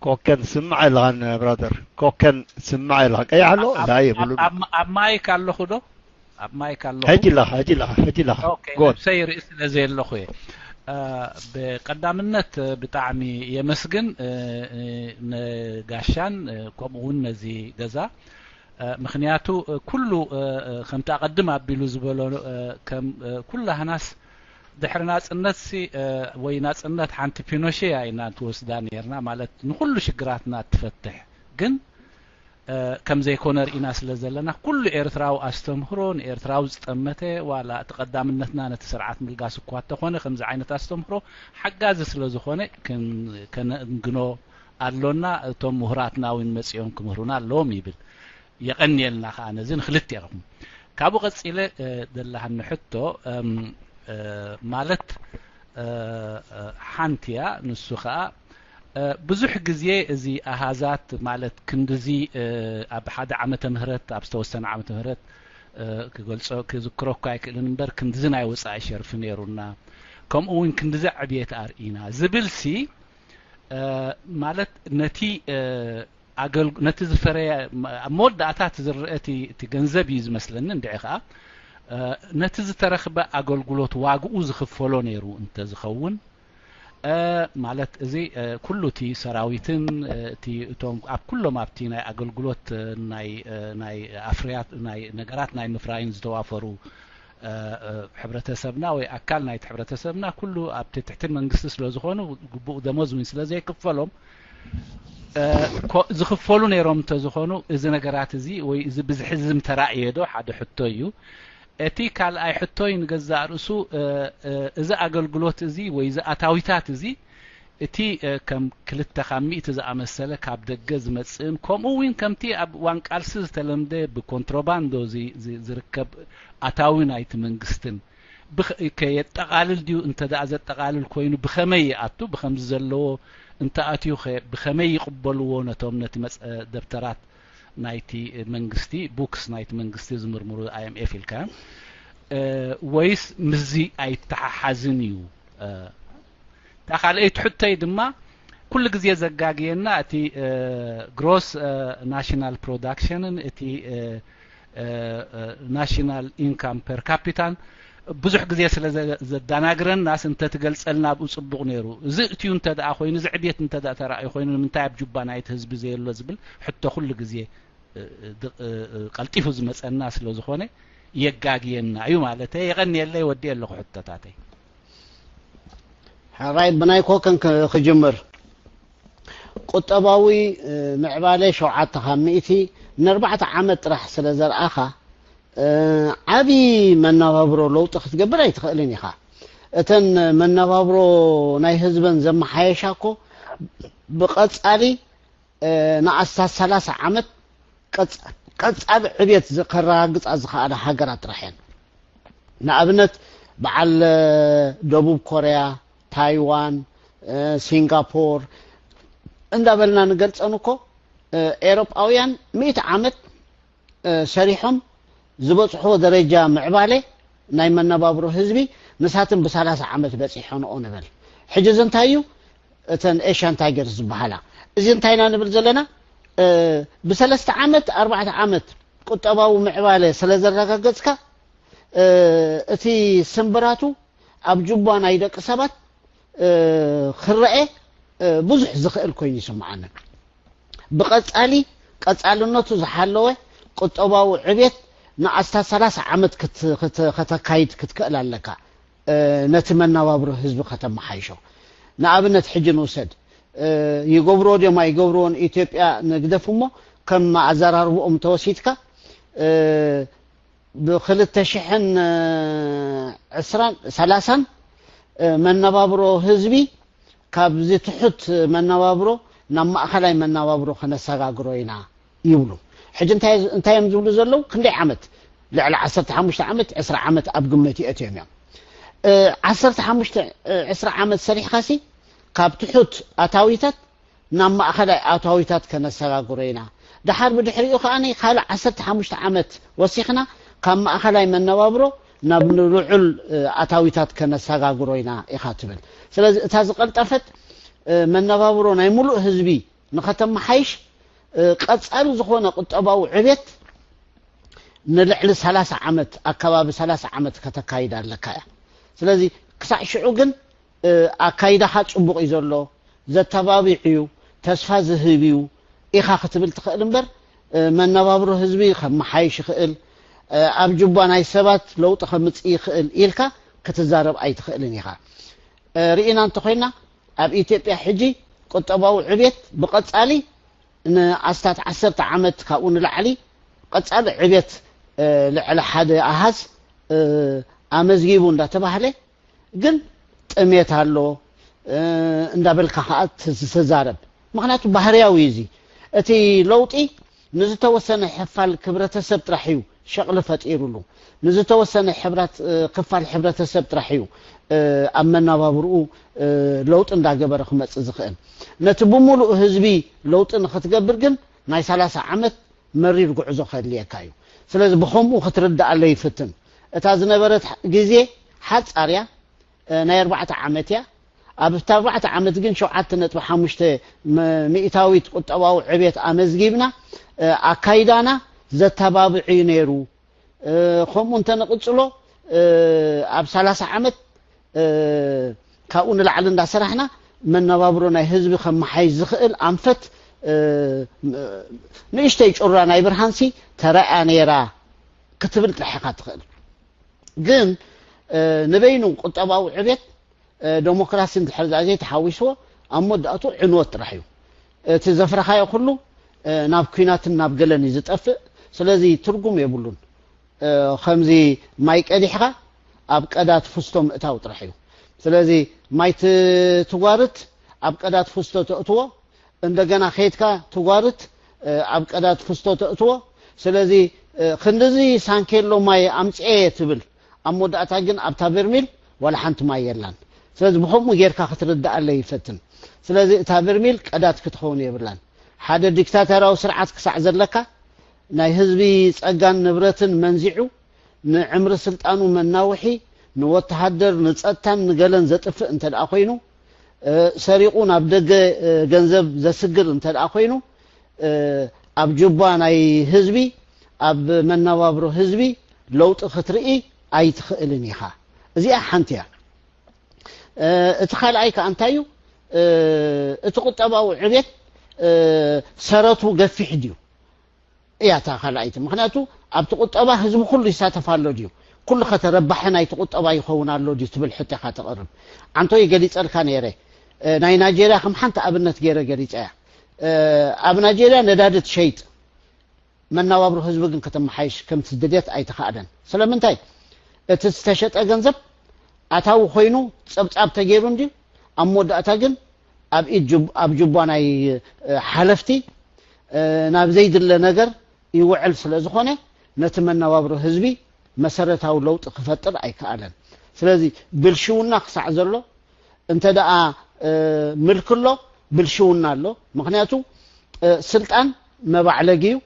ኮከን ስምዕ ኣለኻን ብራደር ኮከን ስምዕ ኣለኻ ቀይሕ ኣሎ እንታይ የብሉን ኣብ ማይክ ኣለኹ ዶ ኣብ ማይክ ኣለኹ ሕጂ ኣለኻ ሕጂ ኣለኻ ሕጂ ኣለኻ ጎል ሰይ ርኢ ስለ ዘየለኹ እየ ብቀዳምነት ብጣዕሚ የመስግን ንጋሻን ከምኡ እውን ነዚ ገዛ ምኽንያቱ ኩሉ ከምቲ ኣቐድም ኣቢሉ ዝበሎ ከም ኩላህናስ ድሕሪ ናጽነትሲ ወይ ናጽነት ሓንቲ ፒኖሼ ኢና ትወስዳ ነርና ማለት ንኹሉ ሽግራትና ትፈትሕ ግን ከም ዘይኮነ ርኢና ስለ ዘለና ኩሉ ኤርትራዊ ኣስተምህሮ ንኤርትራዊ ዝጠመተ ዋላ እቲ ቀዳምነትና ነቲ ስርዓት ምልጋስ እኳ ተኾነ ከምዚ ዓይነት ኣስተምህሮ ሓጋዚ ስለ ዝኾነ ከነእንግኖ ኣሎና እቶም ምሁራትና እውን መጺኦም ክምህሩና ኣለዎም ይብል የቐንየልና ከኣ ነዚ ንክልቴኹም። ካብኡ ቀጺለ፣ እ፣ ዘለሃኒ ሕቶ፣ እም፣ እ፣ ማለት፣ እ፣ እ፣ ሓንቲ እያ። ንሱ ከኣ፣ እ፣ ብዙሕ ግዜ እዚ ኣሃዛት ማለት ክንድዚ፣ እ፣ ኣብ ሓደ ዓመተ ምህረት፣ ኣብ ዝተወሰነ ዓመተ ምህረት፣ እ፣ ክገልጾ፣ ክዝክሮ እኳ ኣይክእልን እምበር፣ ክንድዚ ናይ ወጻኢ ሸርፊ ነይሩና፣ ከምኡ እውን ክንድዚ ዕብየት ኣርኢና ዝብልሲ፣ እ፣ ማለት ነቲ፣ እ፣ ኣገልግ-፣ ነቲ ዝፈረየ፣ ኣብ መወዳእታ እቲ ዝረአ እቲ፣ እቲ ገንዘብ እዩ ዝመስለኒ። እንድዒ ኸዓ፣ እ፣ ነቲ ዝተረኽበ ኣገልግሎት ዋግኡ ዝኽፈሎ ነይሩ እንተዝኸውን፣ እ፣ ማለት እዚ፣ እ፣ ኩሉ እቲ ሰራዊትን፣ እ፣ እቲ፣ እቶም ኣብ ኩሎም ኣብቲ ናይ ኣገልግሎት፣ እ፣ ናይ፣ እ፣ ናይ ኣፍርያት፣ ናይ ነገራት ናይ ምፍራይን ዝተዋፈሩ፣ እ፣ እ፣ ሕብረተሰብና ወይ ኣካል ናይቲ ሕብረተሰብና ኩሉ ኣብቲ ትሕቲ መንግስቲ ስለ ዝኾኑ፣ ግቡእ ደሞዝ እውን ስለ ዘይክፈሎም፣ እ፣ ኮ-፣ ዝኽፈሉ ነይሮም እንተዝኾኑ፣ እዚ ነገራት እዚ ወይ እዚ ብዝሒ እዚ ምተራእየ ዶ? ሓደ ሕቶ እዩ። እቲ ካልኣይ ሕቶይ ንገዛእ ርእሱ፣ እ፣ እ፣ እዚ ኣገልግሎት እዚ ወይ እዚ ኣታዊታት እዚ፣ እቲ፣ እ፣ ከም ክልተ ካብ ሚእቲ ዝኣመሰለ ካብ ደገ ዝመጽእን፣ ከምኡ እውን ከምቲ ኣብ እዋን ቃልሲ ዝተለምደ ብኮንትሮባንዶ ዚ-፣ ዚ-፣ ዝርከብ ኣታዊ ናይቲ መንግስትን፣ ብኸ-፣ ከየጠቓልል ድዩ? እንተ ደኣ ዘጠቓልል ኮይኑ፣ ብኸመይ ይኣቱ? ብኸምዚ ዘለዎ እንተ ኣትዩ ኸ፣ ብኸመይ ይቕበልዎ ነቶም ነቲ መጽ-፣ ደብተራት ናይቲ መንግስቲ፣ ቡክስ ናይቲ መንግስቲ ዝምርምሩ፣ ኣይ ኤም ኤፍ ኢልካ፣ እ፣ ወይስ ምስዚ ኣይተሓሓዝን እዩ? እ፣ እታ ካልኣይቲ ሕቶይ ድማ፣ ኩሉ ግዜ ዘጋግየና እቲ፣ እ፣ ግሮስ፣ እ፣ ናሽናል ፕሮዳክሽንን እቲ፣ እ፣ እ፣ እ፣ ናሽናል ኢንካም ፐር ካፒታን ብዙሕ ግዜ ስለ ዘ-፣ ዘደናግረናስ እንተትገልጸልና ኣብኡ ጽቡቕ ነይሩ። እዚ እትዩ እንተ ደኣ ኮይኑ፣ እዚ ዕብየት እንተ ደኣ ተራእዩ ኮይኑ፣ ንምንታይ ኣብ ጁባ ናይቲ ህዝቢ ዘየሎ ዝብል ሕቶ ኩሉ ግዜ፣ እ፣ እ፣ ድ-፣ እ፣ እ፣ ቀልጢፉ ዝመጸና ስለ ዝኾነ የጋግየና እዩ ማለተይ። የቐንየለይ፣ ወዲኤ ኣለኹ ሕቶታተይ። ሕራይ ብናይ ኮከን ክ-፣ ክጅምር። ቁጠባዊ፣ እ፣ ምዕባለ ሸውዓተ ካብ ሚእቲ ንኣርባዕተ ዓመት ጥራሕ ስለ ዘርኣኻ፣ እ፣ ዓቢ መነባብሮ ለውጢ ክትገብር ኣይትኽእልን ኢኻ። እተን መነባብሮ ናይ ህዝበን ዘመሓየሻ እኮ ብቐጻሊ፣ እ፣ ንኣስታት ሰላሳ ዓመት ቀጽ-፣ ቀጻሊ ዕብየት ዝ-፣ ከረጋግጻ ዝኸኣላ ሃገራት ጥራሕ እየን። ንኣብነት በዓል፣ እ፣ ደቡብ ኮርያ፣ ታይዋን፣ እ፣ ሲንጋፖር እንዳበልና ንገልጸን እኮ፣ እ፣ ኤሮጳውያን ሚእቲ ዓመት፣ እ፣ ሰሪሖም ዝበጽሕዎ ደረጃ ምዕባለ ናይ መነባብሮ ህዝቢ ንሳትን ብሰላሳ ዓመት በጺሖንኦ ንበል። ሕጂ እዚ እንታይ እዩ? እተን ኤሽያን ታይገርስ ዝበሃላ። እዚ እንታይ ኢና ንብል ዘለና? እ፣ ብሰለስተ ዓመት፣ ኣርባዕተ ዓመት ቁጠባዊ ምዕባለ ስለ ዘረጋገጽካ፣ እ፣ እቲ ስምብራቱ ኣብ ጁባ ናይ ደቂ ሰባት፣ እ፣ ክረኤ፣ እ፣ ብዙሕ ዝኽእል ኮይኑ ይስምዓኒ። ብቐጻሊ፣ ቀጻልነቱ ዝሓለወ ቁጠባዊ ዕብየት ንኣስታት ሰላሳ ዓመት ክት-፣ ክት-፣ ከተካይድ ክትክእል ኣለካ። እ፣ ነቲ መነባብሮ ህዝቢ ከተመሓይሾ። ንኣብነት ሕጂ ንውሰድ። እ፣ ይገብርዎ ድዮም ኣይገብርዎን ኢትዮጵያ ንግደፍ እሞ፣ ከም ኣዘራርብኦም ተወሲድካ፣ እ፣ ብክልተ ሽሕን ዕስራን ሰላሳን፣ እ፣ መነባብሮ ህዝቢ ካብዚ ትሑት መነባብሮ ናብ ማእኸላይ መነባብሮ ከነሰጋግሮ ኢና ይብሉ። ሕጂ እንታይ፣ እንታይ እዮም ዝብሉ ዘለዉ? ክንደይ ዓመት? ልዕሊ ዓሰርተ ሓሙሽተ ዓመት፣ ዕስራ ዓመት ኣብ ግምት የእትዮም እዮም። እ፣ ዓሰርተ ሓሙሽተ፣ እ፣ ዕስራ ዓመት ሰሪሕካሲ ካብ ትሑት ኣታዊታት ናብ ማእኸላይ ኣታዊታት ከነሰጋግሮ ኢና። ደሓር ብድሕሪኡ ከኣ ካልእ ዓሰርተ ሓሙሽተ ዓመት ወሲኽና ካብ ማእኸላይ መነባብሮ ናብ ልዑል፣ እ፣ ኣታዊታት ከነሰጋግሮ ኢና ኢኻ ትብል። ስለዚ እታ ዝቐልጠፈት፣ እ፣ መነባብሮ ናይ ሙሉእ ህዝቢ ንኸተመሓይሽ፣ እ፣ ቀጻሊ ዝኾነ ቁጠባዊ ዕብየት ንልዕሊ ሰላሳ ዓመት፣ ኣከባቢ ሰላሳ ዓመት ከተካይድ ኣለካ እያ። ስለዚ ክሳዕ ሽዑ ግን፣ እ፣ ኣካይዳኻ ጽቡቕ እዩ ዘሎ፣ ዘተባቢዕ እዩ፣ ተስፋ ዝህብ እዩ ኢኻ ክትብል ትኽእል እምበር፣ እ፣ መነባብሮ ህዝቢ ከመሓይሽ ይኽእል፣ እ፣ ኣብ ጁባ ናይ ሰባት ለውጢ ከምጽእ ይኽእል ኢልካ ክትዛረብ ኣይትኽእልን ኢኻ። እ፣ ርኢና እንተኾይና፣ ኣብ ኢትዮጵያ ሕጂ ቁጠባዊ ዕብየት ብቐጻሊ ንኣስታት ዓሰርተ ዓመት ካብኡ ንላዕሊ ቀጻሊ ዕብየት፣ እ፣ ልዕሊ ሓደ ኣሃዝ፣ እ፣ ኣመዝጊቡ እንዳተባህለ፣ ግን ጥሜት ኣሎ፣ እ፣ እንዳበልካ ከኣ ት-፣ ትዛረብ። ምኽንያቱ ባህርያዊ እዩ እዚ። እቲ ለውጢ ንዝተወሰነ ሕፋል ክብረተሰብ ጥራሕ እዩ ሸቕሊ ፈጢሩሉ። ንዝተወሰነ ሕብራት ክፋል ሕብረተሰብ ጥራሕ እዩ ኣብ መናባብርኡ ለውጢ እንዳገበረ ክመፅእ ዝኽእል። ነቲ ብምሉእ ህዝቢ ለውጢ ንክትገብር ግን ናይ ሰላሳ ዓመት መሪር ጉዕዞ ከድልየካ እዩ። ስለዚ ብኸምኡ ክትርዳኣለ ይፍትን። እታ ዝነበረት ግዜ ሓፃር እያ። ናይ ኣርባዕተ ዓመት እያ። ኣብቲ ኣርባዕተ ዓመት ግን ሸውዓተ ነጥቢ ሓሙሽተ ሚእታዊት ቁጠባዊ ዕብየት ኣመዝጊብና። ኣካይዳና ዘተባብዕ እዩ ነይሩ። ከምኡ እንተንቕፅሎ ኣብ ሰላሳ ዓመት ካብኡ ንላዕሊ እንዳሰራሕና መነባብሮ ናይ ህዝቢ ከመሓይሽ ዝኽእል ኣንፈት ንእሽተይ ጩራ ናይ ብርሃንሲ ተራእያ ነይራ ክትብል ጥራሕ ኢኻ ትኽእል። ግን ንበይኑ ቁጠባዊ ዕብየት ዴሞክራሲ እንድሕር ዘይተሓዊስዎ ኣብ መወዳእቱ ዕንወት ጥራሕ እዩ። እቲ ዘፍረኻዮ ኩሉ ናብ ኲናትን ናብ ገለን እዩ ዝጠፍእ። ስለዚ ትርጉም የብሉን። ከምዚ ማይ ቀዲሕካ ኣብ ቀዳ ትፍስቶ ምእታው ጥራሕ እዩ። ስለዚ ማይ ትጓርት፣ ኣብ ቀዳ ትፍስቶ ተእትዎ፣ እንደገና ከይድካ ትጓርት፣ ኣብ ቀዳ ትፍስቶ ተእትዎ። ስለዚ ክንድዚ ሳንኬሎ ማይ ኣምፅኤ ትብል፣ ኣብ መወዳእታ ግን ኣብታ በርሚል ዋላ ሓንቲ ማይ የላን። ስለዚ ብከምኡ ጌርካ ክትርዳኣለ ይፈትን። ስለዚ እታ በርሚል ቀዳት ክትኸውን የብላን። ሓደ ዲክታተራዊ ስርዓት ክሳዕ ዘለካ ናይ ህዝቢ ጸጋን ንብረትን መንዚዑ ንዕምሪ ስልጣኑ መናውሒ ንወተሃደር ንጸጥታን ንገለን ዘጥፍእ እንተ ደኣ ኮይኑ ሰሪቑ ናብ ደገ ገንዘብ ዘስግር እንተ ደኣ ኮይኑ ኣብ ጁባ ናይ ህዝቢ ኣብ መነባብሮ ህዝቢ ለውጢ ክትርኢ ኣይትኽእልን ኢኻ። እዚኣ ሓንቲ እያ። እቲ ካልኣይ ከዓ እንታይ እዩ? እቲ ቁጠባዊ ዕብየት ሰረቱ ገፊሕ ድዩ? እያ እታ ካልኣይቲ። ምክንያቱ ኣብቲ ቁጠባ ህዝቢ ኩሉ ይሳተፍ ኣሎ ድዩ? ኩሉ ከተረባሐ ናይቲ ቁጠባ ይኸውን ኣሎ ድዩ ትብል ሕቶ ኢኻ ተቕርብ። ዓንቶይ ገሊፀልካ ነይረ። ናይ ናይጄርያ ከም ሓንቲ ኣብነት ገይረ ገሊፀ እያ። ኣብ ናይጄርያ ነዳዲ ትሸይጥ፣ መነባብሮ ህዝቢ ግን ከተመሓይሽ ከምቲ ድልየት ኣይተኻእለን። ስለምንታይ? እቲ ዝተሸጠ ገንዘብ ኣታዊ ኮይኑ ፀብፃብ ተገይሩ እንድዩ፣ ኣብ መወዳእታ ግን ኣብ ኢድ ጁብ-፣ ኣብ ጁባ ናይ ሓለፍቲ ናብ ዘይድለ ነገር ይውዕል ስለ ዝኾነ ነቲ መነባብሮ ህዝቢ መሰረታዊ ለውጢ ክፈጥር ኣይከኣለን። ስለዚ ብልሽውና ክሳዕ ዘሎ እንተ ደኣ ምልኪ ኣሎ ብልሽውና ኣሎ። ምክንያቱ ስልጣን መባዕለጊ እዩ።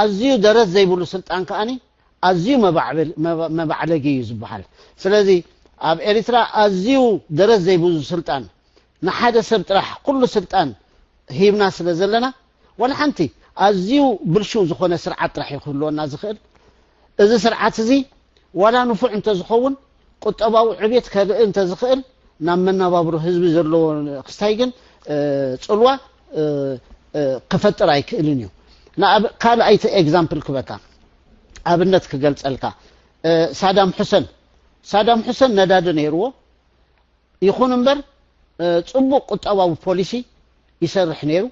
ኣዝዩ ደረት ዘይብሉ ስልጣን ከኣኒ ኣዝዩ መባዕለጊ እዩ ዝበሃል። ስለዚ ኣብ ኤሪትራ ኣዝዩ ደረት ዘይብሉ ስልጣን ንሓደ ሰብ ጥራሕ ኩሉ ስልጣን ሂብና ስለ ዘለና ዋላ ሓንቲ ኣዝዩ ብልሽው ዝኾነ ስርዓት ጥራሕ እዩ ክህልወና ዝኽእል። እዚ ስርዓት እዚ ዋላ ንፉዕ እንተዝኸውን ቁጠባዊ ዕብየት ከርኢ እንተዝኽእል ናብ መነባብሮ ህዝቢ ዘለዎ ክስታይ ግን ፅልዋ ክፈጥር ኣይክእልን እዩ። ካልኣይቲ ኤግዛምፕል ክበካ ኣብነት ክገልፀልካ ሳዳም ሕሰን ሳዳም ሕሰን ነዳዲ ነይርዎ። ይኹን እምበር ፅቡቕ ቁጠባዊ ፖሊሲ ይሰርሕ ነይሩ።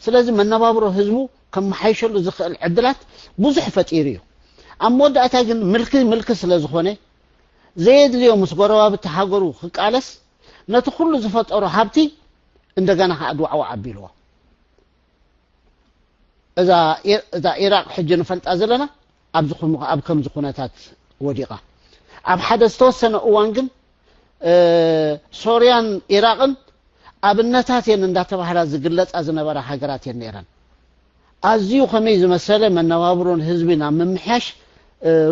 ስለዚ መነባብሮ ህዝቡ ከመሓይሸሉ ዝኽእል ዕድላት ብዙሕ ፈጢሩ እዩ። ኣብ መወዳእታ ግን ምልኪ ምልኪ ስለ ዝኾነ ዘየድልዮ ምስ ጎረባብቲ ሃገሩ ክቃለስ ነቲ ኩሉ ዝፈጠሮ ሃብቲ እንደገና ከዓ ድዋዕዋዕ ኣቢልዎ። እዛ ኢራቅ ሕጂ ንፈልጣ ዘለና ኣብ ከምዚ ኩነታት ወዲቓ። ኣብ ሓደ ዝተወሰነ እዋን ግን ሶርያን ኢራቅን ኣብነታት እየን እንዳተባህላ ዝግለፃ ዝነበራ ሃገራት እየን ነይረን። ኣዝዩ ከመይ ዝመሰለ መነባብሮን ህዝቢ ናብ ምምሕያሽ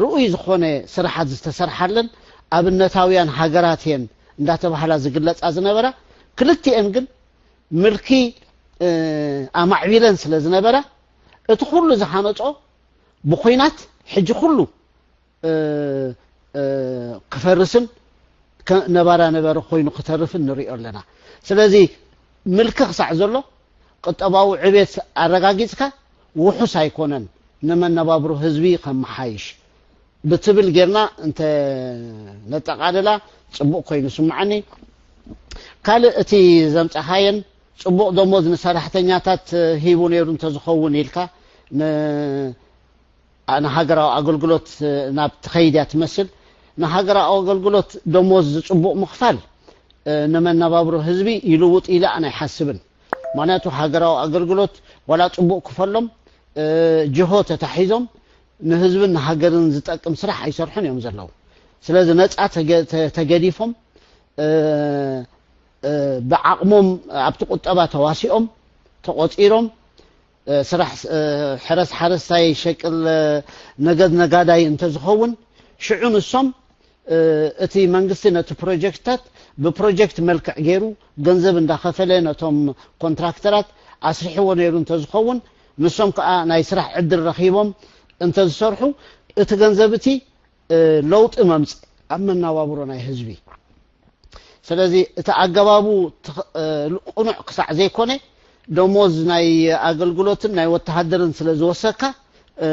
ርኡይ ዝኾነ ስራሓት ዝተሰርሓለን ኣብነታውያን ሃገራት እየን እንዳተባህላ ዝግለፃ ዝነበራ። ክልቲኤን ግን ምልኪ ኣማዕቢለን ስለ ዝነበራ እቲ ኩሉ ዝሃነፆ ብኩናት ሕጂ ኩሉ ክፈርስን ነባራ ነበረ ኮይኑ ክተርፍን ንሪኦ ኣለና። ስለዚ ምልኪ ክሳዕ ዘሎ ቁጠባዊ ዕቤት ኣረጋጊፅካ ውሑስ ኣይኮነን ንመነባብሮ ህዝቢ ከመሓይሽ ብትብል ጌርና እንተ ነጠቓልላ ፅቡቕ ኮይኑ ስምዓኒ። ካልእ እቲ ዘምፀኻየን ፅቡቕ ደሞዝ ንሰራሕተኛታት ሂቡ ነይሩ እንተዝኸውን ኢልካ ንሃገራዊ ኣገልግሎት ናብ ትኸይድ እያ ትመስል። ንሃገራዊ ኣገልግሎት ደሞዝ ፅቡቕ ምኽፋል ንመነባብሮ ህዝቢ ይልውጥ ኢለ ኣነ ኣይሓስብን። ምክንያቱ ሃገራዊ ኣገልግሎት ዋላ ፅቡቕ ክፈሎም እ፣ ጅሆ ተታሒዞም ንህዝብን ንሃገርን ዝጠቅም ስራሕ ኣይሰርሑን እዮም ዘለዉ። ስለዚ ነፃ ተገ-፣ ተ-፣ ተገዲፎም፣ እ፣ እ፣ ብዓቕሞም ኣብቲ ቁጠባ ተዋሲኦም፣ ተቖፂሮም፣ እ፣ ስራሕ፣ እ፣ ሕረስ ሓረስታይ፣ ሸቅል፣ እ፣ ነገድ ነጋዳይ እንተዝኸውን፣ ሽዑ ንሶም፣ እ፣ እቲ መንግስቲ ነቲ ፕሮጀክትታት ብፕሮጀክት መልክዕ ገይሩ ገንዘብ እንዳኸፈለ ነቶም ኮንትራክተራት ኣስሪሕዎ ነይሩ እንተዝኸውን፣ ንሶም ከዓ ናይ ስራሕ ዕድል ረኺቦም እንተዝሰርሑ፣ እቲ ገንዘብ እቲ፣ እ፣ ለውጢ መምፅእ ኣብ መነባብሮ ናይ ህዝቢ። ስለዚ እቲ ኣገባቡ ትኽ-፣ እ፣ ቅኑዕ ክሳዕ ዘይኮነ፣ ደሞዝ ናይ ኣገልግሎትን ናይ ወተሃደርን ስለ ዝወሰካ፣ እ፣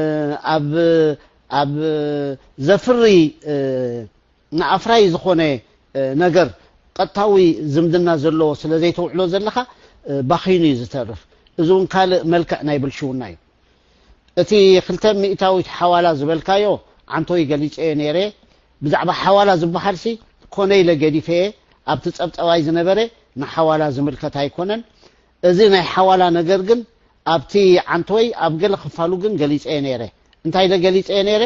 ኣብ፣ ኣብ ዘፍሪ፣ እ፣ ንኣፍራይ ዝኾነ፣ እ፣ ነገር ቀጥታዊ ዝምድና ዘለዎ ስለ ዘይተውዕሎ ዘለኻ፣ እ፣ ባኺኑ እዩ ዝተርፍ። እዚ እውን ካልእ መልክዕ ናይ ብልሽውና እዩ። እቲ ክልተ ሚእታዊት ሓዋላ ዝበልካዮ፣ ዓንቶይ፣ ገሊጸዮ ነይረ። ብዛዕባ ሓዋላ ዝበሃል ሲ ኮነ ኢለ ገዲፈየ። ኣብቲ ጸብጸባይ ዝነበረ ንሓዋላ ዝምልከት ኣይኮነን። እዚ ናይ ሓዋላ ነገር ግን ኣብቲ ዓንቶይ ኣብ ገለ ክፋሉ ግን ገሊጸዮ ነይረ። እንታይ ኢለ ገሊጸዮ ነይረ?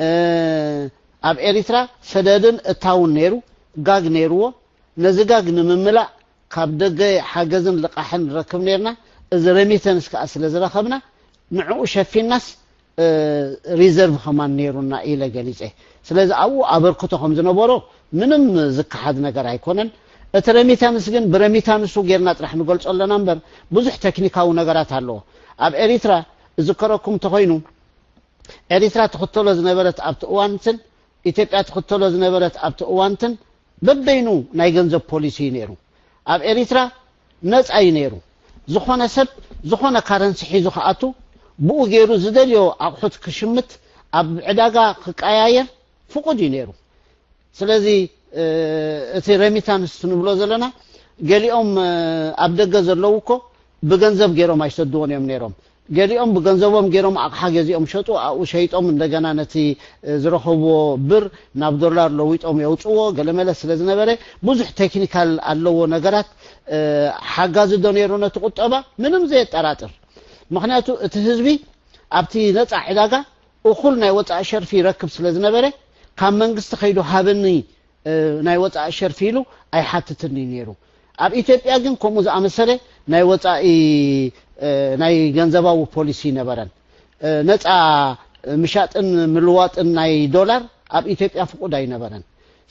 እ፣ ኣብ ኤሪትራ ሰደድን እታውን ነይሩ፣ ጋግ ነይርዎ። ነዚ ጋግ ንምምላእ ካብ ደገ ሓገዝን ልቓሕን ንረክብ ነይርና። እዚ ረሚተንስ ከኣ ስለ ዝረኸብና፣ ንዕኡ ሸፊናስ፣ እ፣ ሪዘርቭ ከማን ነይሩና ኢለ ገሊጸ። ስለዚ ኣብኡ ኣበርክቶ ከም ዝነበሮ ምንም ዝከሓድ ነገር ኣይኮነን። እቲ ረሚታንስ ግን ብረሚታንሱ ጌርና ጥራሕ ንገልጾ ኣለና እምበር፣ ብዙሕ ቴክኒካዊ ነገራት ኣለዎ። ኣብ ኤሪትራ፣ እዝከረኩም እንተኾይኑ፣ ኤሪትራ ትኽተሎ ዝነበረት ኣብቲ እዋንትን ኢትዮጵያ ትኽተሎ ዝነበረት ኣብቲ እዋንትን በበይኑ ናይ ገንዘብ ፖሊሲ እዩ ነይሩ። ኣብ ኤሪትራ ነጻ እዩ ነይሩ። ዝኾነ ሰብ ዝኾነ ካረንሲ ሒዙ ክኣቱ፣ ብኡ ገይሩ ዝደልዮ ኣቑሑት ክሽምት፣ ኣብ ዕዳጋ ክቀያየር ፍቑድ እዩ ነይሩ። ስለዚ፣ እ፣ እቲ ረሚታንስ ንብሎ ዘለና፣ ገሊኦም፣ እ፣ ኣብ ደገ ዘለዉ እኮ ብገንዘብ ገይሮም ኣይሰድዎን እዮም ነይሮም። ገሊኦም ብገንዘቦም ገይሮም ኣቕሓ ገዚኦም ሸጡ፣ ኣብኡ ሸይጦም እንደገና ነቲ፣ እ፣ ዝረኸብዎ ብር ናብ ዶላር ለዊጦም የውፅዎ፣ ገለመለ ስለ ዝነበረ ብዙሕ ቴክኒካል ኣለዎ ነገራት። እ፣ ሓጋዚ ዶ ነይሩ ነቲ ቁጠባ? ምንም ዘየጠራጥር። ምኽንያቱ እቲ ህዝቢ ኣብቲ ነፃ ዕዳጋ እኹል ናይ ወፃኢ ሸርፊ ይረክብ ስለ ዝነበረ፣ ካብ መንግስቲ ከይዱ ሃበኒ፣ እ፣ ናይ ወፃኢ ሸርፊ ኢሉ ኣይሓትትን እዩ ነይሩ። ኣብ ኢትዮጵያ ግን ከምኡ ዝኣመሰለ ናይ ወፃኢ፣ እ፣ ናይ ገንዘባዊ ፖሊሲ ነበረን። እ፣ ነፃ ምሻጥን ምልዋጥን ናይ ዶላር ኣብ ኢትዮጵያ ፍቁድ ኣይነበረን።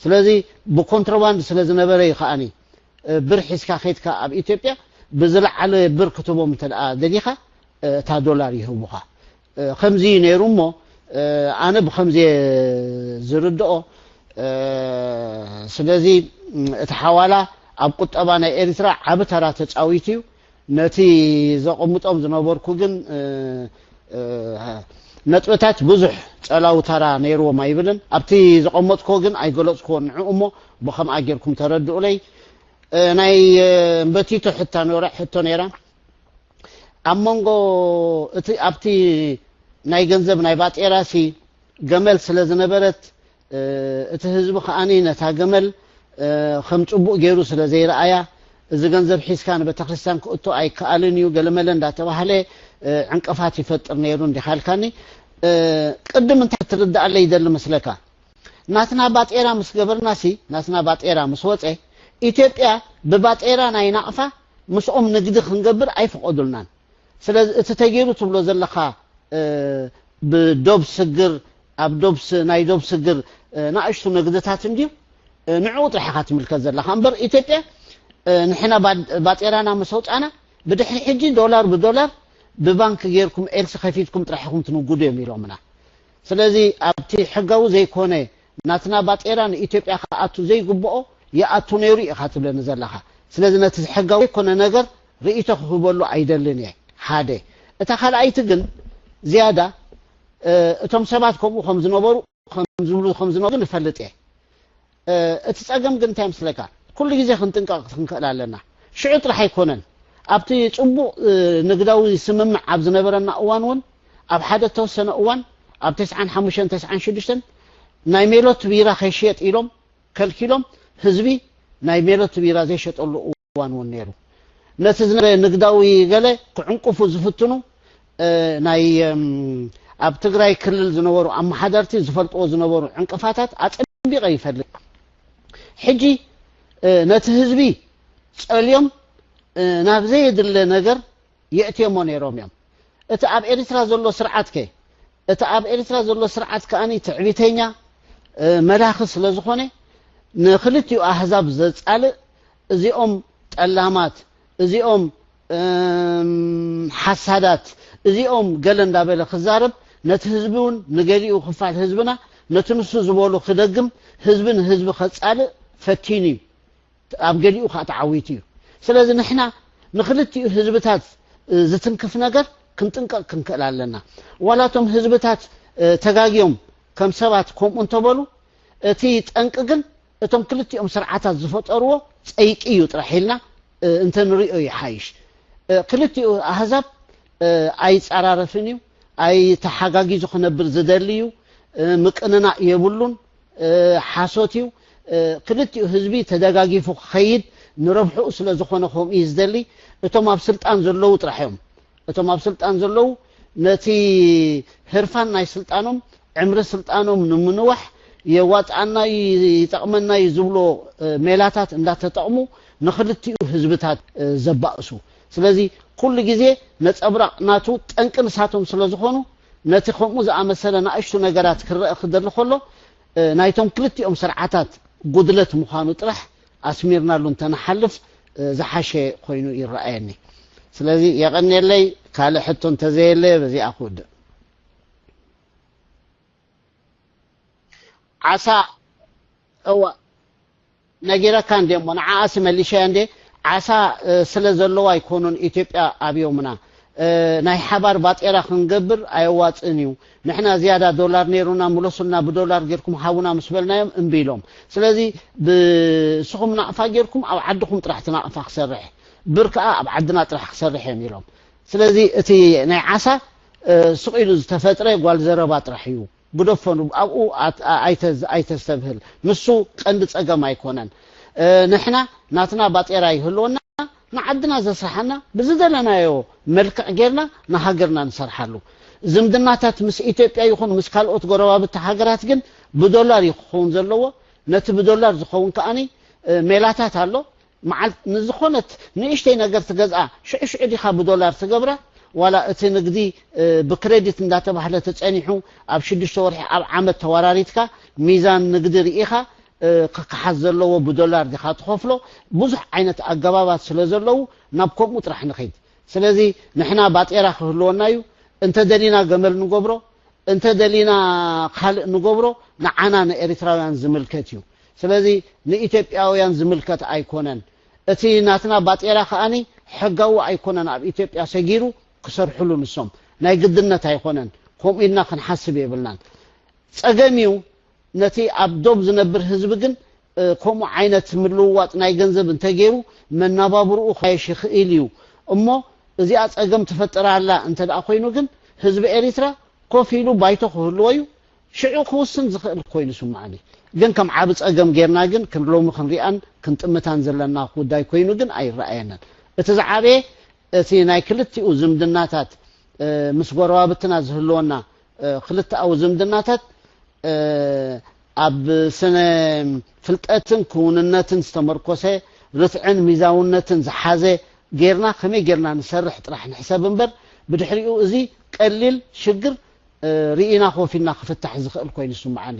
ስለዚ ብኮንትሮባንድ ስለ ዝነበረ እዩ ከኣኒ፣ እ፣ ብር ሒዝካ ከይድካ ኣብ ኢትዮጵያ ብዝለዓለ ብር ክትቦም እንተ ደኣ ደሊኻ፣ እ፣ እታ ዶላር ይህቡኻ። እ፣ ከምዚ እዩ ነይሩ እሞ፣ እ፣ ኣነ ብከምዚ እየ ዝርድኦ። እ፣ ስለዚ፣ ም፣ እቲ ሓዋላ ኣብ ቁጠባ ናይ ኤሪትራ ዓቢ ተራ ተጻዊቱ እዩ። ነቲ ዘቐምጦም ዝነበርኩ ግን፣ እ፣ እ፣ ነጥብታት ብዙሕ ጸላዊ ተራ ነይርዎም ኣይብልን። ኣብቲ ዘቐመጥክዎ ግን ኣይገለጽክዎን ንዕኡ እሞ ብኸምኣ ጌርኩም ተረድኡለይ። እ፣ ናይ፣ እ፣ እምበቲቶ ሕታ ነረ-፣ ሕቶ ነይራ። ኣብ መንጎ እቲ፣ ኣብቲ ናይ ገንዘብ ናይ ባጤራ ሲ ገመል ስለ ዝነበረት፣ እ፣ እቲ ህዝቢ ከኣኒ ነታ ገመል፣ እ፣ ከም ጽቡቕ ገይሩ ስለ ዘይረኣያ፣ "እዚ ገንዘብ ሒዝካ ንቤተክርስትያን ክእቶ ኣይከኣልን እዩ" ገለመለ እንዳተባህለ፣ እ፣ ዕንቅፋት ይፈጥር ነይሩ እንዲኻ ኢልካኒ። እ፣ ቅድም እንታይ ክትርድኣለይ ይደሊ መስለካ? ናትና ባጤራ ምስ ገበርና ሲ፣ ናትና ባጤራ ምስ ወጸ፣ ኢትዮጵያ ብባጤራ ናይ ናቕፋ ምስኦም ንግዲ ክንገብር ኣይፈቐዱልናን። ስለዚ እቲ ተገይሩ ትብሎ ዘለኻ፣ እ፣ ብዶብ ስግር፣ ኣብ ዶብ ስ-፣ ናይ ዶብ ስግር፣ እ፣ ናእሽቱ ንግድታት እንድዩ፣ እ፣ ንዕኡ ጥራሕ ኢኻ ትምልከት ዘለኻ። እምበር ኢትዮጵያ፣ እ፣ ንሕና ባ-፣ ባጤራና ምስ ኣውጻና፣ ብድሕሪ ሕጂ ዶላር ብዶላር ብባንክ ጌርኩም ኤልሲ ከፊትኩም ጥራሕ ኢኹም ትንግዱ እዮም ኢሎምና። ስለዚ ኣብቲ ሕጋዊ ዘይኮነ ናትና ባጤራ ንኢትዮጵያ ክኣቱ ዘይግብኦ ይኣቱ ነይሩ ኢኻ ትብለኒ ዘለኻ። ስለዚ ነቲ ሕጋዊ ዘይኮነ ነገር ርእይቶ ክህበሉ ኣይደልን እየ። ሓደ። እታ ካልኣይቲ ግን ዝያዳ፣ እ፣ እቶም ሰባት ከምኡ ከም ዝነበሩ፣ ከም ዝብሉ፣ ከም ዝነግሩ ንፈልጥ እየ። እ፣ እቲ ጸገም ግን እንታይ ምስለካ? ኩሉ ግዜ ክንጥንቀቕ ክንክእል ኣለና። ሽዑ ጥራሕ ኣይኮነን። ኣብቲ ጽቡቕ፣ እ፣ ንግዳዊ ስምምዕ ኣብ ዝነበረና እዋን እውን፣ ኣብ ሓደ እተወሰነ እዋን፣ ኣብ ተስዓን ሓሙሽተን፣ ተስዓን ሽዱሽተን፣ ናይ ሜሎት ቢራ ከይሽየጥ ኢሎም ከልኪሎም፣ ህዝቢ ናይ ሜሎት ቢራ ዘይሸጠሉ እዋን እውን ነይሩ። ነቲ ዝነበረ ንግዳዊ ገለ ክዕንቅፉ ዝፍትኑ፣ ናይ ኣብ ትግራይ ክልል ዝነበሩ ኣመሓደርቲ ዝፈልጥዎ ዝነበሩ ዕንቅፋታት ኣፀቢቐ ይፈልጥ። ሕጂ ነቲ ህዝቢ ፀልዮም ናብ ዘየድለ ነገር የእትዮሞ ነይሮም እዮም። እቲ ኣብ ኤርትራ ዘሎ ስርዓት ከ እቲ ኣብ ኤርትራ ዘሎ ስርዓት ከኣኒ ትዕቢተኛ መላኺ ስለ ዝኾነ ንክልቲኡ ኣህዛብ ዘፃልእ እዚኦም ጠላማት እዚኦም ሓሳዳት እዚኦም ገለ እንዳበለ ክዛረብ ነቲ ህዝቢ እውን ንገሊኡ ክፋል ህዝብና ነቲ ንሱ ዝበሎ ክደግም ህዝቢ ንህዝቢ ከፃልእ ፈቲኑ እዩ። ኣብ ገሊኡ ከዓ ተዓዊቱ እዩ። ስለዚ ንሕና ንክልቲኡ ህዝብታት ዝትንክፍ ነገር ክንጥንቀቕ ክንክእል ኣለና። ዋላቶም ህዝብታት ተጋግዮም ከም ሰባት ከምኡ እንተበሉ እቲ ጠንቂ ግን እቶም ክልቲኦም ስርዓታት ዝፈጠርዎ ፀይቂ እዩ ጥራሕ ኢልና እንተንሪኦ ይሓይሽ። ክልቲኡ ኣህዛብ ኣይፀራረፍን እዩ፣ ኣይተሓጋጊዙ ክነብር ዝደሊ እዩ፣ ምቅንናእ የብሉን፣ ሓሶት እዩ። ክልቲኡ ህዝቢ ተደጋጊፉ ክኸይድ ንረብሕኡ ስለ ዝኾነ ከምኡ እዩ ዝደሊ። እቶም ኣብ ስልጣን ዘለዉ ጥራሕ እዮም እቶም ኣብ ስልጣን ዘለዉ ነቲ ህርፋን ናይ ስልጣኖም ዕምሪ ስልጣኖም ንምንዋሕ የዋፅኣና ይጠቕመና እዩ ዝብሎ ሜላታት እንዳተጠቕሙ ንክልቲኡ ህዝብታት ዘባእሱ። ስለዚ ኩሉ ግዜ ነፀብራቕ ናቱ ጠንቂ ንሳቶም ስለ ዝኾኑ ነቲ ከምኡ ዝኣመሰለ ንኣሽቱ ነገራት ክረአ ክደሊ ከሎ ናይቶም ክልቲኦም ስርዓታት ጉድለት ምዃኑ ጥራሕ ኣስሚርናሉ እንተንሓልፍ ዝሓሸ ኮይኑ ይረኣየኒ። ስለዚ የቐንየለይ። ካልእ ሕቶ እንተዘየለ በዚኣ ክውድእ። ዓሳ እዋ ነጊረካ እንደ እሞ ንዓኣሲ መሊሸያ እንደ ዓሳ ስለ ዘለዎ ኣይኮኑን ኢትዮጵያ ኣብዮምና። ናይ ሓባር ባጤራ ክንገብር ኣየዋፅእን እዩ። ንሕና ዝያዳ ዶላር ነይሩና ምለሱልና ብዶላር ጌርኩም ሃቡና ምስ በልናዮም እምቢ ኢሎም። ስለዚ ብስኹም ናቕፋ ጌርኩም ኣብ ዓድኹም ጥራሕ እቲ ናቕፋ ክሰርሕ ብር ከዓ ኣብ ዓድና ጥራሕ ክሰርሕ እዮም ኢሎም። ስለዚ እቲ ናይ ዓሳ ስቕ ኢሉ ዝተፈጥረ ጓል ዘረባ ጥራሕ እዩ። ግደፎ ኣብኡ ኣይተስተብህል። ንሱ ቀንዲ ፀገም ኣይኮነን። ንሕና ናትና ባጤራ ይህልወና ንዓድና ዘስርሓና ብዝደለናዮ መልክዕ ጌርና ንሃገርና ንሰርሓሉ። ዝምድናታት ምስ ኢትዮጵያ ይኹን ምስ ካልኦት ጎረባብቲ ሃገራት ግን ብዶላር እዩ ክኸውን ዘለዎ። ነቲ ብዶላር ዝኸውን ከኣኒ ሜላታት ኣሎ። መዓልት ንዝኾነት ንእሽተይ ነገር ትገዝኣ ሽዑ ሽዑ ዲኻ ብዶላር ትገብራ? ዋላ እቲ ንግዲ ብክሬዲት እንዳተባህለ ተፀኒሑ ኣብ ሽዱሽተ ወርሒ ኣብ ዓመት ተወራሪድካ ሚዛን ንግዲ ርኢኻ ክከሓስ ዘለዎ ብዶላር ዲኻ ትኸፍሎ? ብዙሕ ዓይነት ኣገባባት ስለ ዘለዉ ናብ ከምኡ ጥራሕ ንኸይድ። ስለዚ ንሕና ባጤራ ክህልወና እዩ። እንተደሊና ገመል ንገብሮ፣ እንተደሊና ካልእ ንገብሮ ንዓና ንኤርትራውያን ዝምልከት እዩ። ስለዚ ንኢትዮጵያውያን ዝምልከት ኣይኮነን። እቲ ናትና ባጤራ ከኣኒ ሕጋዊ ኣይኮነን ኣብ ኢትዮጵያ ሰጊሩ ክሰርሕሉ ንሶም። ናይ ግድነት ኣይኮነን። ከምኡ ኢልና ክንሓስብ የብልናን። ፀገም እዩ። ነቲ ኣብ ዶብ ዝነብር ህዝቢ ግን ከምኡ ዓይነት ምልውዋጥ ናይ ገንዘብ እንተገይሩ መናባብርኡ ከየሽ ይኽእል እዩ። እሞ እዚኣ ፀገም ትፈጥር ኣላ እንተ ደኣ ኮይኑ ግን ህዝቢ ኤሪትራ ኮፍ ኢሉ ባይቶ ክህልዎ እዩ። ሽዑ ክውስን ዝኽእል ኮይኑ ይስምዓኒ። ግን ከም ዓቢ ጸገም ጌርና ግን ክን-፣ ሎሚ ክንሪኣን ክንጥምታን ዘለና ጉዳይ ኮይኑ ግን ኣይረኣየንን። እቲ ዝዓበየ እቲ ናይ ክልቲኡ ዝምድናታት፣ እ፣ ምስ ጎረባብትና ዝህልወና፣ እ፣ ክልተኣዊ ዝምድናታት፣ እ፣ ኣብ ስነ ፍልጠትን ክውንነትን ዝተመርኮሰ ርትዕን ሚዛውነትን ዝሓዘ ጌርና ከመይ ጌርና ንሰርሕ ጥራሕ ንሕሰብ እምበር ብድሕሪኡ እዚ ቀሊል ሽግር እ፣ ርኢና ኮፍ ኢልና ክፍታሕ ዝኽእል ኮይኑ ይስምዓኒ።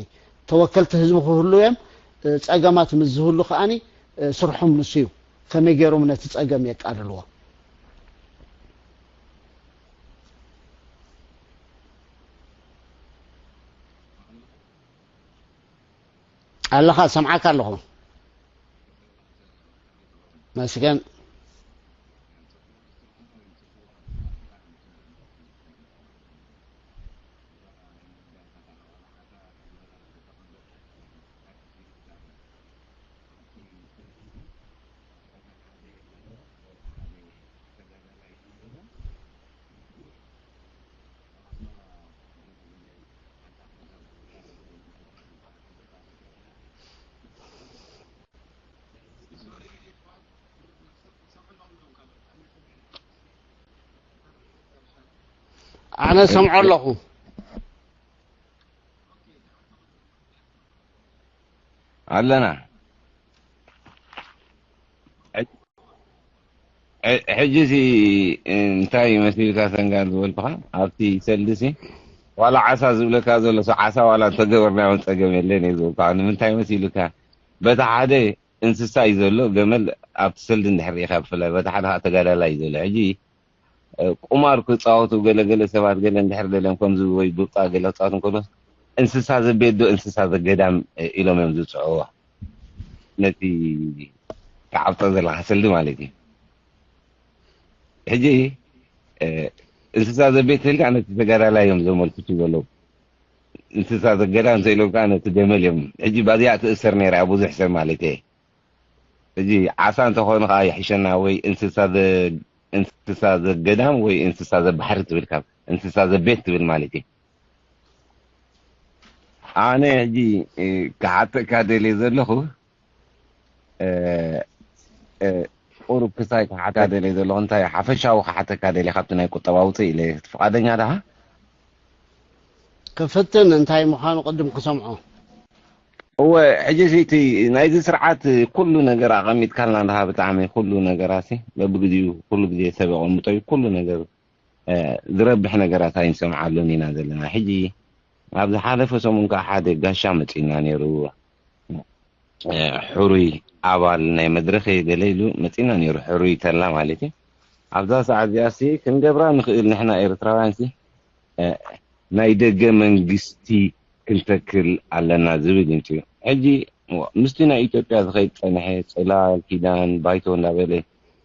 ተወከልቲ ህዝቢ ክህሉ እዮም። እ፣ ጸገማት ምስ ዝህሉ ከኣኒ፣ እ፣ ስርሖም ንሱ እዩ። ከመይ ገይሮም ነቲ ጸገም የቃልልዎ? ኣለኻ፣ ሰምዓካ ኣለኹ። መስገን። ኣነ ሰምዖ ኣለኹ። ኣለና። ሕጂ ሲ እንታይ መሲልካ ሰንጋል ዝበልኩኻ ኣብቲ ሰልዲ ሲ ዋላ ዓሳ ዝብለካ ዘሎ ሰው ዓሳ ዋላ እንተገበርናዮ ጸገም የለን እየ ዝበልኩኻ። ንምንታይ መሲልካ በታ ሓደ እንስሳ እዩ ዘሎ ገመል ኣብቲ ሰልዲ እንድሕር ርኢኻ ብፍላይ በታ ሓደ ከዓ ተጋዳላይ እዩ ዘሎ። ሕጂ ቁማር ክፃወቱ ገለገለ ሰባት ገለ እንድሕር ገለም ከምዚ ወይ ቡጣ ገለ ክፃወት እንከሎ እንስሳ ዘቤት ዶ እንስሳ ዘገዳም ኢሎም እዮም ዝፅዕዎ ነቲ ተዓብጦ ዘለካ ስልዲ ማለት እዩ። ሕጂ እንስሳ ዘቤት ተልካ ነቲ ተጋዳላይ እዮም ዘመልክቱ ዘለዉ። እንስሳ ዘገዳም እንተኢሎም ከዓ ነቲ ገመል እዮም። ሕጂ ባዚኣ ትእሰር ነይራ ብዙሕ ሰብ ማለት እየ። ሕጂ ዓሳ እንተኾኑ ከዓ ይሕሸና ወይ እንስሳ ዘ- እንስሳ ዘገዳም ወይ እንስሳ ዘባሕሪ ትብል ካብ እንስሳ ዘቤት ትብል ማለት እዩ። ኣነ ሕጂ ክሓተካ ደልየ ዘለኹ ቁሩብ ክሳይ ክሓተካ ደልየ ዘለኹ እንታይ ሓፈሻዊ ክሓተካ ደልየ ካብቲ ናይ ቁጠባ ውፅእ ኢለ ፍቃደኛ ደኻ? ክፍትን እንታይ ምዃኑ ቅድም ክሰምዖ። እወ ሕጂ እቲ ናይዚ ስርዓት ኩሉ ነገር ኣቐሚጥካልና እንድኻ ብጣዕሚ ኩሉ ነገራሲ በብግዚኡ ኩሉ ግዜ ሰብ ኣቐምጦ እዩ ኩሉ ነገር ዝረብሕ ነገራት ኣይንሰምዓሉን ኢና ዘለና። ሕጂ ኣብ ዝሓለፈ ሰሙን ከዓ ሓደ ጋሻ መፂና ነይሩ። ሕሩይ ኣባል ናይ መድረኽ ገለ ኢሉ መፂና ነይሩ። ሕሩይ ተላ ማለት እዩ። ኣብዛ ሰዓት እዚኣ ሲ ክንገብራ ንኽእል ንሕና ኤርትራውያን ሲ ናይ ደገ መንግስቲ ክንተክል ኣለና ዝብል እዩ። ሕጂ ምስቲ ናይ ኢትዮጵያ ዝኸይድ ጸንሐ ጽላል ኪዳን ባይቶ እንዳበለ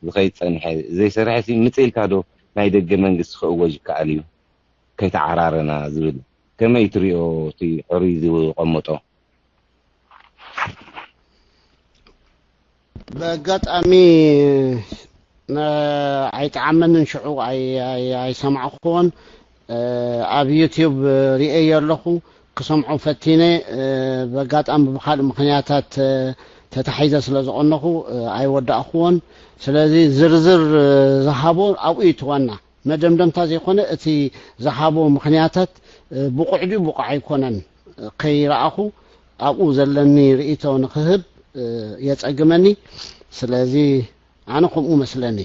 ዝኸይድ ጸንሐ ዘይሰርሐ ሲ ምጽእ ኢልካ ዶ ናይ ደገ መንግስቲ ክእወጅ ይከኣል እዩ? ከይተዓራረና ዝብል ከመይ ትሪኦ እቲ ሕሩይ ዝቐመጦ? ብኣጋጣሚ ነ- ኣይጠዓመንን ሽዑ ኣይ- ኣይ- ኣይሰማዕኩዎን ኣብ ዩቲዩብ ርእየ ኣለኹ ክሰምዖ ፈቲነ ብኣጋጣሚ ብካልእ ምክንያታት ተታሒዘ ስለ ዝቐነኹ ኣይወዳእኩዎን ስለዚ ዝርዝር ዝሃቦ ኣብኡ እዩ እቲ ዋና መደምደምታ ዘይኮነ እቲ ዝሃቦ ምኽንያታት ብቑዕ ድዩ ብቑዕ ኣይኮነን ከይረኣኹ ኣብኡ ዘለኒ ርእይቶ ንኽህብ የጸግመኒ። ስለዚ ኣነ ከምኡ መስለኒ።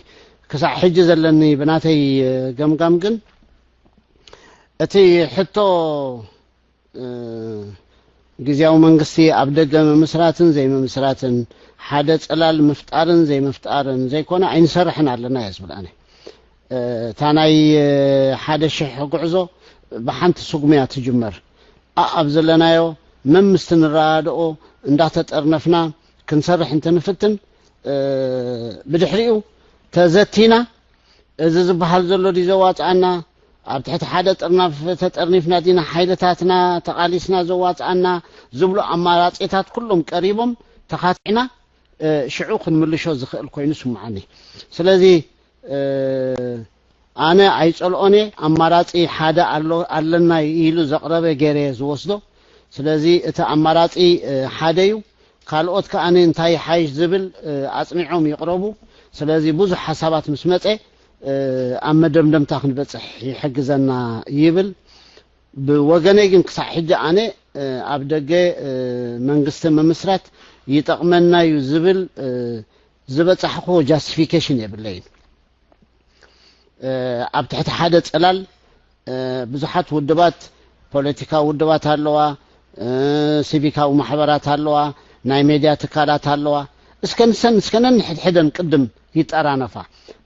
ክሳዕ ሕጂ ዘለኒ ብናተይ ገምጋም ግን እቲ ሕቶ ግዝያዊ መንግስቲ ኣብ ደገ ምምስራትን ዘይምምስራትን ሓደ ጽላል ምፍጣርን ዘይምፍጣርን ዘይኮነ ኣይንሰርሕን ኣለና እየ ዝብል ኣነ። እታ ናይ ሓደ ሽሕ ጉዕዞ ብሓንቲ ስጉሚ እያ ትጅመር። ኣኣብ ዘለናዮ መምስቲ ንረዳድኦ እንዳተጠርነፍና ክንሰርሕ እንትንፍትን ብድሕሪኡ ተዘቲና እዚ ዝበሃል ዘሎ ድዩ ዘዋፅኣና ኣብ ትሕቲ ሓደ ጥርናፍ ተጠርኒፍና ዲና ሓይልታትና ተቓሊስና ዘዋፅኣና ዝብሉ ኣማራፂታት ኩሎም ቀሪቦም ተኻቲዕና ሽዑ ክንምልሾ ዝኽእል ኮይኑ ስምዓኒ። ስለዚ ኣነ ኣይፀልኦን እየ። ኣማራፂ ሓደ ኣሎ ኣለና ኢሉ ዘቕረበ ገይረ እየ ዝወስዶ። ስለዚ እቲ ኣማራፂ ሓደ እዩ። ካልኦት ከኣ እንታይ ይሓይሽ ዝብል ኣፅኒዖም ይቕረቡ። ስለዚ ብዙሕ ሓሳባት ምስ መፀ ኣብ መደምደምታ ክንበፅሕ ይሕግዘና ይብል። ብወገነይ ግን ክሳዕ ሕጂ ኣነ ኣብ ደገ መንግስቲ ምምስራት ይጠቕመና እዩ ዝብል ዝበፃሕክዎ ጃስቲፊኬሽን የብለይን። ኣብ ትሕቲ ሓደ ፅላል ብዙሓት ውድባት ፖለቲካዊ ውድባት ኣለዋ፣ ሲቪካዊ ማሕበራት ኣለዋ፣ ናይ ሜድያ ትካላት ኣለዋ። እስከ ንሰን እስከ ነንሕድሕደን ቅድም ይጠራነፋ።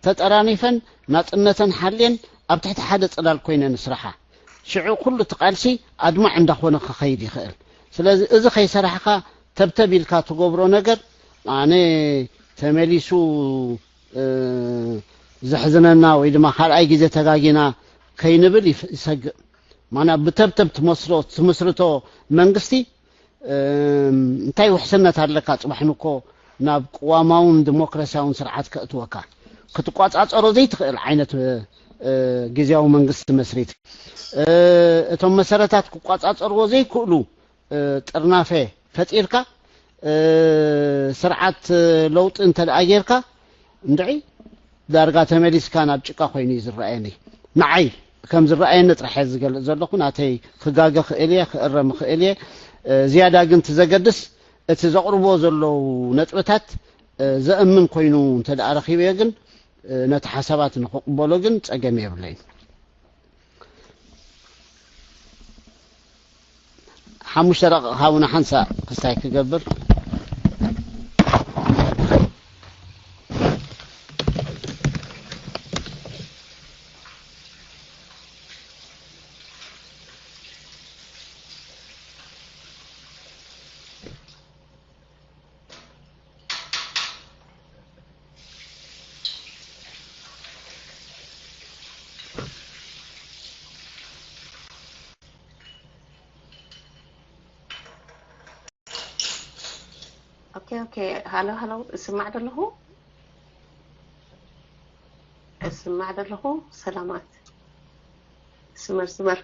ተጠራኒፈን ናፅነተን ሓልየን ኣብ ትሕቲ ሓደ ፅላል ኮይነን ስራሓ። ሽዑ ኩሉ እቲ ቃልሲ ኣድማዕ እንዳኾነ ክኸይድ ይኽእል። ስለዚ እዚ ከይሰራሕኻ ተብተብ ኢልካ ትገብሮ ነገር ኣነ ተመሊሱ ዘሕዝነና ወይ ድማ ካልኣይ ግዜ ተጋጊና ከይንብል ይሰግእ። ማና ብተብተብ ትመስርቶ መንግስቲ እንታይ ውሕስነት ኣለካ? ፅባሕ ንኮ ናብ ቅዋማውን ዲሞክራሲያውን ስርዓት ከእትወካ ክትቋፃፀሮ ዘይትኽእል ዓይነት ግዜያዊ መንግስቲ መስሪት እቶም መሰረታት ክቋፃፀርዎ ዘይክእሉ ጥርናፈ ፈጢርካ ስርዓት ለውጢ እንተ ደኣ ጌርካ እንድዒ ዳርጋ ተመሊስካ ናብ ጭቃ ኮይኑ እዩ ዝረኣየኒ ንዓይ። ከም ዝረኣየኒ ጥራሕ እየ ዝገልጽ ዘለኹ። ናተይ ክጋገ ክእል እየ፣ ክእረም ክእል እየ። ዝያዳ ግን እቲ ዘገድስ እቲ ዘቕርቦ ዘለዉ ነጥብታት ዘእምን ኮይኑ እንተ ደኣ ረኺበዮ ግን ነቲ ሓሳባት ንኽቕበሎ ግን ጸገም የብለይን። ሓሙሽተ ደቂቕ ሃቡና ሓንሳእ ክስታይ ክገብር። ኦኬ ኦኬ። ሃሎ ሃሎ፣ እስማዕ ደለኹ፣ እስማዕ ደለኹ። ሰላማት። ስመር ስመር።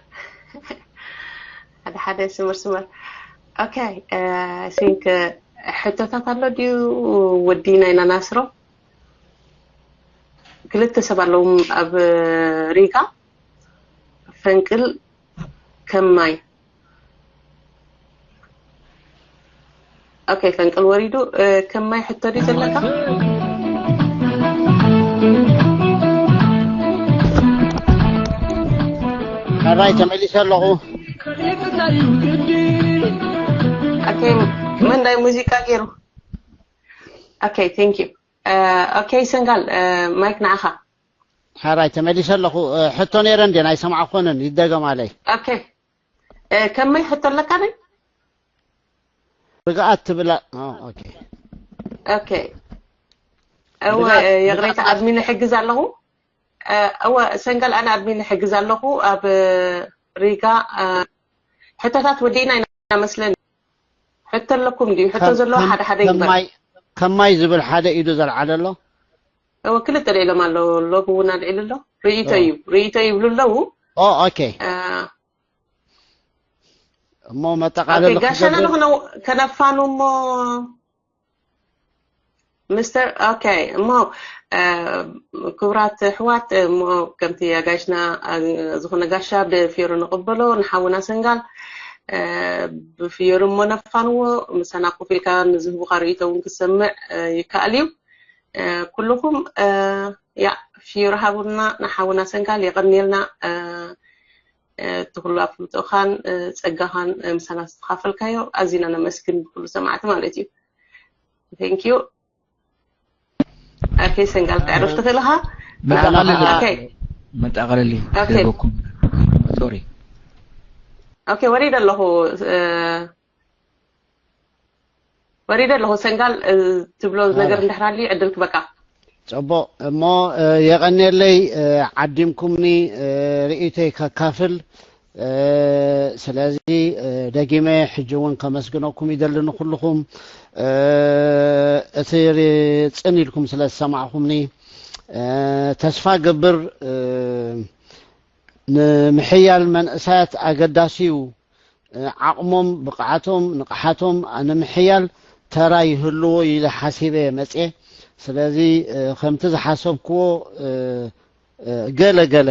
ሓደ ሓደ ስመር ስመር። ኦኬ። ሲንክ ሕቶታት ኣሎ ድዩ? ወዲና ኢና ናስሮ። ክልተ ሰብ ኣለዎም ኣብ ሪጋ፣ ፈንቅል፣ ከማይ። ኦኬ፣ ፈንቅል ወሪዱ። ከማይ ሕቶ ድዩ ዘለካ? ሕራይ ተመሊሰ ኣለኹ። ኦኬ፣ መን ናይ ሙዚቃ ገይሩ? ኦኬ፣ thank you። ኦኬ፣ ሰንጋል፣ ማይክ ንዓኻ። ሕራይ ተመሊሰ ኣለኹ። ሕቶ ነይረ እንዴ ናይ ሰማዕኮንን ይደገማለይ። ኦኬ፣ ከመይ ሕቶ ኣለካ ነይ? ርግኣት ትብላ። ኦኬ። ኦኬ። እወ፣ ይቕሬታ፣ ኣድሚን ይሕግዝ ኣለኹ። እወ፣ ሰንጋል፣ ኣነ ኣድሚን ይሕግዝ ኣለኹ። ኣብ ሪጋ ሕቶታት ወዲእና ኢና መስለኒ። ሕቶ ኣለኩም ድዩ? ሕቶ ዘለዎ ሓደ ሓደ ይግበር። ከማይ ዝብል ሓደ ኢዱ ዘልዓለ ኣሎ። እወ፣ ክልተ ልዒሎም ኣለዉ። ሎብ እውን ኣልዒሉ ኣሎ። ርእይቶ እዩ፣ ርእይቶ ይብሉ ኣለዉ። ኦኬ። እሞ መጠቓለሊ ጋሻና ንኽነ ከነፋኑ እሞ ምስተር ኦኬ። እሞ ክቡራት ኣሕዋት፣ እሞ ከምቲ ኣጋይሽና ዝኾነ ጋሻ ብፍዮሮ ንቕበሎ፣ ንሓውና ሰንጋል ብፍዮሮ እሞ ነፋንዎ። ምሳና ኮፍ ኢልካ ንዝህቡኻ ርእይቶ እውን ክሰምዕ ይከኣል እዩ። ኩልኹም ያ ፍዮሮ ሃቡና፣ ንሓውና ሰንጋል የቐንየልና። እቲ ኩሉ ኣፍልጦኻን ጸጋኻን ምሳና ዝተኻፈልካዮ ኣዚና ነመስግን፣ ብኩሉ ሰማዕቲ ማለት እዩ። Thank you። ኦኬ፣ ሰንጋል፣ ክትዕርፍ ትኽእል ኢኻ። መጠቓለሊ ክህበኩም። ሶሪ። ኦኬ፣ ወሪደ ኣለኹ። ወሪደ ኣለኹ። ሰንጋል፣ ትብሎ ነገር እንድሕር ኣልዩ ዕድል ክበካ። ጽቡቕ እሞ፣ የቐንየለይ፣ ዓዲምኩምኒ፣ ርእይቶይ ከካፍል። ስለዚ፣ ደጊመ ሕጂ እውን ከመስግነኩም ይደሊ ንኹልኹም፣ እቲ ጽን ኢልኩም ስለ ዝሰማዕኹምኒ። ተስፋ ገብር፣ ንምሕያል መንእሰያት ኣገዳሲ እዩ። ዓቕሞም፣ ብቕዓቶም፣ ንቕሓቶም ንምሕያል ተራ ይህልዎ ኢለ ሓሲበ እየ መጽየ። ስለዚ፣ ከምቲ ዝሓሰብክዎ፣ ገለ ገለ፣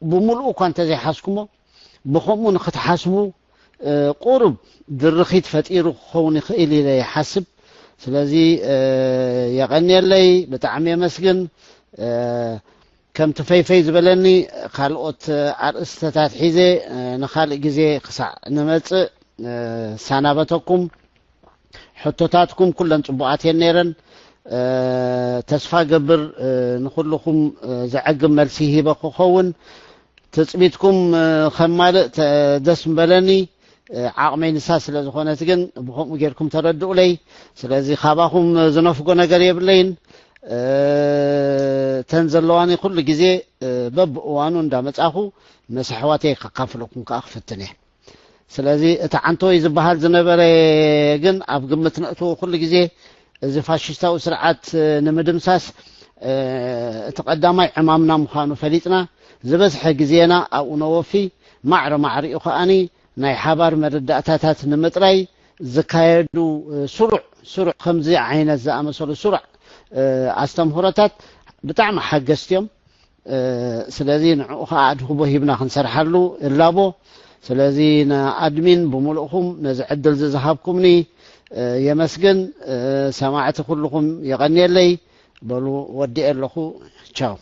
ብምሉኡ እኳ እንተዘይሓዝኩሞ፣ ብኸምኡ ንኽትሓስቡ ቁሩብ ድርኺት ፈጢሩ ክኸውን ይኽእል ኢለ ይሓስብ። ስለዚ የቐንየለይ፣ ብጣዕሚ የመስግን። ከምቲ ፈይፈይ ዝበለኒ ካልኦት ኣርእስተታት ሒዘ ንኻልእ ግዜ ክሳዕ ንመጽእ ሰናበተኩም። ሕቶታትኩም ኩለን ጽቡቓት እየን ነይረን። ተስፋ ገብር ንኹልኹም ዘዕግብ መልሲ ሂበ ክኸውን። ትጽቢትኩም ከማልእ ደስ ምበለኒ። ዓቕመይ ንሳ ስለ ዝኾነት ግን ብኸምኡ ጌርኩም ተረድኡለይ። ስለዚ ካባኹም ዝነፍጎ ነገር የብለይን። እተን ዘለዋኒ ኩሉ ግዜ በብእዋኑ እንዳመጻኹ ምስ ኣሕዋተይ ከካፍለኩም ከኣ ክፍትን እየ። ስለዚ እቲ ዓንተወይ ዝበሃል ዝነበረ ግን ኣብ ግምት ነእትዎ ኩሉ ግዜ እዚ ፋሽስታዊ ስርዓት ንምድምሳስ እቲ ቀዳማይ ዕማምና ምዃኑ ፈሊጥና ዝበዝሐ ግዜና ኣብኡ ነወፊ፣ ማዕረ ማዕሪኡ ከኣኒ ናይ ሓባር መረዳእታታት ንምጥራይ ዝካየዱ ስሩዕ ስሩዕ ከምዚ ዓይነት ዝኣመሰሉ ስሩዕ ኣስተምህሮታት ብጣዕሚ ሓገዝቲ እዮም። ስለዚ ንዕኡ ከዓ ኣድህቦ ሂብና ክንሰርሓሉ እላቦ። ስለዚ ንኣድሚን ብምሉእኹም ነዚ ዕድል እዚ ዝሃብኩምኒ የመስግን። ሰማዕቲ ኩልኹም የቐንየለይ። በሉ፣ ወዲኤ ኣለኹ። ቻው።